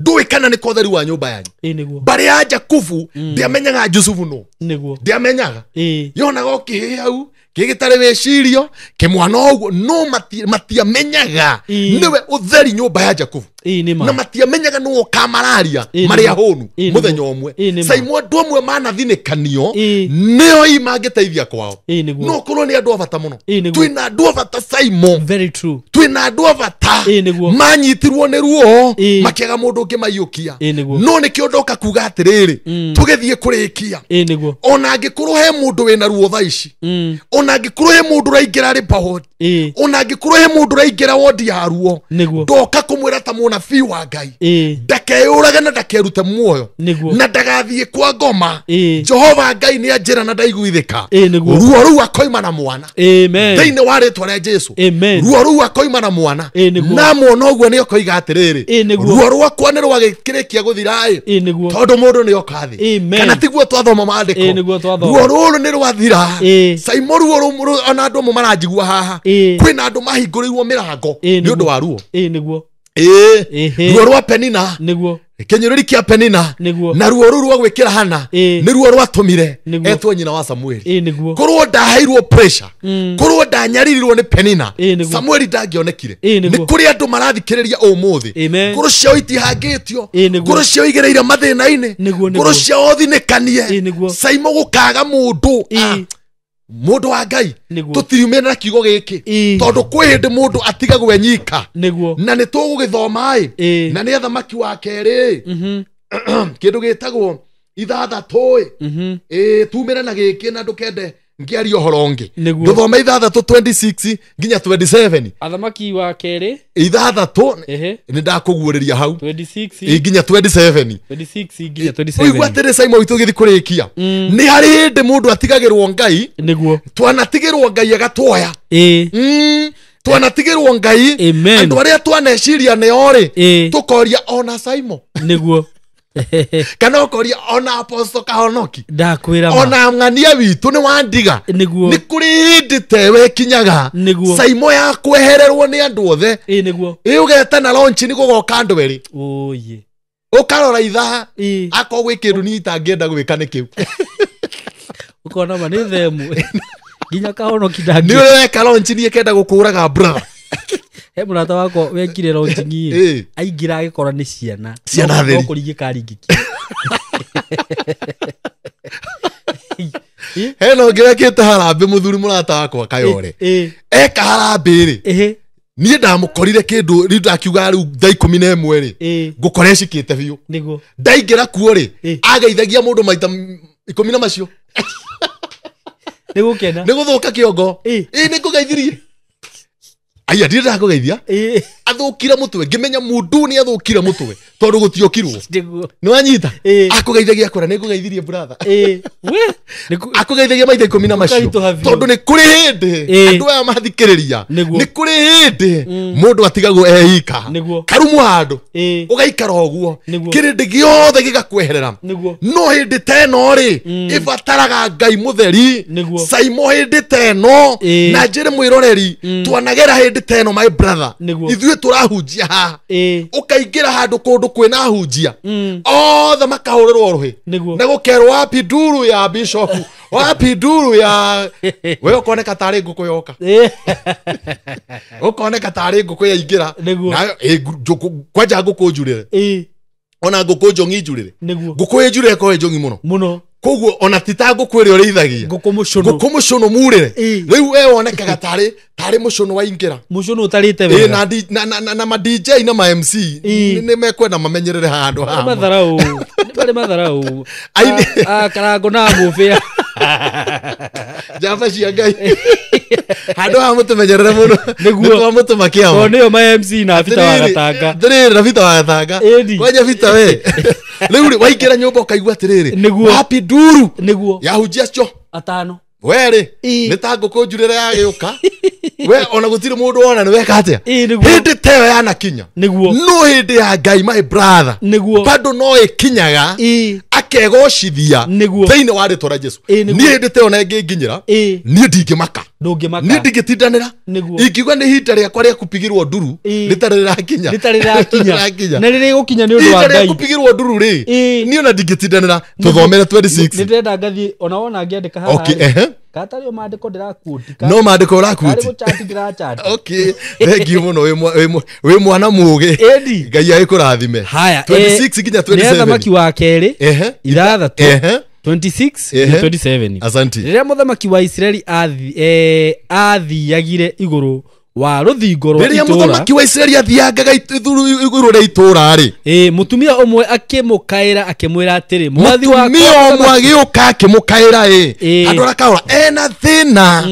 Ndũĩ kana nĩ kotheri wa nyũmba yanyu. Mbarĩ ya Jakubu ndiamenyaga Jusufu no. Ndiamenyaga. Yonaga ũkĩhĩ hau kĩgĩtarĩ wĩcirio kĩmwana ũguo no matiamenyaga nĩwe ũtheri nyũmba ya Jakubu. Na matiamenyaga nĩwe ũkamararia marĩa hũnu mũthenya ũmwe. Saimo andũ amwe manathinĩkanio nĩo i mangĩteithia kwao. No korwo nĩ andũ a bata mũno. Twĩna andũ a bata Saimo. Very true. Twĩna andũ a bata manyitirwo nĩ ruo makĩaga mũndũ ũngĩ maiyũkia. No nĩkĩo ndoka kuga atĩrĩrĩ tũgĩthiĩ kũrĩkia. Ona angĩkorwo he mũndũ wĩna ruo thaa ici, ona angĩkorwo he mũndũ ũraingĩra rĩpahot, ona angĩkorwo he mũndũ ũraingĩra wondi ya ruo, ndoka kũmwĩra ta mũnabii wa Ngai ndakeyũrage na ndakerute muoyo na ndagathiĩ kwa ngoma. Jehova Ngai nĩ anjĩra na ndaiguithĩka. Ruo rũu akoima na mwana. Thĩinĩ wa rĩtwa rĩa Jesu. Ruo rũu akoima na mwana. Na mwana ũguo nĩ akoiga atĩrĩrĩ, ruo rwakwa nĩ rwagĩkĩrĩkia gũthira ĩ, tondũ mũndũ nĩ oka thĩ. Kana tiguo twathoma maandĩko. Ruo rũrũ nĩ rwathira. Saimo ruo rũu ona andũ amwe maranjigua haha kwĩna andũ mahingũrĩirwo mĩrango nĩ ũndũ wa ruo. Ruo rwa Penina kĩnyũrũri kĩa Penina na ruo rũu rwa gwĩkĩra Hana nĩ ruo rwatũmire etwo nyina wa Samueli. Korwo ndaheirwo pressure, korwo ndanyaririrwo nĩ Penina, Samueli ndangĩonekire. Nĩ kũrĩ andũ marathikĩrĩria ũmũthĩ ngoro ciao itihangĩtio, ngoro ciao igereire mathĩna-inĩ, ngoro ciao thinĩkanie. Saimo gũkaga mũndũ mũndũ wa Ngai tũtiriumĩre na kiugo gĩkĩ tondũ kwĩ hĩndĩ mũndũ atigagwo enyika na nĩ tũgũgĩthoma ĩ na nĩ athamaki wa kerĩ kĩndũ gĩtagwo ithathatũ ĩ tumĩre na gĩkĩ na ndũkende ngĩaria ũhoro ũngĩ. Ndũthome ithathatũ 26 nginya 27. Athamaki wa kerĩ ithathatũ nĩ ndakũguũrĩria hau 26 nginya 27. 26 nginya 27. Ũigua atĩrĩ Saimo witũ gĩthiĩ kũrĩkia. Nĩ harĩ hĩndĩ mũndũ atigagĩrwo Ngai. Twanatigĩrwo Ngai agatuoya. Twanatigĩrwo Ngai. Andũ arĩa twaneciria nĩo rĩ tũkoria ona Saimo. Nĩguo. Kana ũkoria ona Apostle Kahonoki. Ndakwĩra ona ng'ania witũ nĩ wandiga. Nĩ kũrĩ hĩndĩ tewe ĩkinyaga Saimo ya kwehererwo nĩ andũ othe. Ĩ ũgetana launch nĩ gũgoka andũ erĩ. Ũkarora ithaa akorwo gwĩ kĩndũ niĩ itangĩenda gwĩka nĩ kĩu. Ũkona ma nĩ themu nginya Kahonoki ndangĩ. Nĩ ũrĩ weka launch niĩ kenda gũkũraga brother. He mũrata wakwa wekire launching ĩ aingĩra agĩkora nĩ ciana no kũringĩka aringĩkire. Hena ũngĩ wekĩte harambĩ mũthuri mũrata wakwa Kayore. Eka harambĩ rĩ niĩ ndamũkorire kĩndũ rĩu ndakiuga rĩu thaa 11 rĩ ngũkora ecikĩte biũ. Ndaingĩra kuo rĩ ageithagia mũndũ maita 10 na macio. Nĩ gũkena nĩ gũthũka kĩongo. Ĩ nĩ ngũgeithirie. Aya ndirĩ ndakũgeithia. Athũkire mũtwe ngĩmenya mũndũ nĩ athũkire mũtwe tondũ gũtiokirwo. Nĩ wanyita akũgeithagia akora nĩ ngũgeithirie brother. Akũgeithagia maita 10 na macio tondũ nĩ kũrĩ hĩndĩ andũ aya mathikĩrĩria nĩ kũrĩ hĩndĩ mũndũ atigagwo eika karumu handũ ũgaikara ũguo kĩrĩndĩ gĩothe gĩgakweherera. No hĩndĩ ta ĩno rĩ ĩbataraga Ngai mũtheri. Saimo hĩndĩ ta ĩno na njĩre mwĩroreri twanagera hĩndĩ ta ĩno my brother ithuĩ tũrahunjia haha ũkaingĩra handũ kũndũ kwĩna ahunjia othe makahũrĩrwo rũhĩ na gũkerwo wapi nduru ya bishop wapi nduru ya we ũkoneka tarĩ ngũkũ yoka ũkoneka tarĩ ngũkũ yaingĩra kwanja ngũkũ njurĩre ona ngũkũ njong'i njurĩre ngũkũ ĩnjurĩre ko ĩ njong'i mũno koguo ona ti ta ngũkũ ĩrĩa ũrĩithagia ngũkũ mũcũnũ murĩre rĩu we wonekaga tarĩ mũcũnũ waingĩra mũcũnũ ũtarĩte wega na ma DJ na ma MC nĩ mekwenda mamenyerere handũ haha matharau nĩ marĩ matharau karango na mũbĩa njamba cia Ngai handũ haha mũtũmenyerere mũno nĩguo mũtũma kĩama tondũ nĩo ma MC na Bita wa Gatanga atĩrĩrĩ na Bita wa Gatanga kwanja Bita we rĩu rĩ waingĩra nyũmba ũkaigua atĩrĩrĩ wapi nduru nĩguo yahunjia acio atano werĩ nĩ ta ngũkũ njurĩre yagĩũka we ona gũtirĩ mũndũ wona nĩ weka atĩa hĩndĩ ta ĩyo yanakinya no hĩndĩ ya Ngai my brother nĩguo bado no ĩkinyaga Akegocithia thĩinĩ wa rĩtwa rĩa Jesu. Niĩ hĩndĩ ta ĩyo na ĩngĩnginyĩra, niĩ ndingĩmaka. Niĩ ndingĩtindanĩra. Ingiuga nĩ ihinda rĩakwa rĩa kũpigĩrwo nduru rĩtarĩ rĩrakinya. Rĩtarĩ rĩrakinya. Na rĩrĩgũkinya nĩ ũndũ wa Ihinda rĩa Ngai. kũpigĩrwo nduru rĩ, niĩ ona ndingĩtindanĩra. Tũthomere 26. Nĩ ndĩrenda ngathiĩ ona wona ngĩandĩka haha. Okay, ehe. Katarĩ o maandĩko ndĩrakuoti. No maandĩko ũrakuoti. Karĩ gũchati ndĩrachati. Okay, thank you mũno, wĩ mwana mũgĩ. Ĩni. Ngai agĩkũrathime. Haya, 26 nginya nĩ 27. athamaki wa kerĩ Ehe. ithathatũ Ehe. 26 Ehe. na 27. Asante. Rĩrĩa mũthamaki wa Isiraeli athiagire igũrũ wa rũthingo rwa Rĩrĩa itũũra, mũthamaki wa Isiraeli athiangaga igũrũ rĩa itũũra rĩ, mũtumia ũmwe akĩmũkaĩra akĩmwĩra atĩrĩ, mwathi wakwa mũtumia ũmwe mũthamaki- agĩũka akĩmũkaĩra ĩ, Ĩ. andũ arĩa kaũra ena thĩna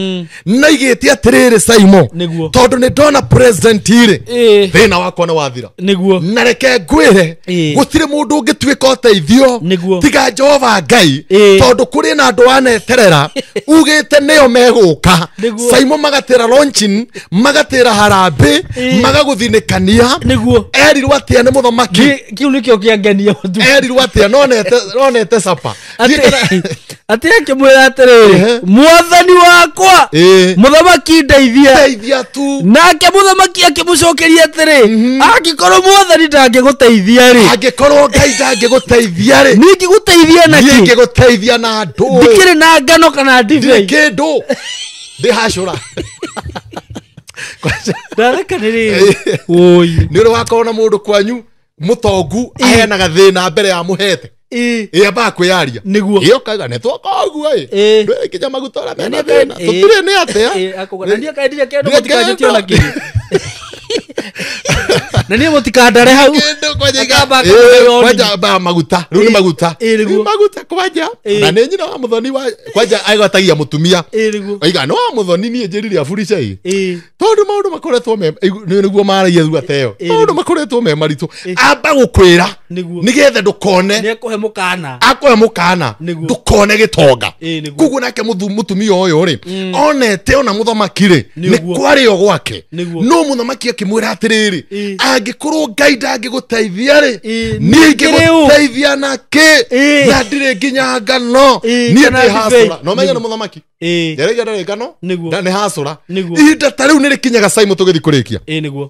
na igĩte atĩrĩrĩ Saimo, Nĩguo. tondũ nĩ ndona president rĩ, Ĩ. thĩna wakwa nĩ wathira. Nĩguo. Na reke ngwĩre, Ĩ. gũtirĩ mũndũ ũngĩtuĩka ũteithio Nĩguo. tiga Jehova Ngai, Ĩ. tondũ kũrĩ na andũ aneterera ugĩte nĩo megũka. Nĩguo. Saimo magatĩra launching, magatĩra harambĩ, Ĩ. magagũthinĩkania. Nĩguo. Erirwo atĩa nĩ mũthamaki? Kĩu nĩkĩo kĩangenia mũtu. Erirwo atĩa? Nonete sapa. Atĩ akĩmwĩra atĩrĩrĩ, Ehe. mwathani wakwa Ĩ. mũthamaki ndeithia. Ndeithia tu. Nake mũthamaki akĩmũcokeria atĩrĩ, angĩkorwo mwathani ndangĩgũteithia rĩ, Angĩkorwo Ngai ndangĩgũteithia rĩ, niĩ ingĩgũteithia na niĩ kĩ? ingĩgũteithia na ndũ. Ndikĩrĩ na ngano kana Ndirĩ ndibei. kĩndũ. Ndĩhacũra. Ndatheka nĩ rĩrĩ. Wũi. Nĩ ũrĩ wakorwo na mũndũ kwanyu mũtongu aheanaga thĩna mbere ya mũhete. Ĩ. Ĩ ambaga kwĩyaria. Nĩguo. Ĩ ũkauga nĩ twoka ũguo ĩ. Ĩ. Ndũrĩ nginya maguta ũrĩa mena Na niĩ thĩna. ĩ. Tũtirĩ nĩ atĩa? Ĩ, akauga, na niĩ kaendirie kĩndũ Ndirĩ mũtikanjĩtie ona kĩndũ. kĩndũ. Na niĩ mũtikandare hau. Kĩndũ kwanja Akamba ĩ, akamahe warning. kwanja ba maguta. Rĩu nĩ Ĩ, maguta. ĩ, nĩguo. Nĩ maguta kwanja. Ĩ. Na nĩ nyina wa mũthoni wa kwanja agwatagia mũtumia. Ĩ, nĩguo. Oiga no wa mũthoni niĩ njĩrire aburica ĩ. Ĩ. Tondũ maũndũ makoretwo me nĩguo maragia thua ta ĩyo. Ĩ, Maũndũ nĩguo. makoretwo me maritũ. Amba gũkwĩra Nĩguo. nĩgetha ndũkone Nĩ ekũhe mũkana. akũhe mũkana Nĩguo. ndũkone gĩtonga. Ĩ, nĩguo. Koguo nake mũtumia ũyũ rĩ, onete ona mũthamaki rĩ, nĩ Nĩguo. kwarĩo gwake. Nĩguo. No mũthamaki akĩmwĩra atĩrĩrĩ, Ĩ. angĩkorwo Ngai ndangĩgũteithia rĩ, Ĩ, niĩ nĩ kĩrĩ ũ? ingĩgũteithia na kĩ? Ĩ. Na ndirĩ nginya ngano. Ĩ, Niĩ kana ndĩ ndibei. hacũra. No menye nĩ Nĩguo. mũthamaki. Ĩ. Nderaiga ndarĩ ngano. Nĩguo. Na nĩ hacũra. Nĩguo. Ihinda ta rĩu nĩ rĩkinyaga Saimo tũgĩthiĩ kũrĩkia. Ĩ, nĩguo.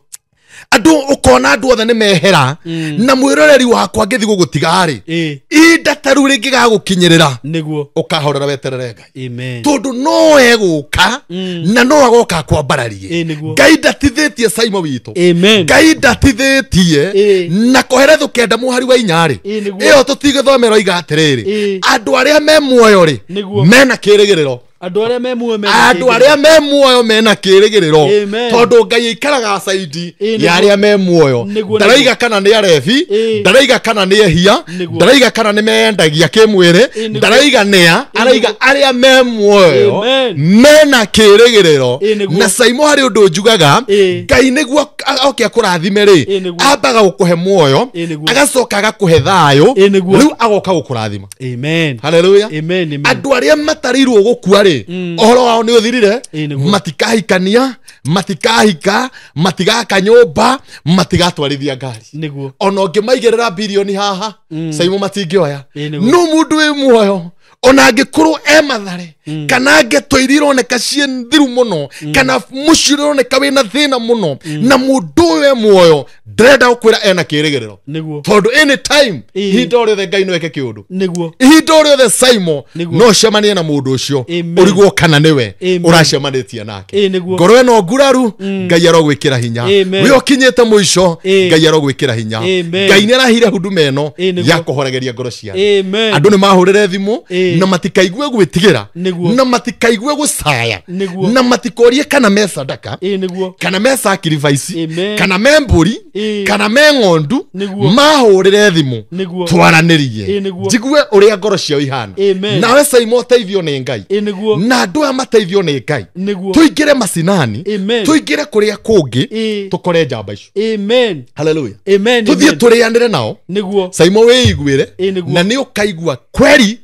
Andũ ũkona andũ othe nĩ mehera na mwĩroreri wakwa ngĩthiĩ gũgũtiga rĩ, Ĩ. ihinda ta rĩu rĩngĩgagũkinyĩrĩra, Nĩguo. ũkahorera weterere Ngai. Amen. Tondũ no egũka na no agoka akwambararie. Ĩ, nĩguo. Ngai ndatithĩtie Saimo witũ. Amen. Ngai ndatithĩtie Ĩ. na koherethu kenda mũhari wa inya rĩ, Ĩ, nĩguo. ĩyo tũtigĩthomera oiga atĩrĩrĩ, Ĩ. andũ arĩa me muoyo rĩ, Nĩguo. mena kĩrĩgĩrĩro. Andũ arĩa me muoyo mena Andũ kĩĩrĩgĩrĩro. arĩa me muoyo mena kĩrĩgĩrĩro. Amen. Tondũ Ngai aikaraga caidi Ĩ, ya nĩguo. arĩa me muoyo. Nĩguo, Ndaraiga kana nĩ arebi, Ĩ. ndaraiga kana nĩ ehia, Nĩguo. ndaraiga kana nĩ meendagia kĩmwĩrĩ, Ĩ, nĩguo. ndaraiga nĩa, araiga arĩa me muoyo Amen. mena kĩrĩgĩrĩro. Ĩ, nĩguo. Na Saimo harĩ ũndũ njugaga, Ĩ. Ngai nĩguo oke akũrathime rĩ, Ĩ, nĩguo. ambaga gũkũhe muoyo, Ĩ, nĩguo. agacoka agakũhe thayũ, Ĩ, nĩguo. rĩu agoka gũkũrathima. Amen. Haleluya. Amen, amen. Andũ arĩa matarĩirwo gũkua rĩ, ũhoro wao nĩ ũthirire. Ĩ, nĩguo. Matikahikania, matikahika, matigaka nyũmba, matigatwarithia ngari. Nĩguo. Ona ũngĩmaigĩrĩra birioni haha, Saimo matingĩoya. Ĩ, nĩguo. No mũndũ wĩ muoyo ona angĩkorwo e mathare kana ngeto iria ironeka ciĩ thiru mũno kana mũciĩ ũrĩa ũroneka wĩna thĩna mũno, na mũndũ ũyũ e muoyo ndĩrenda gũkwĩra ena kĩrĩgĩrĩro. Nĩguo. Tondũ anytime, Ĩ. ihinda o rĩothe Ngai no eke kĩũndũ. Nĩguo. Ihinda o rĩothe Saimo Nĩguo. no ũcemanie na mũndũ ũcio Amen. ũrigwo kana nĩwe Amen. ũracemanĩtie nake. Ĩ, nĩguo. Ngoro ĩno nguraru, Ngai arogwĩkĩra hinya. Amen. Wĩ ũkinyĩte mũico, Ĩ. Ngai arogwĩkĩra hinya. Amen. Ngai nĩ arahire huduma ĩno Ĩ, nĩguo. ya kũhoregeria ngoro cia andũ. Amen. Andũ nĩ mahũrĩre thimũ Ĩ. na matikaigue gwĩtigĩra, Nĩguo. na matikaigwe gũcaya, Nĩguo. na matikorie kana me sadaka, Ĩ, nĩguo. kana me sacrifice, Amen. kana me mbũri, Ĩ. kana me ng'ondu. Nĩguo. Mahũrĩre thimũ Nĩguo. twaranĩrie, Ĩ, nĩguo. njigue ũrĩa ngoro ciao ihana. Amen. Nawe Saimo ũteithio nĩ Ngai, Ĩ, nĩguo. na andũ aya mateithio nĩ Ngai. Nĩguo. Tũingĩre macinani, Amen. tũingĩre kũrĩa kũngĩ, Ĩ. tũkore njamba icio. Amen. Haleluya. Amen. Tũthiĩ Amen. tũrĩanĩre nao. Nĩguo. Saimo wĩiguĩre, Ĩ, nĩguo. na nĩ ũkaigua kweri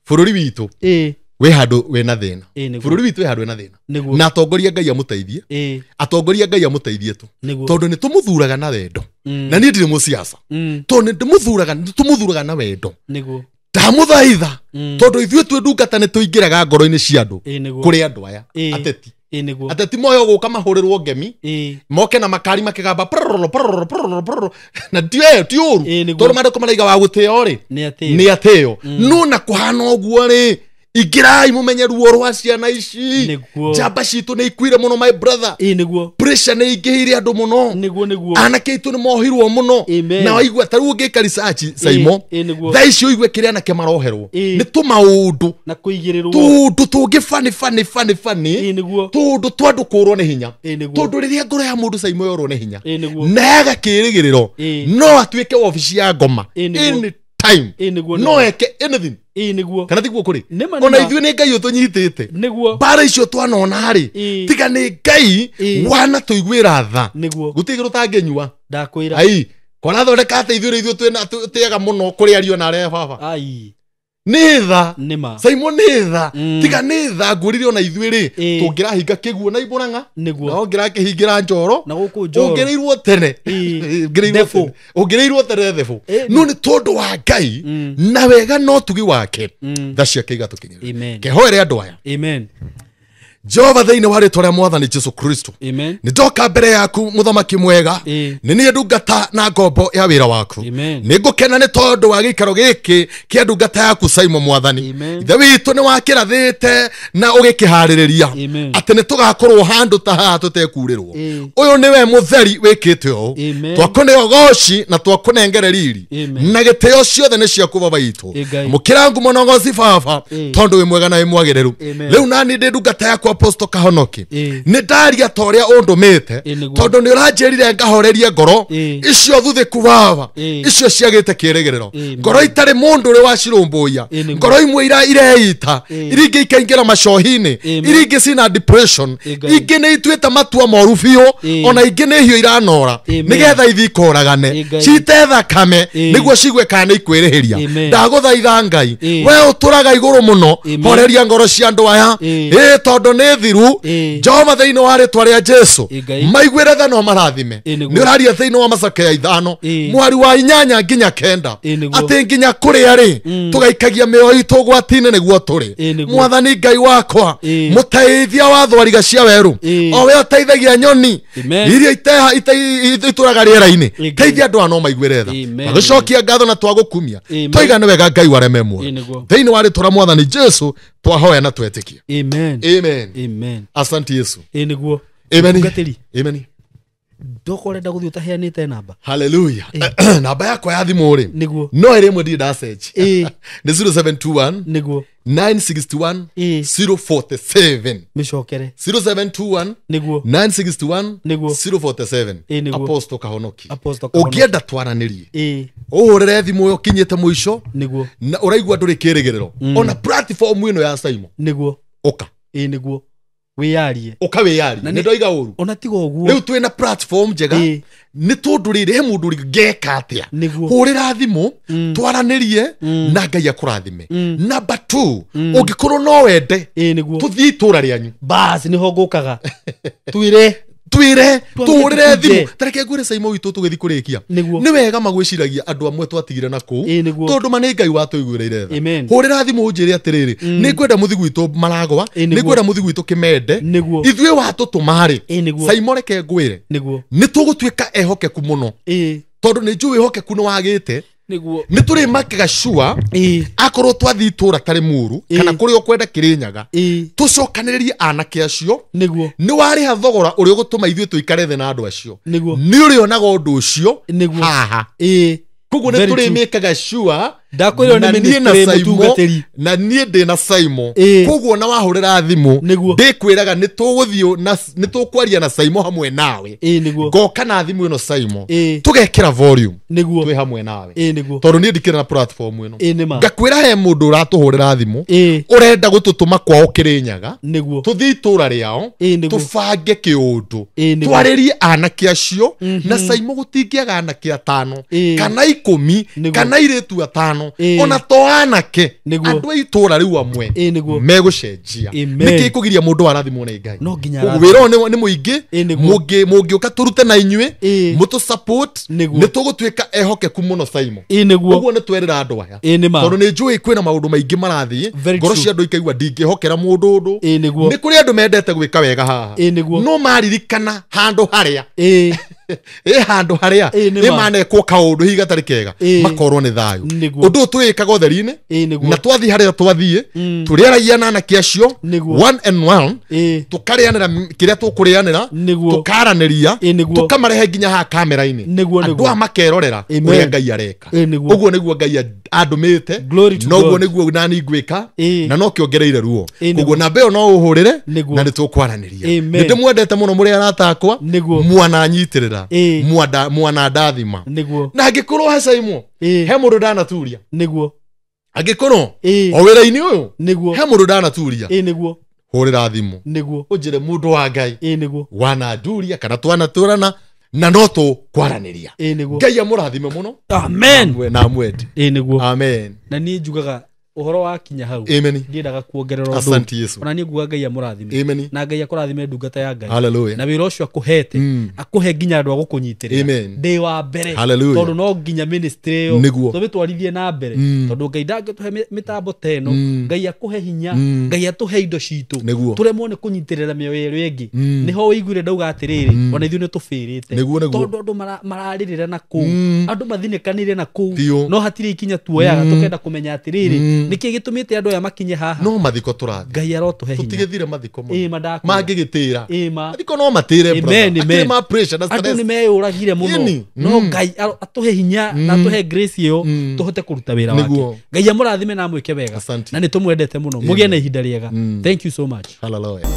bũrũri witũ Ĩ. wĩ handũ wĩna thĩna. Ĩ, nĩguo. Bũrũri witũ wĩ handũ wĩna thĩna. Nĩguo. Na atongoria Ngai amũteithie. Ĩ. Atongoria Ngai amũteithie tu. Nĩguo. Tondũ nĩ tũmũthuraga na wendo. Na niĩ ndirĩ mũciaca. Tondũ nĩ ndĩmũthuraga, nĩ tũmũthuraga na wendo. Nĩguo. Ndamũthaitha tondũ ithuĩ twĩ ndungata nĩ tũingĩraga ngoro-inĩ cia andũ kũrĩ andũ aya ateti. Ateti moyo gũka mahũrĩrwo ngemi moke na makari makĩgamba prororo prororo prororo prororo na ti ũru tondũ mandĩko maraiga wa gũtĩo rĩ nĩ atĩo no na kũhana ũguo rĩ ingĩrai mũmenye ruo rwa ciana ici. Njamba citũ nĩ ikuire mũno my brother. Pressure nĩ ingĩhĩire andũ mũno. Anake aitũ nĩ mohirwo mũno. Na waigua ta rĩu ũngĩka research Saimo thaa ici ũigue kĩrĩa anake maroherwo nĩ tũmaũndũ na kũigĩrĩrwo tũndũ tũngĩ funny funny funny funny tũndũ twa andũ kũrwo nĩ hinya tondũ rĩrĩa ngoro ya mũndũ Saimo yorwo nĩ hinya na yaga kĩĩrĩgĩrĩro no atuĩke wabici ya ngoma any time no eke anything. Kana tiguo kũrĩ ona ithuĩ nĩ Ngai ũtũnyitĩte mbara icio twanona rĩ tiga nĩ Ngai wanatũiguĩra tha gũtirĩ kĩndũ tangĩnyua ndakwĩra ai kwarathondeka atĩ ithuĩ ithuĩ twĩna tĩaga mũno kũrĩ ariũ na arĩa baba nĩ tha Saimo nĩ tha tiga nĩ tha ngũrire ona ithuĩ rĩ tũngĩrahinga kĩguo na Imũrang'a na ũngĩrakĩhingĩra Njoro na gũkũ Njoro ũngĩrĩirwo tene ũngĩrĩirwo tene thebũ no nĩ tondũ wa Ngai na wega no tugi wake tha ciake igatũkinyĩra. Kehoere andũ aya. Amen. Jehova thĩinĩ wa rĩtwa rĩa mwathani Jesu Kristo Amen. nĩ ndoka mbere yaku mũthamaki mwega nĩ niĩ ndungata na ngombo ya wĩra waku nĩ ngũkena nĩ tondũ wa gĩikaro gĩkĩ kĩa ndungata yaku Saimo mwathani ithe witũ nĩ wakĩrathĩte na ũgĩkĩharĩrĩria atĩ nĩ tũgakorwo handũ ta haha tũtekurĩrwo ũyũ nĩwe mũtheri wĩkĩte ũũ twakũne ũgoci na twakũnengere riri na gĩtĩo ciothe nĩ ciaku baba itũ mũkĩra ngumo na ũgoci baba tondũ wĩ mwega na wĩ mwagĩrĩru rĩu nani ndĩ ndungata yaku Apostle Kahonoki nĩ ndaria ta ũrĩa ũndũmĩte tondũ nĩ ũranjĩrire ngahorerie ngoro icio thuthĩku baba icio ciagĩte kĩĩrĩgĩrĩro ngoro itarĩ mũndũ ũrĩ wacirũmbũiya ngoro imwe ireita iria ingĩ ikaingĩra macohi-inĩ iria ingĩ cina depression ingĩ nĩ ituĩte matua moru biũ ona ingĩ nĩ hiũ iranora nĩgetha ithiĩ ikoragane cite thakame nĩguo cigue kana nĩ ikwĩrĩhĩria ndagũthaitha Ngai we ũtũraga igũrũ mũno horeria ngoro cia andũ aya ĩ tondũ nĩ thiru Jehova thĩinĩ wa rĩtwa rĩa Jesu maiguĩre tha no marathime nĩ ũraria thĩinĩ wa macakaya 5 mwari wa 8 nginya 9 atĩ nginya kũrĩa rĩ tũgaikagia mĩoyo itũ ũgwati-inĩ nĩguo tũrĩ mwathani Ngai wakwa mũteithia wa thwariga cia werũ o we ũteithagia nyoni iria itũraga rĩera-inĩ teithia andũ aya no maiguĩre tha twagũcokia ngatho na twagũkumia twaiga nĩ wega Ngai wareme muoyo thĩinĩ wa rĩtwa rĩa mwathani Jesu twahoya na twetĩkia. Amen. Amen. Amen. Asante Yesu. Nĩguo. Amen. Amen. Ndokorenda gũthiĩ ũtaheanĩte namba. Hallelujah. Namba yakwa ya thimũ rĩ nĩguo no ĩrĩ ĩmwe ndirĩ ndacenjia nĩ 0721 nĩguo 961 047 mĩcokere 0721 nĩguo 961 nĩguo 047 Apostle Kahonoki. Apostle Kahonoki. Ũngĩenda twaranĩrie ũhũrĩre thimũ ĩyo ũkinyĩte mũico nĩguo na ũraigua ndũrĩ kĩĩrĩgĩrĩro ona platform ĩno ya Saimo nĩguo ũka nĩguo wĩyarie ũka wĩyarie nĩ ndoiga ũru ona tiga ũguo rĩu twĩna platform njega nĩ tondũ rĩrĩ he mũndũ rĩ ngeka atĩa hũrĩra thimũ twaranĩrie na Ngai akũrathime. Number 2 ũngĩkorwo no wende tũthiĩ itũra rĩanyu bas nĩho ngũkaga twĩre twire tũhũrĩre thimũ tareke ngwĩre Saimo witũ tũgĩthiĩ kũrĩkia nĩ wega magwĩciragia andũ amwe twatigire na kũu tondũ ma nĩ Ngai watũiguĩrĩire tha hũrĩra thimũ ũnjĩre atĩrĩrĩ nĩ ngwenda mũthiĩ gwitũ Maragwa nĩ ngwenda mũthiĩ gwitũ Kĩmende ithuĩ watũtũma rĩ Saimo reke ngwĩre nĩ tũgũtuĩka ehokeku mũno tondũ nĩ njũĩ wĩhokeku nĩ wagĩte nĩguo nĩ tũrĩmakaga sure akorwo twathiĩ itũra tarĩ Muru kana kũrĩa ũkwenda Kĩrĩnyaga tũcokanĩrĩrie anake acio nĩguo nĩ warĩha thogora ũrĩa ũgũtũma ithuĩ tũikare thĩ na andũ acio nĩguo nĩ ũrĩonaga ũndũ ũcio haha koguo nĩ tũrĩmĩkaga sure ndakwĩrwo nĩ ministry mũtungatĩri na niĩ ndĩ na Saimo koguo na wahũrĩra thimũ ndĩkwĩraga nĩ tũgũthiĩ nĩ tũkwaria na Saimo hamwe nawe ngoka na thimũ ĩno Saimo tũgekĩra volume nĩguo twĩ hamwe nawe nĩguo tondũ niĩ ndikĩrĩ na platform ĩno ngakwĩra he mũndũ ũratũhũrĩra thimũ ũrenda gũtũtũma kwao Kĩrĩnyaga nĩguo tũthiĩ itũra rĩao tũbange kĩũndũ twarĩrie anake acio na Saimo gũtingĩaga anake 5 kana 10 kana airĩtu 5 atano ona to anake andũ a itũra rĩu amwe megũcenjia. Nĩkĩ kũgiria mũndũ arathimwo nĩ Ngai? Wĩra ũyũ nĩ mũingĩ, mũngĩũka tũrute na inyuĩ mũtũ support, nĩ tũgũtuĩka ehokeku mũno Saimo. Ũguo nĩ twerĩra andũ aya, tondũ nĩ njũĩ kwĩna maũndũ maingĩ marathiĩ, ngoro cia andũ ikaigua ndingĩhokera mũndũ ũndũ. Nĩ kũrĩ andũ mendete gwĩka wega haha, no maririkana handũ harĩa handũ harĩa ĩ manekwo kaũndũ hihi gatarĩ kega, makorwo nĩ thayũ. Ũndũ ũyũ twĩkaga ũtheri-inĩ, na twathiĩ harĩa twathiĩ tũrĩaragia na anake acio one and one, tũkarĩanĩra kĩrĩa tũkũrĩanĩra, tũkaranĩria, tũkamarehe nginya haha kamera-inĩ, andũ aya makerorera ũrĩa Ngai areka. Ũguo nĩguo Ngai andũmĩte, noguo nĩguo nani ngwĩka, na no kĩongereire ruo. Koguo namba ĩyo no ũhũrĩre na nĩ tũkwaranĩria. Nĩ ndĩmwendete mũno mũrĩ arata akwa, mwananyitĩrĩra, mwana ndathima. Na angĩkorwo he Saimo, he mũndũ ndanaturia, angĩkorwo o wĩra-inĩ ũyũ he mũndũ ndanaturia, hũrĩra thimũ ũnjĩre mũndũ wa Ngai wananduria kana twanatũrana na no tũkwaranĩria. Ngai amũrathime mũno. Amen. Na amwende. Amen. Na niĩ njugaga ũhoro wa kinya hau ndiendaga kuongerera ũndũ. Asante Yesu. Ona niĩ nguga Ngai amũrathime. Amen. Na Ngai akũrathime ndungata ya Ngai. Hallelujah. Na wĩra ũcio akũhete, akũhe nginya andũ a gũkũnyitĩrĩra. Ndĩ wa mbere. Hallelujah. Tondũ no nginya ministry ĩyo tũmĩtwarithie na mbere. Tondũ Ngai ndangĩtũhe mĩtambo ta ĩno. Ngai akũhe hinya, Ngai atũhe indo citũ, tũremwo nĩ kũnyitĩrĩra mĩoyo ĩrĩa ĩngĩ. Nĩho ũiguire ndauga atĩrĩrĩ, ona ithuĩ nĩ tũbĩrĩte. Tondũ andũ mararĩrĩra na kũu, andũ mathinĩkanĩire na kũu, no hatirĩ ikinya tuoyaga tũkenda kũmenya atĩrĩrĩ, nĩkĩ gĩtũmĩte andũ aya makinye haha. No mathiko tũrathiĩ, Ngai arotũhe hinya, tũtigĩthire mathiko mũno, mangĩgĩtĩra mathiko no matĩre. Andũ nĩ meyũragire mũno, no Ngai atũhe hinya na atũhe grace ĩyo tũhote kũruta wĩra wake. Ngai amũrathime na amwĩke wega, na nĩ tũmwendete mũno. Mũgĩe na ihinda rĩega. Thank you so much. Hallelujah.